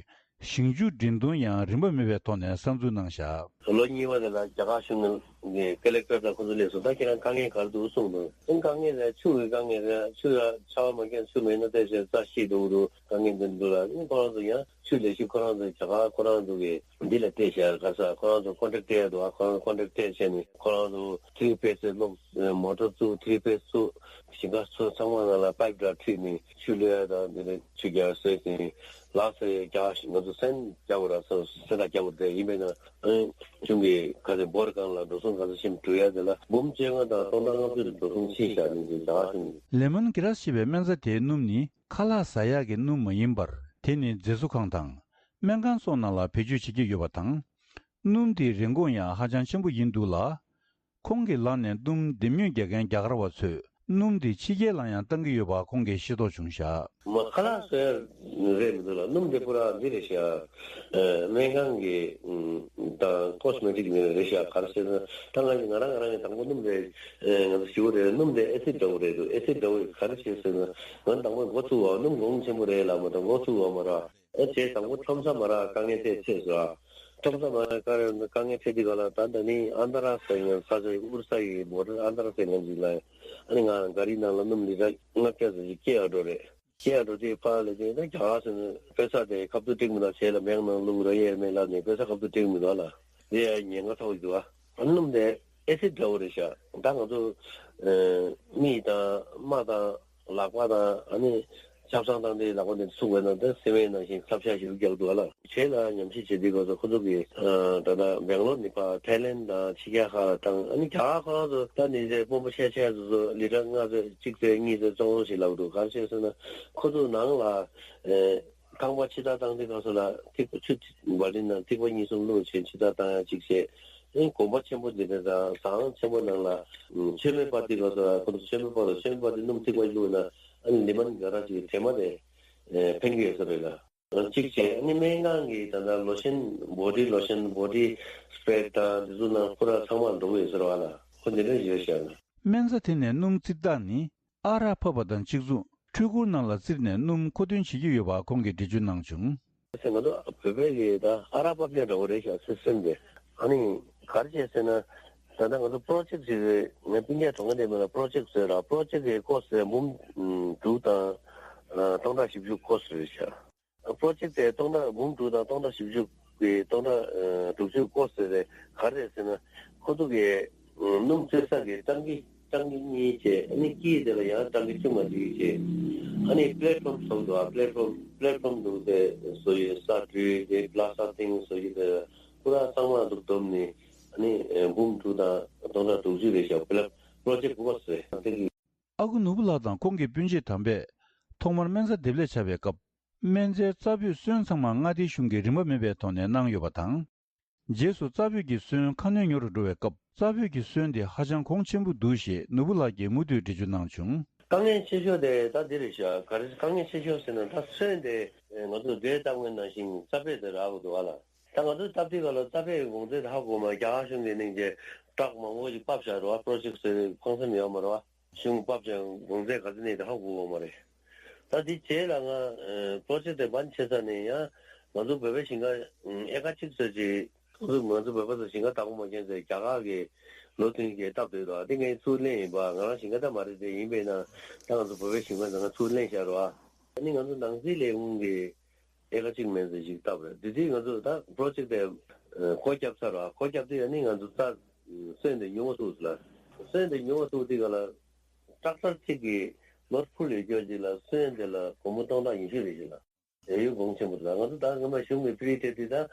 ཞིང་ཆུ་འདྲེན་གཏོང་ཡང་རིན་པ་མེད་པའི་ཐོག་ནས་གསར་འཛུགས་གནང་བཞག་ལོ་གཉིས་པ་དེ་ལ་རྒྱ་གར་གཞུང་གི་ཀ་ལེག་ཊར་དང་ཁོང་ཚོ་སླེབས་སོང་། ད་ཁྱེད་རང་དཀའ་ངལ་ག་རེ་འདུག་གསུངས་འདུག་ཨང་དཀའ་ངལ་རེད། ཆུ་གི་དཀའ་ངལ་རེད། ཆུ་ཡ་ཆར་པ་མ་བརྒྱབ་ཆུ་མེད་ན་ཏོག་ཙམ་རྩྭ་ཤི་འགྲོ་གི་འདུག་དཀའ་ངལ་འདི་འདུག་ལ། ཨང་ཁོ་རང་ཚོ་ཡང་ཆུ་ལས་ཤི་ཁོ་རང་ཚོ་རྒྱ་གར་ཁོ་རང་ཚོ་གི་འདི་ལ་སྤྲད་བཞག་ག་ས་ཁོ་རང་ཚོ་ཀོན་ཊེག་སྤྲད་ཡ་འདུག་ཨ་ཁོ་རང་ཀོན་ཊེག་སྤྲད་བྱས་ནས་ཁོ་རང་ཚོ་ཐི་རི་ཕེ་སི་གློག་མོ་ཊར་བཙུགས། ཐི་རི་ཕེ་སི་བཙུགས། ཞིང་ཁ་ཚོ་ཚང་མ་ནང་ལ་པའིབ་འདྲ་ཁྲིད་ནས་ཆུ་གློད་ཡ་དང་འདི་ནས་ཆུ་རྒྱག་སོས་ཟིན་ལགས་སོ། རྒྱག་ང་ཚོ་སེམས་རྒྱག་དགོས་ར་སོ་སེམས་ཐག་རྒྱག་དགོས་རེད། ཡིན་པས་ན་ཨེ་གཞུང་གི་ག་ཚོད་འབོར་གང་ལ་འགྲོ་སོང་ག་ཚོད་ཕྱིན་འགྲོ་ཡ་དེ་ལ་འབུམ་བཅོ་ལྔ་དང་སྟོང་ཕྲག་ལྔ་བཅུ་འགྲོ་སོང་ཕྱིན་བཞག་ནས་ཀྱི་བྱ་བ་ཞིག་ལེ་མོན་གྷི་རེ་སི་ཞེས་པའི་སྨན་རྫས་དེའི་སྣུམ་ནི་ཁ་ལག་ཟ་ཡག་གི་སྣུམ་མ་ཡིན་པར། དེ་ནི་མཛེས་བཟོ་ཁང་དང་སྨན་ཁང་སོགས་ནང་ལ་བེད་སྤྱོད་བྱེད་ཀྱི་ཡོད་པ་དང་། སྣུམ་དེའི་རིན་གོང་ཡང་ཧ་ཅང་ཆེན་པོ་ཡིན་འདུག་ལ། ཁོང་གི་ལག་ནས་སྣུམ་འདེབས་ཉོ་རྒྱག་མཁན་རྒྱ་གར་བ་ཚོས་སྣུམ་དེ་ཕྱི་རྒྱལ་ལ་ཡང་བཏང་གི་ཡོད་པ་ཁོང་གིས་ཤེས་རྟོགས་བྱུང་བཞག་མ་ཁ་ལག་བཟོ་ཡ་རེད་མི་འདུག་ལ། སྣུམ་དེ་པུ་ར་འདི་རེད་ཤག་ཨ། སྨན་ཁང་གི་ཨ་དང་ཀོ་སི་མེ་ཊིག་ནས་རེད་ཤག་ག་རེ་ཟེར་ན་ད་ང་ང་རང་ང་རང་གི་དང་པོ་སྣུམ་རེད། ཨ། ང་ཚོ་ཞུ་བ་རེད། སྣུམ་དེ་ཨེ་སིད་འདྲ་བོ་རེད་འདུག་ཨེ་སིད་འདྲ་བོ་ག་རེ་བྱས་ཟེར་ན་ང་དང་པོ་མགོ་ཚུགས་པ་སྣུམ་གོང་ཆེན་པོ་རེད་ལ་མ་གཏོགས་མགོ་ཚུགས་པ་མ་རེད། ཨ་བྱས་དང་པོ་ཁྲོམ་ས་མ་རག་དཀའ་ངལ་འཕྲད་ཚེ་ཟེར་བ། ཁྲོམ་ས་མ་རག་དཀའ་ངལ་འཕྲད་དུས་ག་ལ་ད་ད་ནི་ཨན་ད་ར་ཟེར་མཁན་ས་ཆ་ཨུར་ས་ཡི་མོ་ཊར་ཨན་ད་ར་ཟེར་མཁན་ཅིག་ལ་ཨ་ནི་ང་ག་རི་ནང་ལ་སྣུམ་ལི་ཊར་ལྔ་བརྒྱ་ཙམ་ཞིག་སྐྱེལ་ཡག་འགྲོ་རེད། སྐྱེལ་ཡག་འགྲོ་དུས་ཕར་ལ་དེ་ད་རྒྱ་གར་ཟེར་ན་པེ་ས་དེ་ཁ་ཐུག་སྤྲད་མི་འདུག་བྱས་ལ་མེག་ནང་བླུག་ར་ཡེར་མེ་ལབ་ནས་པེ་ས་ཁ་ཐུག་སྤྲད་མི་འདུག་ལ་དེ་ཡ་ཉེན་ཁ་ཐོག་ཡོད་འདུག་ཨ། སྣུམ་དེ་ཨེ་སིད་འདྲ་བོ་རེད་ཤག་ད་ང་ཚོ་ཨ་མིག་དང་རྨ་དང་། ལག་པ་དང་ཨ་ནི་ཆབ་གསང་དང་དེའི་ལག་པ་དེ་ཚུགས་པའི་ནང་དུ་སེ་བན་ནང་བཞིན་ཁ་བྱ་ཞིག་རྒྱག་འདུག་ཨ་ལ། བྱས་ལ་ཉམས་ཞིབ་བྱེད་དུས་སྐབས་སུ་ཁོ་ཚོ་གིས་ཨ་ད་ལྟ་སྦེང་ལོར་ནས་ཕར་ཐའི་ལེན་དང་ཕྱི་རྒྱལ་ཁག་ལ་བཏང་། ཨ་ནི་རྒྱ་གར་ཁོ་རང་ཚོ་ད་ནི་རྫས་སྤོམ་པོ་ཤ་ཤ་ཚོ་ཚོ་ལི་ཊར་ལྔ་ཚོད་གཅིག་ཚོད་གཉིས་ཚོད་བཙོང་རོགས་ཞེས་ལབ་འདུག་ག་རེ་བྱས་ཟེར་ན་ཁོ་ཚོ་ནང་ལ་ཨེ་ཁང་པ་ཕྱི་ཐག་བཏང་དུས་སྐབས་སུ་ལ་ཐིགས་པ་ཆུ་བ་ལི་ནང་ཐིགས་པ་གཉིས་གསུམ་བླུགས་བྱས་ཕྱི་ཐག་བཏང་ཡ་གཅིག་བྱས། ཨེ་གོམ་པ་ཆེན་པོ་འདི་འདྲ་དང་ཟངས་ཆེན་པོ་ནང་ལ་མཆོད་མེ་སྤར་དུས་སྐབས་སུ་ཁོ་ཚོ་མཆོད་མེ་སྤར་དུས་མཆོད་མེ་སྤར་དུས་སྣུམ་ཐིགས་པ་བླུགས་ན་ཨ་ནི་ལི་མན་ག་ར་ཅིག་གྲིབ་མ་དེ་ཨེ་ཕན་གྱི་ཡོད་ས་རེད་ལ། གཅིག་བྱས་ཨ་ནི་སྨན་ཁང་གི་ད་ལྟ་ལོ་ཤན་བོ་ཌི་ལོ་ཤན་བོ་ཌི་སི་པེ་རེ་དང་འདི་ཚོ་ནང་ཁོ་ར་ཚང་མ་འགྲོ་གི་ཡོད་ས་རེད་བ་ལ། ཁོ་འདི་འདྲ་ཡོད་ཤག་སྨན་རྫས་དེ་ནས་སྣུམ་རྩི་སྟངས་ནི། ཨ་རག་ཕབ་པ་དང་གཅིག་མཚུངས་འཕྲུལ་འཁོར་ནང་ལ་བཙིར་ནས་སྣུམ་མཁོ་འདོན་བྱེད་ཀྱི་ཡོད་པ་ཁོང་གིས་འགྲེལ་བརྗོད་གནང་བྱུང་། ང་ཚོ་བོད་པའི་གི་ད་ཨ་རག་ཕབ་ཡ་འདྲ་བོ་རེད་ཤག་སི་སི་ཊེམ་དེ། ཨ་ནི་ག་རེ་བྱས་ཟེར་ན། ད་ལྟ་ང་ཚོ་པོ་རོ་ཇེག་ཅིག་རེད། ངས་སྤུན་ཀྱག་གྲོངས་ཁ་དེ་མིན་ལ་པོ་རོ་ཇེག་བཟོས་ར། པོ་རོ་ཇེག་གི་ཀོ་སི་ཊི་འབུམ་དྲུག་དང་སྟོང་ཕྲག་བཞི་བཅུ་ཀོ་སི་ཊི་རེད་ཤག་པོ་རོ་ཇེག་དེ་སྟོང་ཕྲག་འབུམ་དྲུག་དང་སྟོང་ཕྲག་བཞི་བཅུ་གི་སྟོང་ཕྲག་དྲུག་ཅུ་ཀོ་སི་ཊི་རེད། ག་རེ་རེད་ཟེར་ན། ཁོ་ཚོ་གི་སྣུམ་བཙིར་ས་གི་ཊང་ཀི་ཊང་ཀི་གཉིས་བྱས། ཨ་ནི་དཀྱིལ་དེ་ལ་ཡང་ཊང་ཀི་ཆུང་བ་ཅིག་བྱས། ཨ་ནི་པི་ལེ་ཊི་ཕོམ་བཟོ་འདུག་ཨ་པི་ལེ་ཊི་ཕོམ་པི་ལེ་ཊི་ཕོམ་འདུག་དེ་བཟོ་ཡི་ས་འབྲུ་དེ་པི་ལ་སི་ཊིག་ཐིང་བཟོ་ཡི་དེ་ཁོ་ར་ཚང་མ་འདུག་བསྡོམས་ནས་ཨ་ནི་འབུམ་དྲུག་དང་སྟོང་ཕྲག་དྲུག་ཅུ་རེད་ཤག་པི་ལེ་པོ་རོ་ཇེག་དགུ་པ་བཟོས་དེ་གི་ཨ་ཁུ་ནོར་བུ་ལགས་དང་ཁོང་གི་སྤུན་མཆེད་དམ་པས་ཐོག་མར་སྨན་རྩྭ་འདེབས་ལས་བྱ་བའི་སྐབས། སྨན་རྩྭའི་རྩྭ་ཕུད་སོན་ཚང་མ་མངའ་སྡེའི་གཞུང་གིས་རིན་པ་མེད་པའི་ཐོག་ནས་གནང་ཡོད་པ་དང་། རྗེས་སུ་རྩྭ་ཕུད་ཀྱི་སོན་ཁ་སྣོན་ཉོ་རུ་འགྲོ་བའི་སྐབས། རྩྭ་ཕུད་ཀྱི་སོན་དེ་ཧ་ཅང་གོང་ཆེན་པོ་འདུག་ཞེས་ནོར་བུ་ལགས་ཀྱིས་མུ་མཐུད་འགྲེལ་བརྗོད་གནང་བྱུང་། དཀའ་ངལ་ཆེ་ཤོས་དེ་ད་འདི་རེད་ཤག་ག་རེ་དཀའ་ངལ་ཆེ་ཤོས་ཟེར་ན། ད་སོན་དེ་ང་ཚོ་འབྲས་བཏབ་མཁན་ནང་བཞིན་རྩྭ་ཕུད་དེ་རག་གི་འདུག་ཨ་ལ། ད་ང་ཚོ་སྟབས་བདེ་ག་ལ་རྩ་བའི་གོང་ཚད་ཧ་གོ་མ། རྒྱ་གར་གཞུང་གི་གནང་བྱས་ཊག་མང་པོ་ཞིག་ཕབ་བཞག་རེད་བ། པྲོ་ཇེཀ་ཟེར་ཕངས་སེམས་ཡོད་མ་རེད་བ། གཞུང་ཕབ་བྱས་གོང་ཚད་ག་ཚོད་གནང་དེ་ཧ་གོ་གོ་མ་རེད། ད་དེ་རྗེས་ལ་ང་པྲོ་ཇེཀ་དེ་བན་བྱེད་ས་ནས་ཡང་ང་ཚོ་བོད་པའི་ཞིང་ཁ་ཨེ་ཀར་གཅིག་ཙམ་ཅིག་ང་ཚོ་ང་ཚོ་བོད་པ་ཚོ་ཞིང་ཁ་བདག་པོ་མ་བྱས་ཚེ་རྒྱ་གར་གྱི་ལོ་ཐུན་གྱི་སྟབས་བདེ་འདུག་དེ་ངས་ཚུར་ལེན་ཡིན་པ། ང་རང་ཞིང་ཁ་ད་མ་རེད་དེ། ཡིན་པས་ན་ད་ང་ཚོ་བོད་པའི་ཞིང་ཁ་ཚོ་ང་ཚུར་ལེན་བཞག་རེད་བ། ཨ་ནི་ང་ཚོ་ནང་སྲིད་ལས་ཁུངས་ཀྱི་ཨེ་ཀར་གཅིག་མན་ཙམ་ཞིག་བཏབ་རེད། དེ་དུས་ང་ཚོ་ད་པྲོ་ཇེཀ་དེ་སྒོ་བརྒྱབ་ཚར་བ། སྒོ་བརྒྱབ་དུས་ཨ་ནི་ང་ཚོ་རྩྭ་སོན་དེ་ཉུང་བ་ཐུག་ཟེར་ལ། སོན་དེ་ཉུང་བ་ཐུག་དུས་ག་ལ་ཊེག་ཊར་གཅིག་གིས་ལོ་ཕུལ་ཡོད་སྐྱོར་གཅིག་ལ་སོན་དེ་ལ་སྒོར་མོ་སྟོང་ཕྲག་ཉི་ཤུ་རེ་བཞིན་ལ། དེ་ཡོད་གོང་ཆེན་པོ་རེད། ང་ཚོ་ད་སྔོན་མ་གཞུང་གི་ཕི་རི་སྤྲད་དུས་ད་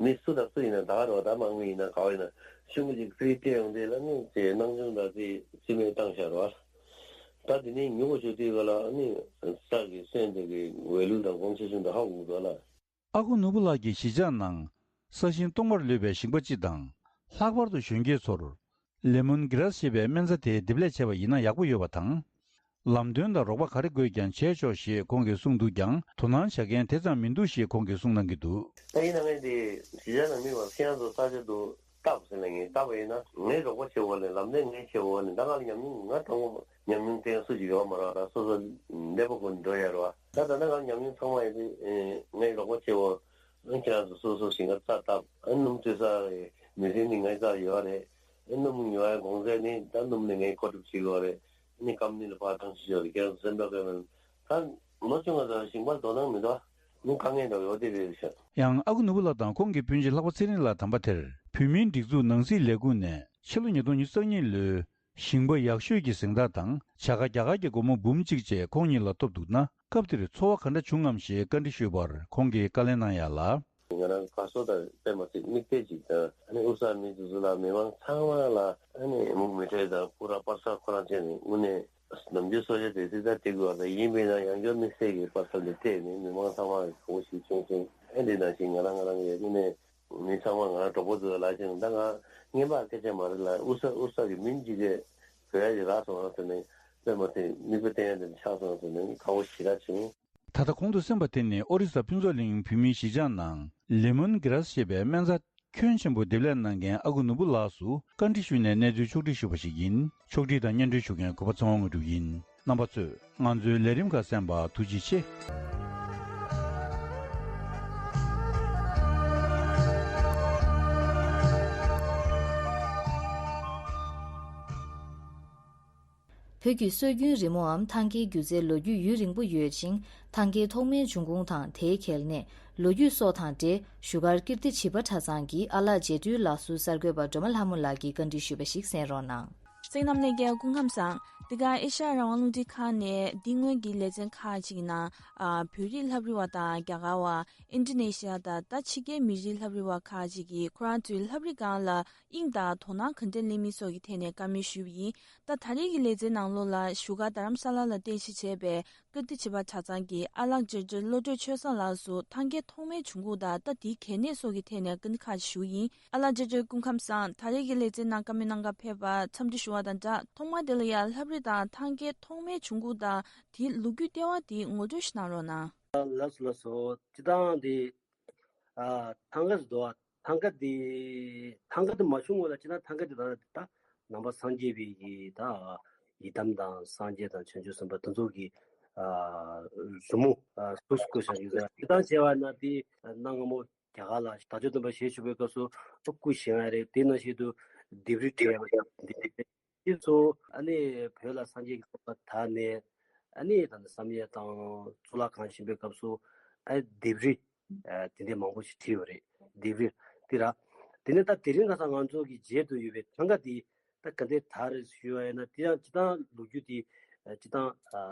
མི་སུ་དང་སུ་ཡིན་ན་ད་ག་རེད་བ། ད་དམངས་མི་ཡིན་ན་ག་བ་ཡིན་ན་གཞུང་གི་ཅིག་ཕི་རི་སྤྲད་ཡོང་དུས་ལ་ནི་ཅེ་སྣང་ཆུང་དང་ཅེ་རྩིས་མེད་བཏང་བཞག་རེད་བ། ད་དེ་ནས་ཉོ་གོ་ཆོད་དུས་ག་ལ་ནི་ས་གི་སོན་དེ་གི་ཝེ་ལུ་དང་གོང་ཆེ་ཆུང་དུ་ཧ་གོ་གི་འདུག་ལ། ཨ་ཁུ་ནོར་བུ་ལགས་ཀྱི་གཞིས་ཆགས་ནང་ས་ཞིང་སྟོང་པར་ལུས་པའི་ཞིང་པ་སྤྱི་དང་། ལྷག་པར་དུ་གཞོན་སྐྱེས་ཚོར་ལེ་མོན་གྷི་རཱས་ཞེས་པའི་སྨན་རྫས་དེ་འདེབས་ལས་བྱས་པ་ཡིན་ན་ཡག་པོ་ཡོད་པ་དང་། ལམ་སྟོན་དང་རོགས་པ་ག་རེ་དགོས་ཀྱང་བྱས་ཆོག་ཞེས་ཁོང་གིས་གསུངས་འདུག་ཀྱང་། དོ་སྣང་བྱ་མཁན་དེ་ཙམ་མི་འདུག་ཞེས་ཁོང་གིས་གསུངས་གནང་གི་འདུག་ད་ཡིན་ན་ངས་དེ་གཞིས་ཆགས་ནང་མི་མང་ཁྱེད་རང་ཚོ་ས་ཆ་དུ་བཏབ་ཟེར་ནས་ངས་བཏབ་པ་ཡིན་ན་ངས་རོགས་པ་བྱེད་དགོས་ལས། ལམ་སྟོན་ངས་བྱེད་དགོས་ལས། ད་ང་ལ་ཉམས་མྱོང་ང་དང་པོ་ཉམས་མྱོང་བསྟན་སུ་ཞིག་ཡོད་མ་རེད། ད་སོ་སོ་གནས་པ་ཁོ་འགྲོ་ཡ་རེད་བ། ད་ད་ལྟ་ང་ལ་ཉམས་མྱོང་ཚང་མ་ཡོད་དུས་ངས་རོགས་པ་བྱེད་དགོས། ཁྱེད་རང་ཚོ་སོ་སོ་ཞིང་ཁ་རྩྭ་བཏབ། ཨ་སྣུམ་བཙོས་ས་རེད། མི་སེར་ནི་ངའི་རྩ་ཡོད་རེད། ཨ་སྣུམ་ཉོ་ཡ་གོང་ཚད་ནི་ད་སྣུམ་ནི་ངའི་མཁོ་སྒྲུབ་བྱེད་དགོས་རེད། ཨ་ནི་ཀམ་ནི་ལ་ཕར་བཏང་ཤི་ཡོད་རེད། ཁྱེད་རང་ཚོ་སེམས་ཐག་གོ་མེད། ད་ལོ་ཆུང་བ་དང་ཞིང་པར་དོ་སྣང་མི་འདུག་ཨ་ནི་དཀའ་ངལ་འདྲ་བོ་ཡོད་དེ་རེད་ཤག་ཡང་ཨ་ཁུ་ནོར་བུ་ལགས་དང་ཁོང་གི་སྤུན་མཆེད་ལྷག་པ་ཚེ་རིང་ལགས་དམ་པ་དེར་བོད་མིའི་སྒྲིག་འཛུགས་ནང་སྲིད་ལས་ཁུངས་ནས་ཕྱི་ལོ་ཉིས་སྟོང་ཉི་ཤུ་རྩ་གཉིས་ལོའི་ཞིང་པ་ཡག་ཤོས་ཀྱི་གཟེངས་རྟགས་དང་བྱ་དགའ་རྒྱ་གར་གྱི་སྒོར་མོ་འབུམ་གཅིག་བཅས་ཁོང་ཉིད་ལ་ཐོབ་འདུག་ན། སྐབས་དེར་ཚོར་བ་ག་འདྲ་བྱུང་ངམ་ཞེས་བཀའ་འདྲི་ཞུས་པར་ཁོང་གིས་བཀའ་ལན་གནང་ཡ་ལ། ང་རང་དགའ་ཚོར་དང་དཔེ་མ་སྲིད་མིག་དཔེ་ཅིག་དང་། ཨ་ནི་དབུས་གཙང་མི་སོ་སོ་ལ་མི་མང་ཚང་མ་ལ་ཨ་ནི་མུ་མེ་ཏྲེ་དང་སྐུ་ར་པར་ས་ཁོ་རང་བྱས་ནས་དངོས་གནས་ནམ་རྒྱུན་གསོལ་ཇ་དེ་ཙི་ཙ་དེ་དགོས་པ་དང་། ཡིན་པས་ན་ཡང་བསྐྱར་དམིགས་བསལ་གྱི་པར་ས་འདི་སྤྲད་ནས་མི་མང་ཚང་མ་ལ་དགའ་བོ་ཞིག་བྱུང་སོང་། ཨ་འདི་ནང་བཞིན་ང་རང་ང་རང་གི་དངོས་གནས། མི་ཚང་མ་ང་རང་གྲོགས་པོ་ཚོ་ལ་ཅང་ད་ང་རྔན་པ་སྐད་ཆ་མ་རེད་ལ། དབུས་ས་དབུས་ས་གི་མི་གཅིག་གིས་བོད་ཡ་ཡི་རག་སོང་ཟེར་ནས་དཔེ་མ་ཚད་མིག་དཔེ་བསྟན་ཡ་དེ་ཆགས་སོང་ཟེར་ནས་དགའ་བོ་ཞེ་དྲག་བྱུང་། ད་ལྟ་གོང་དུ་གསན་པ་དེ་ནི་ཨོ་རི་ས་ཕུན་ཚོགས་གླིང་བོད་མིའི་གཞིས་ཆགས་ནང་ལེ་མོན་གྷི་རཱས་ཞེས་པའི་སྨན་རྫས་ཁྱོན་ཆེན་པོ་འདེབས་ལས་གནང་མཁན་ཨ་ཁུ་ནོར་བུ་ལགས་སུ་བཀའ་འདྲི་ཞུས་ནས་གནས་ཚུལ་ཕྱོགས་བསྒྲིགས་ཞུས་པ་ཞིག་ཡིན། ཕྱོགས་སྒྲིག་དང་སྙན་སྒྲོན་ཞུ་མཁན་གུས་པ་ཚེ་དབང་དངོས་གྲུབ་ཡིན། རྣམ་པ་ཚོས་ང་ཚོའི་ལས་རིམ་ཁག་གསན་པར་ཐུགས་རྗེ་ཆེ། བོད་ཀྱི་སྲོལ་རྒྱུན་རི་མོའམ་ཐང་གའི་སྒྱུ་རྩལ་ལོ་རྒྱུས་ཡུན་རིང་པོ་ཡོད་ཅིང་། ཐང་གའི་ཐོག་མའི་འབྱུང་ཁུངས་དང་དེའི་གལ་གནད། ལོ་རྒྱུས་སོགས་དང་འབྲེལ་བཞུགས་སྒར་ཀིརྟི་བྱིས་པ་གྲྭ་ཚང་གི་ཨ་ལགས་རྗེ་སྤྲུལ་ལགས་སུ་གསར་འགོད་པ་སྒྲོལ་མ་ལྷ་མོ་ལགས་ཀྱིས་བཀའ་འདྲི་ཞུས་པ་ཞིག་གསན་རོགས་གནང་། གསན་མཁན་རྣམས་ལྷན་རྒྱས་སྐུ་ཁམས་བཟང་། འདི་ག་ཨེ་ཤ་ཡ་རང་དབང་རླུང་འཕྲིན་ཁང་ནས་འདི་སྔོན་གྱི་ལེ་ཚན་ཁག་ཅིག་ནང་ཨ་བོད་རིགས་ལྷ་བྲིས་པ་དང་རྒྱ་གར་བ། ཨིན་ཌོ་ནེ་ཤི་ཡ་དང་ད་ཕྱི་རྒྱལ་མི་རིགས་ལྷ་བྲིས་པ་ཁག་ཅིག་གིས་ཁོ་རང་ཚོའི་ལྷ་བྲིས་སྒང་ལ་དབྱིངས་དང་དོ་སྣང་ག་འདྲ་སླེབས་མིན་སོགས་ཀྱི་ཐད་ནས་བཀའ་མོལ་ཞུས་པ་ཡིན། ད་ད་རེས་ཀྱི་ལེ་ཚན་ནང་ལོགས་ལ་བཞུགས་སྒར་རྡ་རམ་ས་ལ་ལ་རྟེན་གཞི་བྱས་པའི་ཀིརྟི་བྱིས་པ་གྲྭ་ཚང་གི་ཨ་ལགས་རྗེ་སྤྲུལ་བློ་གྲོས་ཆོས་བཟང་ལགས་སུ་ཐང་གའི་ཐོག་མའི་འབྱུང་ཁུངས་དང་ད་དེའི་གལ་གནད་སོགས་ཀྱི་ཐད་ནས་བཀའ་འདྲི་ཁག་ཅིག་ཞུ་གི་ཡིན། ཨ་ལགས་རྗེ་སྤྲུལ་སྐུ་ཁམས་བཟང་། ད་རེས་ཀྱི་ལེ་ཚན་ནང་བཀའ་མོལ་གནང་གར་ཕེབས་པར་འཚམས་འདྲི་ཞུ་བ་དང་སྦྲགས། ཐོག་མ་དེ་ལ་ཡང་ལྷ་བྲིས་དང་ཐང་གའི་ཐོག་མའི་འབྱུང་ཁུངས་དང་དེའི་ལོ་རྒྱུས་ལྟེ་བ་དེ་ངོ་སྤྲོད་ཞིག་གནང་རོགས་གནང་། ལགས་སོ་ལགས་སོ། སྤྱིར་བཏང་དེ་ཨ་ཐང་ག་ཟེར་འདུག་ཨ། ཐང་ག་དེ་ཐང་ག་དེ་མ་བྱུང་སྔོན་ལ་སྤྱིར་བཏང་ཐང་ག་དེ་ད་ད་ནང་པ་སངས་རྒྱས་པའི་གི་ད་ཡི་དམ་དང་སངས་རྒྱས་དང་བྱང་ཆུབ་སེམས་དཔའ་དེ་ཚོ་གི་ཨ་རི་མོ་ཨ་གཟུགས་སུ་བཀོད་བཞག་ཡོད་ས། སྤྱིར་བཏང་བྱས་པ་ན་དེ་གནའ་སྔ་མོ་རྒྱ་གར་ལ་དར་ལྕོག་སྟོན་པ་ཞལ་བཞུགས་པའི་སྐབས་སུ་སྐུ་བཞེངས་ཡ་རེད། དེ་ནང་བཞིན་དུ་ལྡེབས་རིས་བྲིས་ཡ་རེད། དེ་ཚོ་ཨ་ནི་བོད་ལ་སངས་རྒྱས་ཀྱི་བསྟན་པ་དར་ནས་ཨ་ནི་ད་ནི་བསམ་ཡས་དང་གཙུག་ལག་ཁང་བཞེངས་པའི་སྐབས་སུ་ཨ་ལྡེབས་རིས་ཨ་དེ་འདྲའི་མང་པོ་ཞིག་བྲིས་ཡོད་རེད། ལྡེབས་རིས་དེ་ར། དེ་ནས་ད་དེ་རིང་ཁ་སང་ང་ཚོ་གི་མཇལ་དུ་ཡོད་པའི་ཐང་ག་དེ་ད་ག་འདྲའི་དར་རེད་ཞུས་པ་ཡིན་ན། དེ་ཡང་སྤྱིར་བཏང་ལོ་རྒྱུས་དེ་ཨ་སྤྱིར་བཏང་ཨ་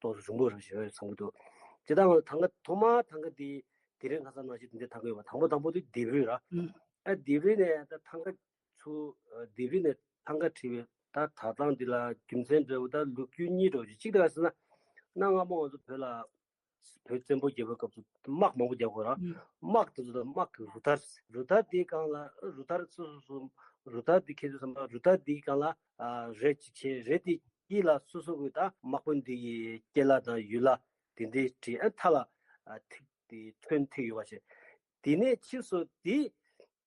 ཏོག་ཙམ་རིང་པོ་རེད་ཞུ་ཡ་བསམ་གྱི་འདུག་སྤྱིར་བཏང་ང་ཚོ་ཐང་ག་ཐོག་མ་ཐང་ག་དེ། དེ་རིང་ཁ་སང་ནང་བཞིན་དེ་འདྲའི་ཐང་ག་ཡོད་པ། དང་པོ་དང་པོ་དེ་ལྡེབས་རིས་ར། ཨ་ལྡེབས་རིས་ནས་ད་ཐང་ག་ཚུར་ལྡེབས་རིས་ནས་ཐང་ག་བྲིས་པའི་ད་གྲྭ་ཚང་འདི་ལ་རྒྱུ་མཚན་འདྲ་བོ་ད་ལོ་རྒྱུས་གཉིས་འདྲ་བོ་ཅིག་གཅིག་ད་ག་ཟེར་ན། གནའ་སྔ་མོ་ང་ཚོ་བོད་ལ་བོད་བཙན་པོ་རྒྱབ་པའི་སྐབས་སུ་དམག་མང་པོ་རྒྱག་དགོས་ར། དམག་དེ་ཚོ་ད་དམག་གི་རུ་ཐར། རུ་ཐར་དེའི་སྒང་ལ་རུ་ཐར་སོ་སོ་སོ་རུ་ཐར་དེ་ཁྱེད་ཚོ་བསམ་པ་རུ་ཐར་དེའི་སྒང་ལ་རས་ཅིག་བྱས། རས་དེ་དཀྱིལ་ལ་སོ་སོ་གི་ད་དམག་དཔོན་དེ་གི་སྐྱེས་ལ་དང་ཡུལ་ལ་དེ་འདྲའི་བྲིས། ཨ་མཐའ་ལ་ཐིག་དེ་ཐོན་ཐིག་ཡོད་པ་བྱས། དེ་ནས་ཕྱིས་སུ་དེ་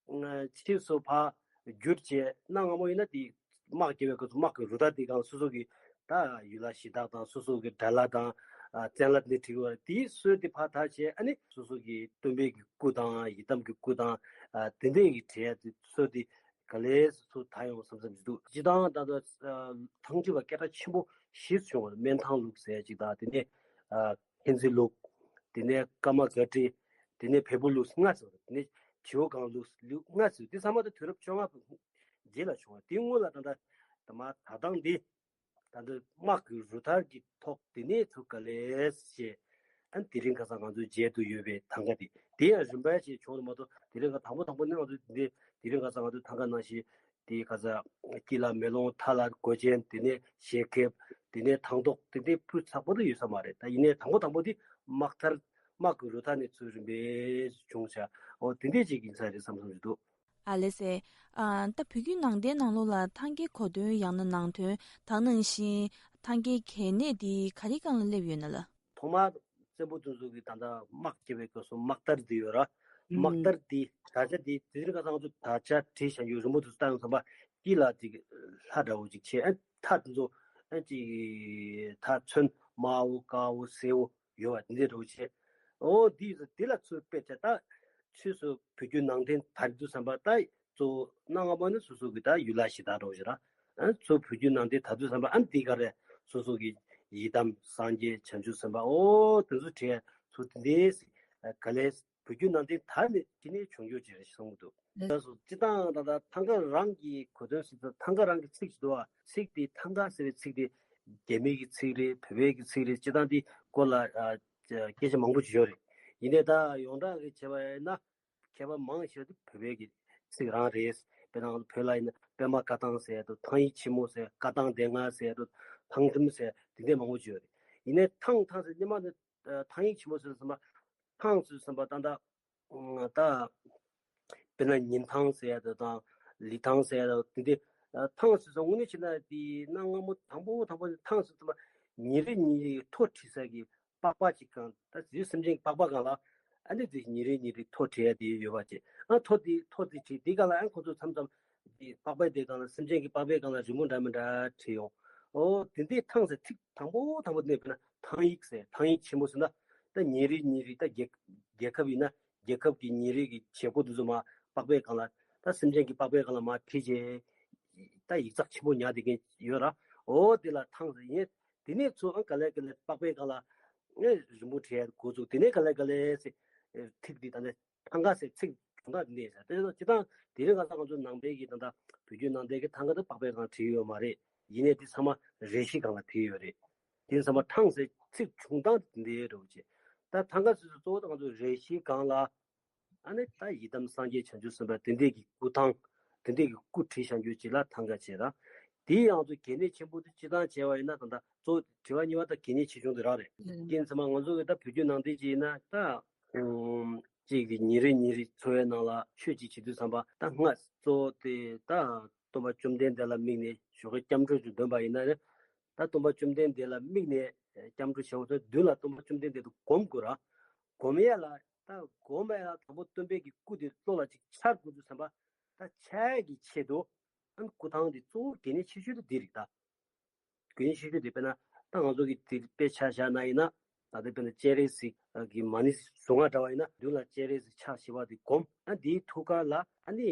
ཕྱིས་སུ་ཕར་བསྒྱུར་བྱས་གནའ་སྔ་མོ་ཡིན་ན་དེ་དམག་རྒྱག་པའི་སྐབས་སུ་དམག་གི་རུ་སྟར་དེ་གང་སོ་སོ་གི་ད་ཡུལ་ལྷ་གཞི་བདག་དང་སོ་སོ་གི་དགྲ་ལྷ་དང་བཙན་ལྷ་འདི་བྲིས་པ་དེ་སྲོལ་དེ་ཕར་དར་བྱས། ཨ་ནི་སོ་སོ་གི་སྟོན་པའི་གི་སྐུ་དང་ཡི་དམ་གི་སྐུ་དང་དེ་འདྲའི་གི་བྲིས་ཡ་དེ་སྲོལ་དེ་ག་ལེ་སུ་དར་ཡོང་བསམ་བསམ་ཞིག་འདུག་སྤྱིར་བཏང་ད་ལྟ་ཐང་ཁྲི་བ་སྐད་གྲགས་ཆེན་པོ་བཞི་བྱུང་བ། སྨན་ཐང་ལུགས་ཟེར་ཅིག་དང་། དེ་ནས་མཁྱེན་བརྩེ་ལུགས། དེ་ནས་ཀརྨ་སྒར་བྲིས། དེ་ནས་བལ་པོ་ལུགས་ལྔ་ཟེར། དེ་ནས་བྱེའུ་སྒང་ལུགས་ལུགས་ལྔ་ཟེར། དེ་ཚང་མ་ད་དུས་རབས་བཅོ་ལྔ་པའི་རྗེས་ལ་བྱུང་བ། དེ་སྔོན་ལ་ད་ལྟ་ད་མ་ད་ཐང་འདི་ད་ལྟ་དམག་གི་རུ་སྟར་གྱི་ཐོག་དེ་ནས་ཚུར་ག་ལེ་ཟེར། ཨ་དེ་རིང་ཁ་སང་ང་ཚོའི་མཇལ་དུ་ཡོད་པའི་ཐང་ག་དེ། དེ་ཡང་རིམ་པ་བྱས་བྱུང་བ་མ་གཏོགས། དེ་རིང་ཁ་དང་པོ་དང་པོ་ནི་ང་ཚོ་འདི་དེ་རིང་ཁ་སང་ང་ཚོའི་ཐང་ག་ནང་བཞིན་དེ་ཁ་སང་དཀྱིལ་ལ་མེ་ལོང་། མཐའ་ལ་སྒོ་ཅན། དེ་ནས་ཞལ་ཁེབས། དེ་ནས་ཐང་ཐོག་དེ་འདྲའི་སྤུས་དག་པོ་དེ་ཡོད་ས་མ་རེད། ད་ཡིན་ནའི་དང་པོ་དང་པོ་དེ་དམག་རུ་སྟར་དམག་གི་རུ་སྟར་ནས་ཚུར་རིམ་པས་བྱུང་བྱ། འོ་དེ་འདྲས་ཅིག་ཡིན་ས་རེད་བསམ་བསམ་ཞིག་འདུག་ཨ་ལེ་སེ། ཨ་ད་བོད་བརྒྱུད་ནང་བསྟན་ནང་ལོགས་ལ་ཐང་གའི་གོ་དོན་ཡང་ན་ནང་དོན། ད་ནང་བཞིན་ཐང་གའི་གལ་གནད་འདི་ག་རེ་སྒང་ལ་སླེབས་ཡོད་ན་ལ། ཐོག་མར་བཙན་པོ་དེ་ཚོ་གིས་ད་ལྟ་དམག་རྒྱག་པའི་སྐབས་སུ་དམག་རུ་སྟར་འདི་ཡོད་ར། དམག་རུ་སྟར་འདི་དར་ཆ་འདི་དེ་རིང་ཁ་སང་ང་ཚོ་དར་ཆ་བྲིས་བཞག་ཡོད། རིང་པོ་དུ་བཏང་ཡོང་ཙམ་པ་དཀྱིལ་ལ་ཅིག་ལྷ་འདྲ་བོ་ཅིག་བྱས། ཨ་མཐའ་དེ་ཚོ་ཨ་ཅིག་མཐའ་ཚོན་དམར་བོ་དཀར་བོ་སེར་བོ་ཡོད་པ་དེ་འདྲ་འདྲ་བོ་བྱས། འོ་འདི་ཚོ་དེ་ལ་ཚུར་དཔེ་བྱས། ད་ཕྱིས་སུ་བོད་བརྒྱུད་ནང་བསྟན་དར་དུས་ཙམ་པ་ད་གཙོ་བོ་གནའ་སྔ་མོ་ནི་སོ་སོ་གི་ད་ཡུལ་ལྷ་གཞི་བདག་འདྲ་བོ་ཞིག་ར། ཨ་ཚུར་བོད་བརྒྱུད་ནང་བསྟན་དར་དུས་ཙམ་པ་ཨ་འདི་ག་རེ་སོ་སོ་གི་ཡི་དམ་སངས་རྒྱས་བྱང་ཆུབ་སེམས་དཔའ་འོ་དེ་ཚོ་བྲིས་ཚུར་དེ་འདྲས་ག་ལེ་བོད་བརྒྱུད་ནང་བསྟན་དར་ནས་དེ་ནས་བྱུང་རྒྱུ་ཅིག་རེད་གསུངས་འདུག་ལགས་སོ། སྤྱིར་བཏང་ད་ལྟ་ཐང་ག་རང་གི་གོ་དོན་ཟེར་ཚེ་ཐང་ག་རང་གི་ཚིག་ཅིག་འདུག་ཨ། ཚིག་དེ་ཐང་ག་ཟེར་བའི་ཚིག་དེ་རྒྱ་མི་གི་ཚིག་རེད། བོད་པའི་གི་ཚིག་རེད། སྤྱིར་བཏང་དེ་སྐོར་ལ་ཨ་སྐད་ཆ་མང་པོ་ཅིག་ཡོད་རེད། ཡིན་ནའི་ད་ཡོངས་གྲགས་ཀྱི་བྱས་པ་ཡིན་ན་མཁས་པ་མང་ཆེ་བ་དེ་བོད་པའི་གི་ཚིག་རང་རེད། དཔེར་ན་བོད་ལ་ཡིན་ན་པད་མ་བཀའ་ཐང་ཟེར་ཡ་དང་། ཐང་ཡིག་ཆེན་མོ་ཟེར། བཀའ་ཐང་སྡེ་ལྔ་ཟེར་ཡ་དང་། ཐང་འགྲེམས་ཟེར་དེ་འདྲ་མང་པོ་ཅིག་ཡོད་རེད། ཡིན་ནའི་ཐང་ཐང་ཟེར་སྔོན་མ་ནི་ཐང་ཡིག་ཆེན་མོ་ཟེར་བསམ་པ། ཐང་ཟེར་བསམ་པ་ད་ལྟ་ད་དཔེར་ན་ཉིན་ཐང་ཟེར་ཡ་དེ་དང་། ལི་ཐང་ཟེར་ཡ་དེ་འདྲ། ཐང་ཟེར་ཙང་དངོས་གནས་བྱས་ན་དེ་གནའ་སྔ་མོ་དང་པོ་དང་པོ་ཐང་ཟེར་ཙམ་པ་ཉིན་རེ་ཉིན་རེ་ཐོ་བྲིས་ས་གི་པགས་པ་ཅིག་གང་ད་དེ་སེམས་ཅན་གྱི་པགས་པ་སྒང་ལ་ཨ་ནི་དེ་ཉིན་རེ་ཉིན་རེ་ཐོ་བྲིས་ཡ་དེ་ཡོད་པ་ཅིག་ཨ་ཐོ་དེ་ཐོ་དེ་བྲིས་དེ་སྒང་ལ་ཨ་ཁོ་ཚོ་མཚམས་མཚམས་དེ་པགས་པའི་དེ་སྒང་ལ་སེམས་ཅན་གྱི་པགས་པའི་སྒང་ལ་རི་མོ་འདྲ་མི་འདྲ་བྲིས་ཡོང་། ཨོ་དེ་འདྲའི་ཐང་ཟེར་ཚིག་དང་པོ་དང་པོ་དེ་དཔེར་ན་ཐང་ཡིག་ཟེར། ཐང་ཡིག་ཆེན་མོ་ཟེར་ན་ད་ཉིན་རེ་ཉིན་རེ་ད་རྒྱལ་རྒྱལ་ཁབ་ཡིན་ན་རྒྱལ་ཁབ་ཀྱི་ཉིན་རེ་གི་བྱེད་སྒོ་དེ་ཚོ་མར་པགས་པའི་སྒང་ལ་ད་སེམས་ཅན་གྱི་པགས་པའི་སྒང་ལ་མར་བྲིས་བྱས་ད་ཡིག་ཚགས་ཆེན་པོ་ཉར་བསྡད་མཁན་ཡོད་ར། ཨོ་དེ་ལ་ཐང་ཟེར་ཡིན། དེ་ནས་ཚུར་ཨང་ག་ལེ་ག་ལེ་པགས་པའི་སྒང་ལ་ཨེ་རི་མོ་བྲིས་འགོ་བཙུགས། དེ་ནས་ག་ལེ་ག་ལེ་ཟེར་ཨེ་ཐིག་འདི་ད་ནས་ཐང་ག་ཟེར་ཚིག་དྲུང་ཐག་འདི་ནས་ཟེར། དེ་ཚོ་སྤྱིར་བཏང་དེ་རིང་ཁ་སང་ང་ཚོ་ནང་པའི་གི་ད་ལྟ་བོད་བརྒྱུད་ནང་བསྟན་གྱི་ཐང་ག་དེ་པགས་པའི་སྒང་བྲིས་ཡོད་མ་རེད། ཡིན་ནའི་དེ་ཚང་མ་རས་གཞིའི་སྒང་ལ་བྲིས་ཡོད་རེད། དེ་ཚང་མ་ཐང་ཟེར་ཚིག་བྱུང་སྟངས་དེ་འདྲའི་འདྲ་བོ་བྱས། ད་ཐང་ག་ཟེར་ཚུལ་གཙོ་བོ་ད་ང་ཚོ་རས་གཞིའི་སྒང་ལ་ཨ་ནི་ད་ཡི་དམ་སངས་རྒྱས་བྱང་ཆུབ་སེམས་དཔའ་དེ་འདྲས་ཀྱི་སྐུ་ཐང་དེ་འདྲས་ཀྱི་སྐུ་བྲིས་བཞག་རྒྱུ་ཅིག་ལ་ཐང་ག་བྱས་ར། དེའི་ཡང་ཚོ་གལ་གནད་ཆེན་པོ་དེ་སྤྱིར་བཏང་བྱས་པ་ཡིན་ན་ད་ལྟ་གཙོ་བོ་དྲི་བ་གཉིས་པ་ད་གལ་གནད་ཆེ་ཆུང་དེ་རང་རེད། རྐྱེན་ཚང་མ་ང་ཚོ་གི་ད་བོད་བརྒྱུད་ནང་བསྟན་ཅིག་ཡིན་ན་ད་ཨུམ་གཅིག་གི་ཉིན་རེ་ཉིན་རེ་འཚོ་བའི་ནང་ལ་ཆོས་ཅིག་བྱེད་དུས་ཙམ་པ་ད་སྔ་གཙོ་བོ་དེ་ད་སྟོན་པ་བཅོམ་ལྡན་འདས་ལ་དམིགས་ནས་ཞོགས་ཀས་སྐྱབས་འགྲོ་ཅིག་འདོན་པ་ཡིན་ན་རེད། ད་སྟོན་པ་བཅོམ་ལྡན་འདས་ལ་དམིགས་ནས་སྐྱབས་འགྲོ་བྱེད་པ་ཚོ་མདུན་ལ་སྟོན་པ་བཅོམ་ལྡན་འདས་དེ་སྒོམ་དགོས་ར། སྒོམ་ཡ་ལ་ད་སྒོམ་པ་ཡ་ལ་དང་པོ་སྟོན་པའི་གི་སྐུ་དེ་བློ་ལ་ཅིག་འཆར་དགོས་དུས་ཙམ་པ། ད་འཆར་ཡ་གི་ཆེད་དུ་ཨ་ནི་སྐུ་ཐང་དེ་གཙོ་བོ་གལ་གནད་ཆེ་ཤོས་དེ་འདི་རེད་ད། གལ་གནད་ཆེ་ཤོས་དེ་དཔེར་ན་ད་ང་ཚོ་གི་དེ་དཔེ་ཆ་བཞག་ན་ཡིན་ན། ད་ལྟ་དཔེར་ན་སྤྱན་རས་གཟིགས་ཀྱི་མ་ཎི་གཟུངས་སྔགས་འདྲ་བ་ཡིན་ན་མདུན་ལ་སྤྱན་རས་གཟིགས་ཕྱག་བཞི་པ་དེ་བསྒོམ། ཨ་དེའི་ཐུགས་ཀ་ལ་ཨ་ནི་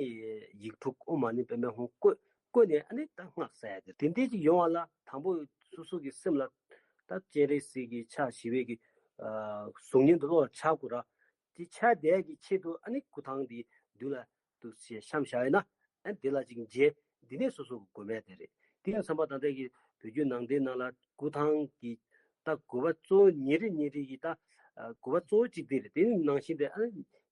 ཡིག་དྲུག་ཨོཾ་མ་ཎི་པདྨེ་ཧཱུྃ་བཀོད། བཀོད་ནས་ཨ་ནི་ད་སྔགས་བཟླ་ཡ་དེ་དེ་འདྲས་ཅིག་ཡོང་བ་ལ་དང་པོ་སོ་སོ་གི་སེམས་ལ་ད་སྤྱན་རས་གཟིགས་ཀྱི་ཕྱག་བཞི་པའི་གི་ཨ་གཟུགས་བརྙན་དེ་བློ་ལ་འཆར་དགོས་ར། དེ་འཆར་བསྡད་ཀྱི་ཆེད་དུ་ཨ་ནི་སྐུ་ཐང་དེ་མདུན་ལ་འདུག་སེ་བཤམས་བཞག་ཡིན་ན། ཨ་དེ་ལ་ཅིག་མཇལ། འདི་ནས་སོ་སོ་གི་དགོས་མེད་དེ་རེད། དེ་ཡང་བསམ་པ་ད་ལྟ་གི་བོད་བརྒྱུད་ནང་བསྟན་ནང་ལ་སྐུ་ཐང་གི་ད་དགོས་པ་གཙོ་བོ་ཉིན་རེ་ཉིན་རེ་གི་ད་ཨ་དགོས་པ་གཙོ་བོ་གཅིག་དེ་རེད། དེ་ནི་ནང་བཞིན་དེ་ཨ་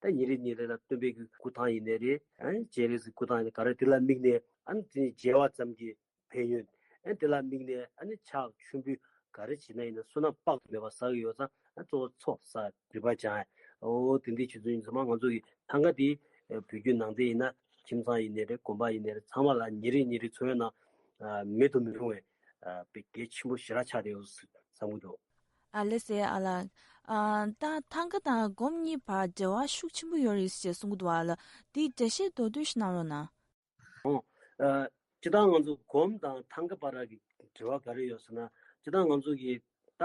ད་ཉིན་རེ་ཉིན་རེ་ལ་སྟོན་པའི་གི་སྐུ་ཐང་ཡིན་ནའི་རེད། ཨ་སྤྱན་རས་གཟིགས་སྐུ་ཐང་ཡིན་ནའི་ག་རེ་དེ་ལ་དམིགས་ནས་ཨ་ནི་དེ་མཇལ་བ་ཙམ་གྱིས་ཕན་ཡོན། ཨ་དེ་ལ་དམིགས་ནས་ཨ་ནི་ཕྱག་མཆོད་འབུལ་ག་རེ་བྱེད་ན་ཡིན་ན་བསོད་ནམས་དཔག་ཏུ་མེད་པ་བསགས་ཡོད་ཙང་ཨ་གཙོ་བོ་ཚོགས་བསགས་སྒྲིབ་པ་སྦྱང་ཡ། འོ་དེ་འདྲའི་ཆུ་ཚོད་ཡིན་ཙང་མ་ང་ཚོ་གི་ཐང་ག་དེ་བོད་བརྒྱུད་ནང་བསྟན་ཡིན་ན་ཁྱིམ་ཚང་ཡིན་ནའི་རེད། དགོན་པ་ཡིན་ནའི་རེད། ཚང་མ་ལ་ཉིན་རེ་ཉིན་རེ་འཚོ་བའི་ནང་མེད་དུ་མི་རུང་བའི་དཔེ་གལ་ཆེན་པོ་ཞེ་དྲག་ཆགས་བསྡད་ཡོད་བསམ་གྱི་འདུག་ཨ་ལེ་སེ་ཨ་ལ། ཨ་ད་ཐང་ག་དང་སྒོམ་གཉིས་བར་འབྲེལ་བ་ཤུགས་ཆེན་པོ་ཡོད་རེད་ཅེས་གསུང་གི་འདུག་ཨ་ལ། དེའི་འགྲེལ་བཤད་མདོར་བསྡུས་ཤིག་གནང་རོགས་གནང་། ཨོ། ཨ་སྤྱིར་བཏང་ང་ཚོ་སྒོམ་དང་ཐང་ག་བར་གྱི་འབྲེལ་བ་ག་རེ་ཡོད་ཟེར་ན། སྤྱིར་བཏང་ང་ཚོ་གི་ད་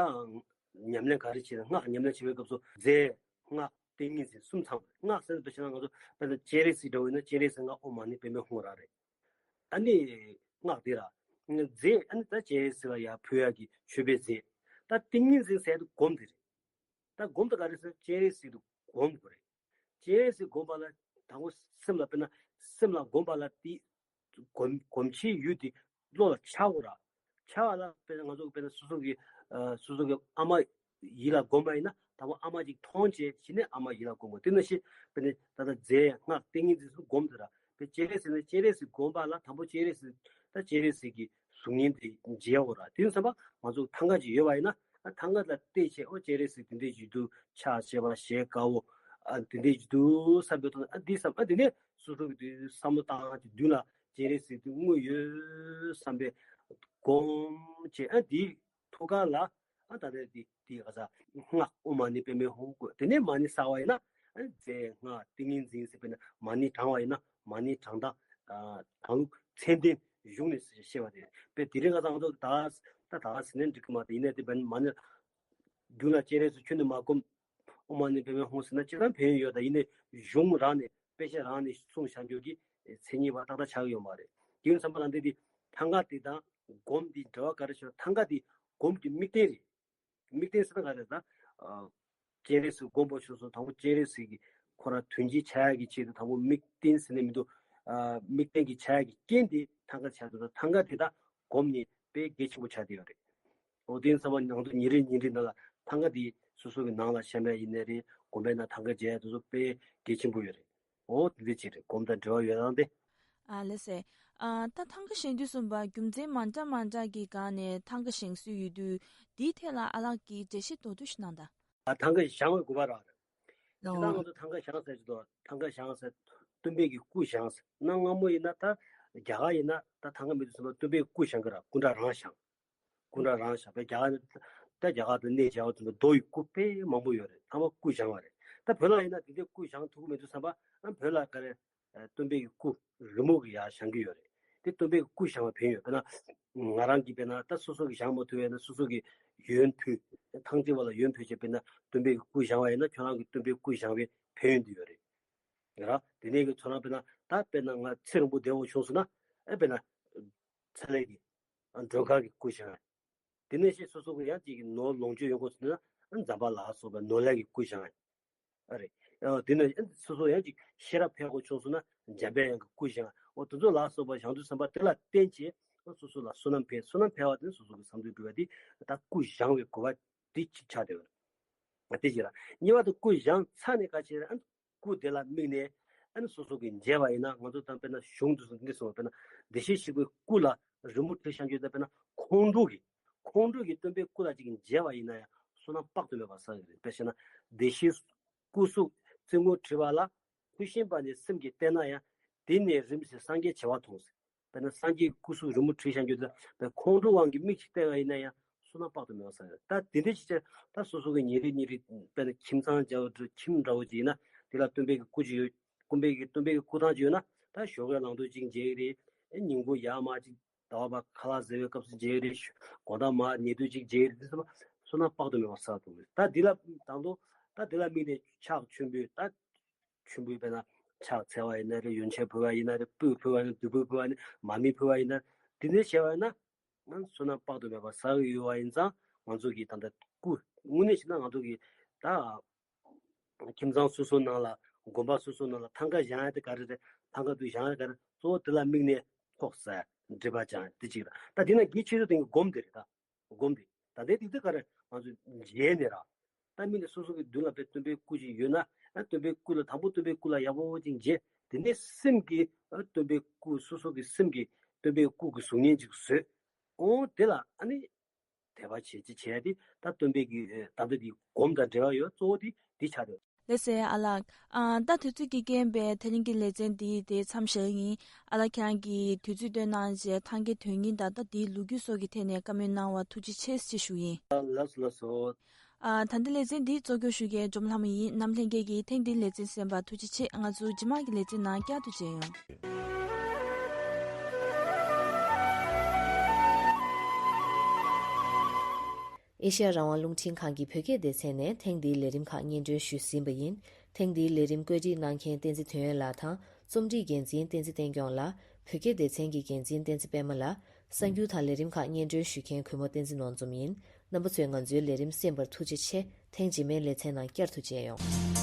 ཉམས་ལེན་ག་རེ་བྱེད་ན། སྔགས་ཉམས་ལེན་བྱེད་པའི་སྐབས་སུ་རྫས་སྔགས་ཏིང་ངེ་འཛིན་གསུམ་ཚང་བ། སྔགས་ཟེར་དུས་ཕྱིན་ན་ང་ཚོ་དཔེར་ན་སྤྱན་རས་གཟིགས་འདྲ་བོ་ཡིན་ན་སྤྱན་རས་གཟིགས་སྔགས་ཨོཾ་མ་ཎི་པདྨེ་ཧཱུྃ་རང་རེད། ཨ་ནི་སྔགས་དེ་ར་རྫས། ཨ་ནི་ད་སྤྱན་རས་གཟིགས་ལ་ཡར་ཕུལ་ཡག་གི་མཆོད་པའི་རྫས། ད་ཏིང་ངེ་འཛིན་ཟེར་དུས་སྒོམ་དེ་རེད། ད་སྒོམ་དེ་ག་རེ་ཟེར། སྤྱན་རས་གཟིགས་དེ་སྒོམ་དགོས་རེད། སྤྱན་རས་གཟིགས་སྒོམ་པ་ལ་དང་པོ་སེམས་ལ་དཔེར་ན་སེམས་ལ་སྒོམ་པ་ལ་དེ་སྒོམ་སྒོམ་བྱེད་ཡུལ་དེ་བློ་ལ་འཆར་དགོས་ར། འཆར་བ་ལ་དཔེར་ན་ང་ཚོ་དཔེར་ན་སོ་སོ་གི་ཨ་སོ་སོ་གི་ཨ་མ་ཡིད་ལ་སྒོམ་པ་ཡིན་ན། དང་པོ་ཨ་མ་ཅིག་མཐོང་བྱས་གཞི་ནས་ཨ་མ་ཡིད་ལ་སྒོམ་དགོས། དེ་ནང་བཞིན་དཔེར་ན་ད་ལྟ་རྫས་སྔགས་ཏིང་ངེ་འཛིན་སོགས་སྒོམ་དེ་ར། དཔེ་སྤྱན་རས་གཟིགས་ནས་སྤྱན་རས་གཟིགས་སྒོམ་པ་ལ་དང་པོ་སྤྱན་རས་གཟིགས། ད་སྤྱན་རས་གཟིགས་ཀྱི་གཟུགས་བརྙན་དེ་མཇལ་དགོས་ར། དེ་ཡིན་ཙང་ང་ཚོ་ཐང་ག་ཅིག་ཡོད་པ་ཡིན་ན། ཨ་ཐང་ག་ལ་བལྟས་བྱས། ཨོ་སྤྱན་རས་གཟིགས་དེ་འདྲས་ཅིག་འདུག་ཕྱག་བྱས་པ་ཞལ་དཀར་བོ་ཨ་དེ་འདྲས་ཅིག་འདུག་བསམ་པའི་ཐོག་ནས། ཨ་འདི་བསམ། ཨ་དེ་ནས་སོ་སོ་གི་དུས་བསམ་བློ་བཏང་། དེ་མདུན་ལ་སྤྱན་རས་གཟིགས་དེ་དངོས་ཡོད་བསམ་པའི་སྒོམ་བྱས། ཨ་དེའི་ཐུགས་ཀ་ལ་ཨ་ད་ལྟ་དེ་དེ་ག་ས་སྔགས་ཨོཾ་མ་ཎི་པདྨེ་ཧཱུྃ་དགོས། དེ་ནས་མ་ཎི་བསགས་པ་ཡིན་ན། ཨ་རྫས་སྔགས་ཏིང་ངེ་འཛིན་ཟེར། དཔེར་ན་མ་ཎི་བགྲང་བ་ཡིན་ན་མ་ཎི་བགྲང་སྟངས། ཨ་དང་ལུགས་ཚད་ལྡན་གཞུང་ནས་བཤད་པ་དེ་རེད། དཔེ་དེ་རིང་ཁ་སང་ང་ཚོ་ད་ད་ད་ཟེར་ན་འགྲིག་གི་མ་རེད། ཡིན་ནའི་དེ་བན་མ་ཎི་མདུན་ལ་སྤྱན་རས་གཟིགས་ཁྱོན་ནས་མ་བསྒོམས། ཨོཾ་མ་ཎི་པདྨེ་ཧཱུྃ་ཟེར་ན་སྤྱིར་བཏང་ཕན་ཡོན་ཡོད། ད་ཡིན་ནའི་གཞུང་རང་ནས་དཔེ་ཆ་རང་ནས་གསུངས་བཞག་རྒྱུ་གི་མཚན་ཉིད་པ་ཏག་ཏག་ཆགས་ཀྱི་ཡོད་མ་རེད། དེ་ཡིན་ཙང་བ་ལ་འདི་དེ་ཐང་ག་དེ་དང་སྒོམ་དེ་འབྲེལ་བ་ག་རེ་བྱུང་། ཐང་ག་དེ་སྒོམ་གྱི་དམིགས་རྟེན་རེད། དམིགས་རྟེན་ཟེར་ན་ག་རེ་ད། ཨ་སྤྱན་རས་གཟིགས་སྒོམ་པ་ཆོས་སོ་དང་པོ་སྤྱན་རས་གཟིགས་ཀྱི་ཁོ་རང་དོན་སྤྱི་ཆགས་ཡག་གི་ཆེད་དུ་དང་པོ་དམིགས་རྟེན་ཟེར་ནས་མི་འདུག་ཨ་དམིགས་རྟེན་གྱི་ཆགས་ཡག་གི་རྐྱེན་དེ་ཐང་ག་ཆགས་འདུག་ད་ཐང་ག་དེ་ད་སྒོམ་ནི་དཔེ་གལ་ཆེན་པོ་ཆགས་བསྡད་ཡོད་རེད། འོ་དེ་ཡིན་ཙང་བ་ང་ཚོ་ཉིན་རེ་ཉིན་རེ་ནང་ལ་ཐང་ག་དེ་སོ་སོ་གི་ནང་ལ་བཤམས་ཡག་ཡིན་ནའི་རེད། དགོན་པའི་ནང་ཐང་ག་མཇལ་ཡག་དེ་ཚོ་དཔེ་གལ་ཆེན་པོ་ཡོད་རེད། འོ་དེ་འདྲ་ཅིག་རེད། སྒོམ་དང་འབྲེལ་བ་ཡོད་སྟངས་དེ། ཨ་ལེ་སེ། ཨ་ད་ཐང་ག་བཞེངས་དུས་ཙམ་པ་རྒྱུ་མཚན་མ་འདྲ་མ་འདྲ་གི་སྒང་ནས་ཐང་ག་བཞེངས་སྲོལ་ཡོད་དུས། དེའི་ཐད་ལ་ཨ་ལགས་ཀྱིས་འགྲེལ་བཤད་མདོར་བསྡུས་ཤིག་གནང་དང་། ཨ་ཐང་ག་བཞེངས་པའི་དགོས་པ་རང་རེད། ཇི་ལྟར་ང་ཚོ་ཐང་ག་བཞེངས་ཟེར་གྱི་འདུག་ཐང་ག་བཞེངས་ཟེར། སྟོན་པའི་གི་སྐུ་བཞེངས་ཟེར། གནའ་སྔ་མོ་ཡིན་ན་ད་རྒྱ་གར་ཡིན་ན་ད་ཐང་ག་མེད་དུས་ཙམ་པ་སྟོན་པའི་སྐུ་བཞེངས་ཀྱི་ར། སྐུ་འདྲ་རང་བཞེངས། སྐུ་འདྲ་རང་བཞེངས་པའི་རྒྱ་གར་ད་རྒྱ་གར་དུ་གནས་མཇལ་བ་ཙམ་པ་རྡོ་ཡི་སྐུ་དཔེ་མང་པོ་ཡོད་རེད། ཚང་མ་སྐུ་བཞེངས་པ་རེད། ད་བོད་ལ་ཡིན་ན་དེ་འདྲའི་སྐུ་བཞེངས་ཐུབ་ཀྱི་མེད་དུས་ཙམ་པ། ཨ་བོད་ལ་ག་རེ། ཨ་སྟོན་པའི་གི་སྐུ་རི་མོ་གི་ཡར་བཞེངས་ཀྱི་ཡོད་རེད། དེ་སྟོན་པའི་གི་སྐུ་བཞེངས་པའི་ཕན་ཡོན། དཔེར་ན་ང་རང་གིས་དཔེར་ན་ད་སོ་སོ་གིས་བཞེངས་མ་ཐུབ་པ་ཡིན་ན་སོ་སོ་གིས་ཡོན་ཕུལ། ཐང་རྩེ་བ་ལ་ཡོན་ཕུལ་བྱས། དཔེར་ན་སྟོན་པའི་གི་སྐུ་བཞེངས་པ་ཡིན་ན་ཁྱོད་རང་གིས་སྟོན་པའི་སྐུ་བཞེངས་པའི་ཕན་ཡོན་དེ་ཡོད་རེད། ར། དེ་ནས་གི་ཁྱོད་རང་དཔེར་ན་ད་དཔེར་ན་ང་ཚེ་རིང་པོ་བསྡད་འོ་བྱུང་སོང་ན། ཨེ་དཔེར་ན་ཚེ་ལས་ཀྱི་མགྲོན་ཁང་གི་སྐུ་བཞེངས། དེ་ནས་ཤི་སོ་སོ་གི་ཡང་ཅིག་གི་ནོར་ལོངས་སྤྱོད་ཡོང་དགོས་སོང་ན་ཨ་འཛམ་བུ་གླིང་ལ་སོགས་པའི་ནོར་ལས་ཀྱི་སྐུ་བཞེངས། ཨ་རེ། ཨ་དེ་ནས་ཨ་སོ་སོ་ཡང་ཅིག་ཤེས་རབ་འཕེལ་དགོས་བྱུང་སོང་ན་འཇམ་པའི་དབྱངས་ཀྱི་སྐུ་བཞེངས། འོ་དེ་ཚོ་ལ་སོགས་པ་བཞེངས་དུས་ཙམ་པ་དེ་ལ་བརྟེན་བྱས་ཨ་སོ་སོ་ལ་བསོད་ནམས་འཕེལ། བསོད་ནམས་འཕེལ་བ་དེ་ནི་སོ་སོ་གི་བསམ་ཚུལ་འགྲུབ་པ་དེ་ད་སྐུ་བཞེངས་པའི་དགོས་པ་དེ་གཅིག་ཆགས་བསྡད་ཡོད་རེད། དེ་གཅིག་ར། གཉིས་པ་དེ་སྐུ་བཞེངས་ཚར་ནས་ག་ཅིག་རེད། ཨ་སྐུ་དེ་ལ་དམིགས་ནས་ཨ་ནི་སོ་སོ་གིས་མཇལ་བ་ཡིན་ན། ང་ཚོ་ད་དཔེར་ན་གཞུང་དུ་སོང་འདི་སོང་དཔེར་ན་བདེ་གཤེགས་ཞིག་པོའི་སྐུ་ལ་རི་མོ་བྲིས་བཞག་རྒྱུ་དང་། དཔེར་ན་ཁོང་ཁྲོ་གི་ཁོང་ཁྲོ་གི་སྟོན་པའི་སྐུ་ལ་ཅིག་མཇལ་བ་ཡིན་ན་ཡང་བསོད་ནམས་དཔག་ཏུ་མེད་པ་བསགས་ཀྱི་རེད། དཔེ་བཤད་ན་བདེ་གཤེགས་སྐུ་གཟུགས་རྩེ་མོར་བྲིས་པ་ལ་ཀུན་ཤེས་པ་ནི་སེམས་ཀྱིས་བལྟས་ན་ཡང་། དེ་ནས་རིམ་བཞིན་སངས་རྒྱས་བྱེ་བ་མཐོང་ཟེར། དཔེར་ན་སངས་རྒྱས་ཀྱི་སྐུ་གཟུགས་རི་མོ་བྲིས་བཞག་རྒྱུ་དེ་ཁོང་ཁྲོ་དབང་གིས་མིག་ཅིག་བལྟས་པ་ཡིན་ན་ཡང་བསོད་ནམས་དཔག་ཏུ་མེད་པ་བསགས་ཡོད། ད་དེ་འདྲ་ཞིག་བྱས་ད་སོ་སོ་གི་ཉིན་རེ་ཉིན་རེ་དཔེར་ན་ཁྱིམ་ཚང་འཇལ་བ་འདྲ་ཁྱིམ་འདྲ་བོ་ཅིག་ཡིན་ན་དེ་ལ་སྟོན་པའི་གི་སྐུ་ཅིག་ཡོད། སྟོན་པའི་གི་སྟོན་པའི་གི་སྐུ་ཐང་ཅིག་ཡོད་ན་ད་ཞོགས་ཀས་ལངས་དུས་ཅིག་མཇལ་གི་རེད། ཉིན་གུང་ཡར་མར་ཅིག་ཟླ་བ་བར་ཁ་ལག་ཟ་བའི་སྐབས་སུ་མཇལ་གི་རེད། དགོང་དག་མར་ཉལ་དུས་ཅིག་མཇལ་གི་རེད། དེ་ཚོ་བསོད་ནམས་དཔག་ཏུ་མེད་པ་བསགས་འདུག་ད་འདི་ལ་དང་དུ་ད་འདི་ལ་དམིགས་ནས་ཕྱག་མཆོད་འབུལ་ད། མཆོད་འབུལ་དཔེར་ན་ཕྱག་འཚལ་བ་ཡིན་ན་རེད། ཡོན་ཆབ་ཕུལ་བ་ཡིན་ན་རེད། སྤོས་ཕུལ་བ་ཡིན་ན། བདུག་སྤོས་ཕུལ་བ་ཡིན་ན། མར་མེ་ཕུལ་བ་ཡིན་ན། དེ་འདྲ་བྱས་པ་ཡིན་ན་ང་བསོད་ནམས་དཔག་ཏུ་མེད་པ་བསགས་ཡོད་པ་ཡིན་ཙང་། ང་ཚོ་གི་ད་ལྟ་སྐུ་དངོས་གནས་བྱས་ན་ང་ཚོ་གི་ད་ཁྱིམ་ཚང་སོ་སོ་ནང་ལ་དགོན་པ་སོ་སོ་ནང་ལ་ཐང་ག་བཞེངས་ཡ་དེ་ག་རེ་རེད། ཐང་ག་དུ་བཞེངས་ཡ་ག་རེ། གཙོ་བོ་དེ་ལ་དམིགས་ནས་ཚོགས་བསགས་སྒྲིབ་པ་སྦྱང་ཡ་དེ་གཅིག་རེད། ད་དེ་ན་གལ་ཆེ་ཤོས་དེ་སྒོམ་དེ་རེད་ད། སྒོམ་དེ། ད་ལྟའི་དུས་ཚོད་ག་རེ་ང་ཚོ་མཇལ་ནས་ར། ད་མི་ནི་སོ་སོ་གི་མདུན་ལ་དཔེ་སྟོན་པའི་སྐུ་ཅིག་ཡོད་ན། ཨ་སྟོན་པའི་སྐུ་ལ་དང་པོ་སྟོན་པའི་སྐུ་ལ་ཡག་པོ་ཅིག་མཇལ། དེ་ནས་སེམས་ཀྱིས་ཨ་སྟོན་པའི་སྐུ་སོ་སོ་གི་སེམས་ཀྱིས་སྟོན་པའི་སྐུ་གི་གཟུགས་བརྙན་ཅིག་བཟོས། ཨོ་དེ་ལ་ཨ་ནི་དད་པ་བྱེད་ཅི་བྱས་ཏེ་ད་སྟོན་པའི་གི་ད་ལྟ་དེ་སྒོམ་དང་འབྲེལ་བ་ཡོད། གཙོ་བོ་དེ་དེ་ཆགས་ཡོད། ལགས་སོ་ཨ་ལགས། ཨ་ད་དུས་ཚོད་ཀྱི་རྐྱེན་པས་དེ་རིང་གི་ལེ་ཚན་འདི་དེ་མཚམས་བཞག་ཡིན། ཨ་ལགས་ཁྱེད་རང་གིས་དུས་ཚོད་བཏོན་གནང་རྗེས་ཐང་གའི་དོན་སྙིང་དང་ད་དེའི་ལོ་རྒྱུས་སོགས་ཀྱི་ཐད་ནས་བཀའ་མོལ་གནང་བར་ཐུགས་རྗེ་ཆེ་ཞེས་ཞུ་ཡིན། ལགས་སོ་ལགས་སོ། ཨ་ད་ལྟ་ལེ་ཚན་འདི་གཙོ་སྐྱོང་ཞུ་མཁན་འབྲོམ་ལྷ་མོ་ཡིན། རྣམ་ལྷན་རྒྱས་ཀྱིས་ཐེངས་འདིའི་ལེ་ཚན་གསན་པར་ཐུགས་རྗེ་ཆེ། ང་ཚོ་རྗེས་མ་གི་ལེ་ཚན་ནང་བསྐྱར་དུ་མཇལ་ཡོང་། ཨེ་ཤེ་ཡ་རང་དབང་རླུང་འཕྲིན་ཁང་གི་བོད་སྐད་སྡེ་ཚན་ནས་ཐེངས་འདིའི་ལས་རིམ་ཁག་སྙན་སྒྲོན་ཞུས་ཟིན་པ་ཡིན། ཐེངས་འདིའི་ལས་རིམ་བཀོད་སྒྲིག་གནང་མཁན་བསྟན་འཛིན་དོན་ཡོད་ལགས་དང་རྩོམ་སྒྲིག་འགན་འཛིན་བསྟན་འཛིན་བསྟན་སྐྱོང་ལགས། བོད་སྐད་སྡེ་ཚན་གྱི་འགན་འཛིན་བསྟན་འཛིན་པད་མ་ལགས། གསར་འགྱུར་དང་ལས་རིམ་ཁག་སྙན་སྒྲོན་ཞུ་མཁན་གུས་མོ་བསྟན་འཛིན་ནོར་འཛོམས་ཡིན། རྣམ་པ་ཚོས་ང་ཚོའི་ལས་རིམ་གསན་པར་ཐུགས་རྗེ་ཆེ། ཐེངས་རྗེས་མའི་ལེ་ཚན་ནང་བསྐྱར་དུ་མཇལ་ཡོང་།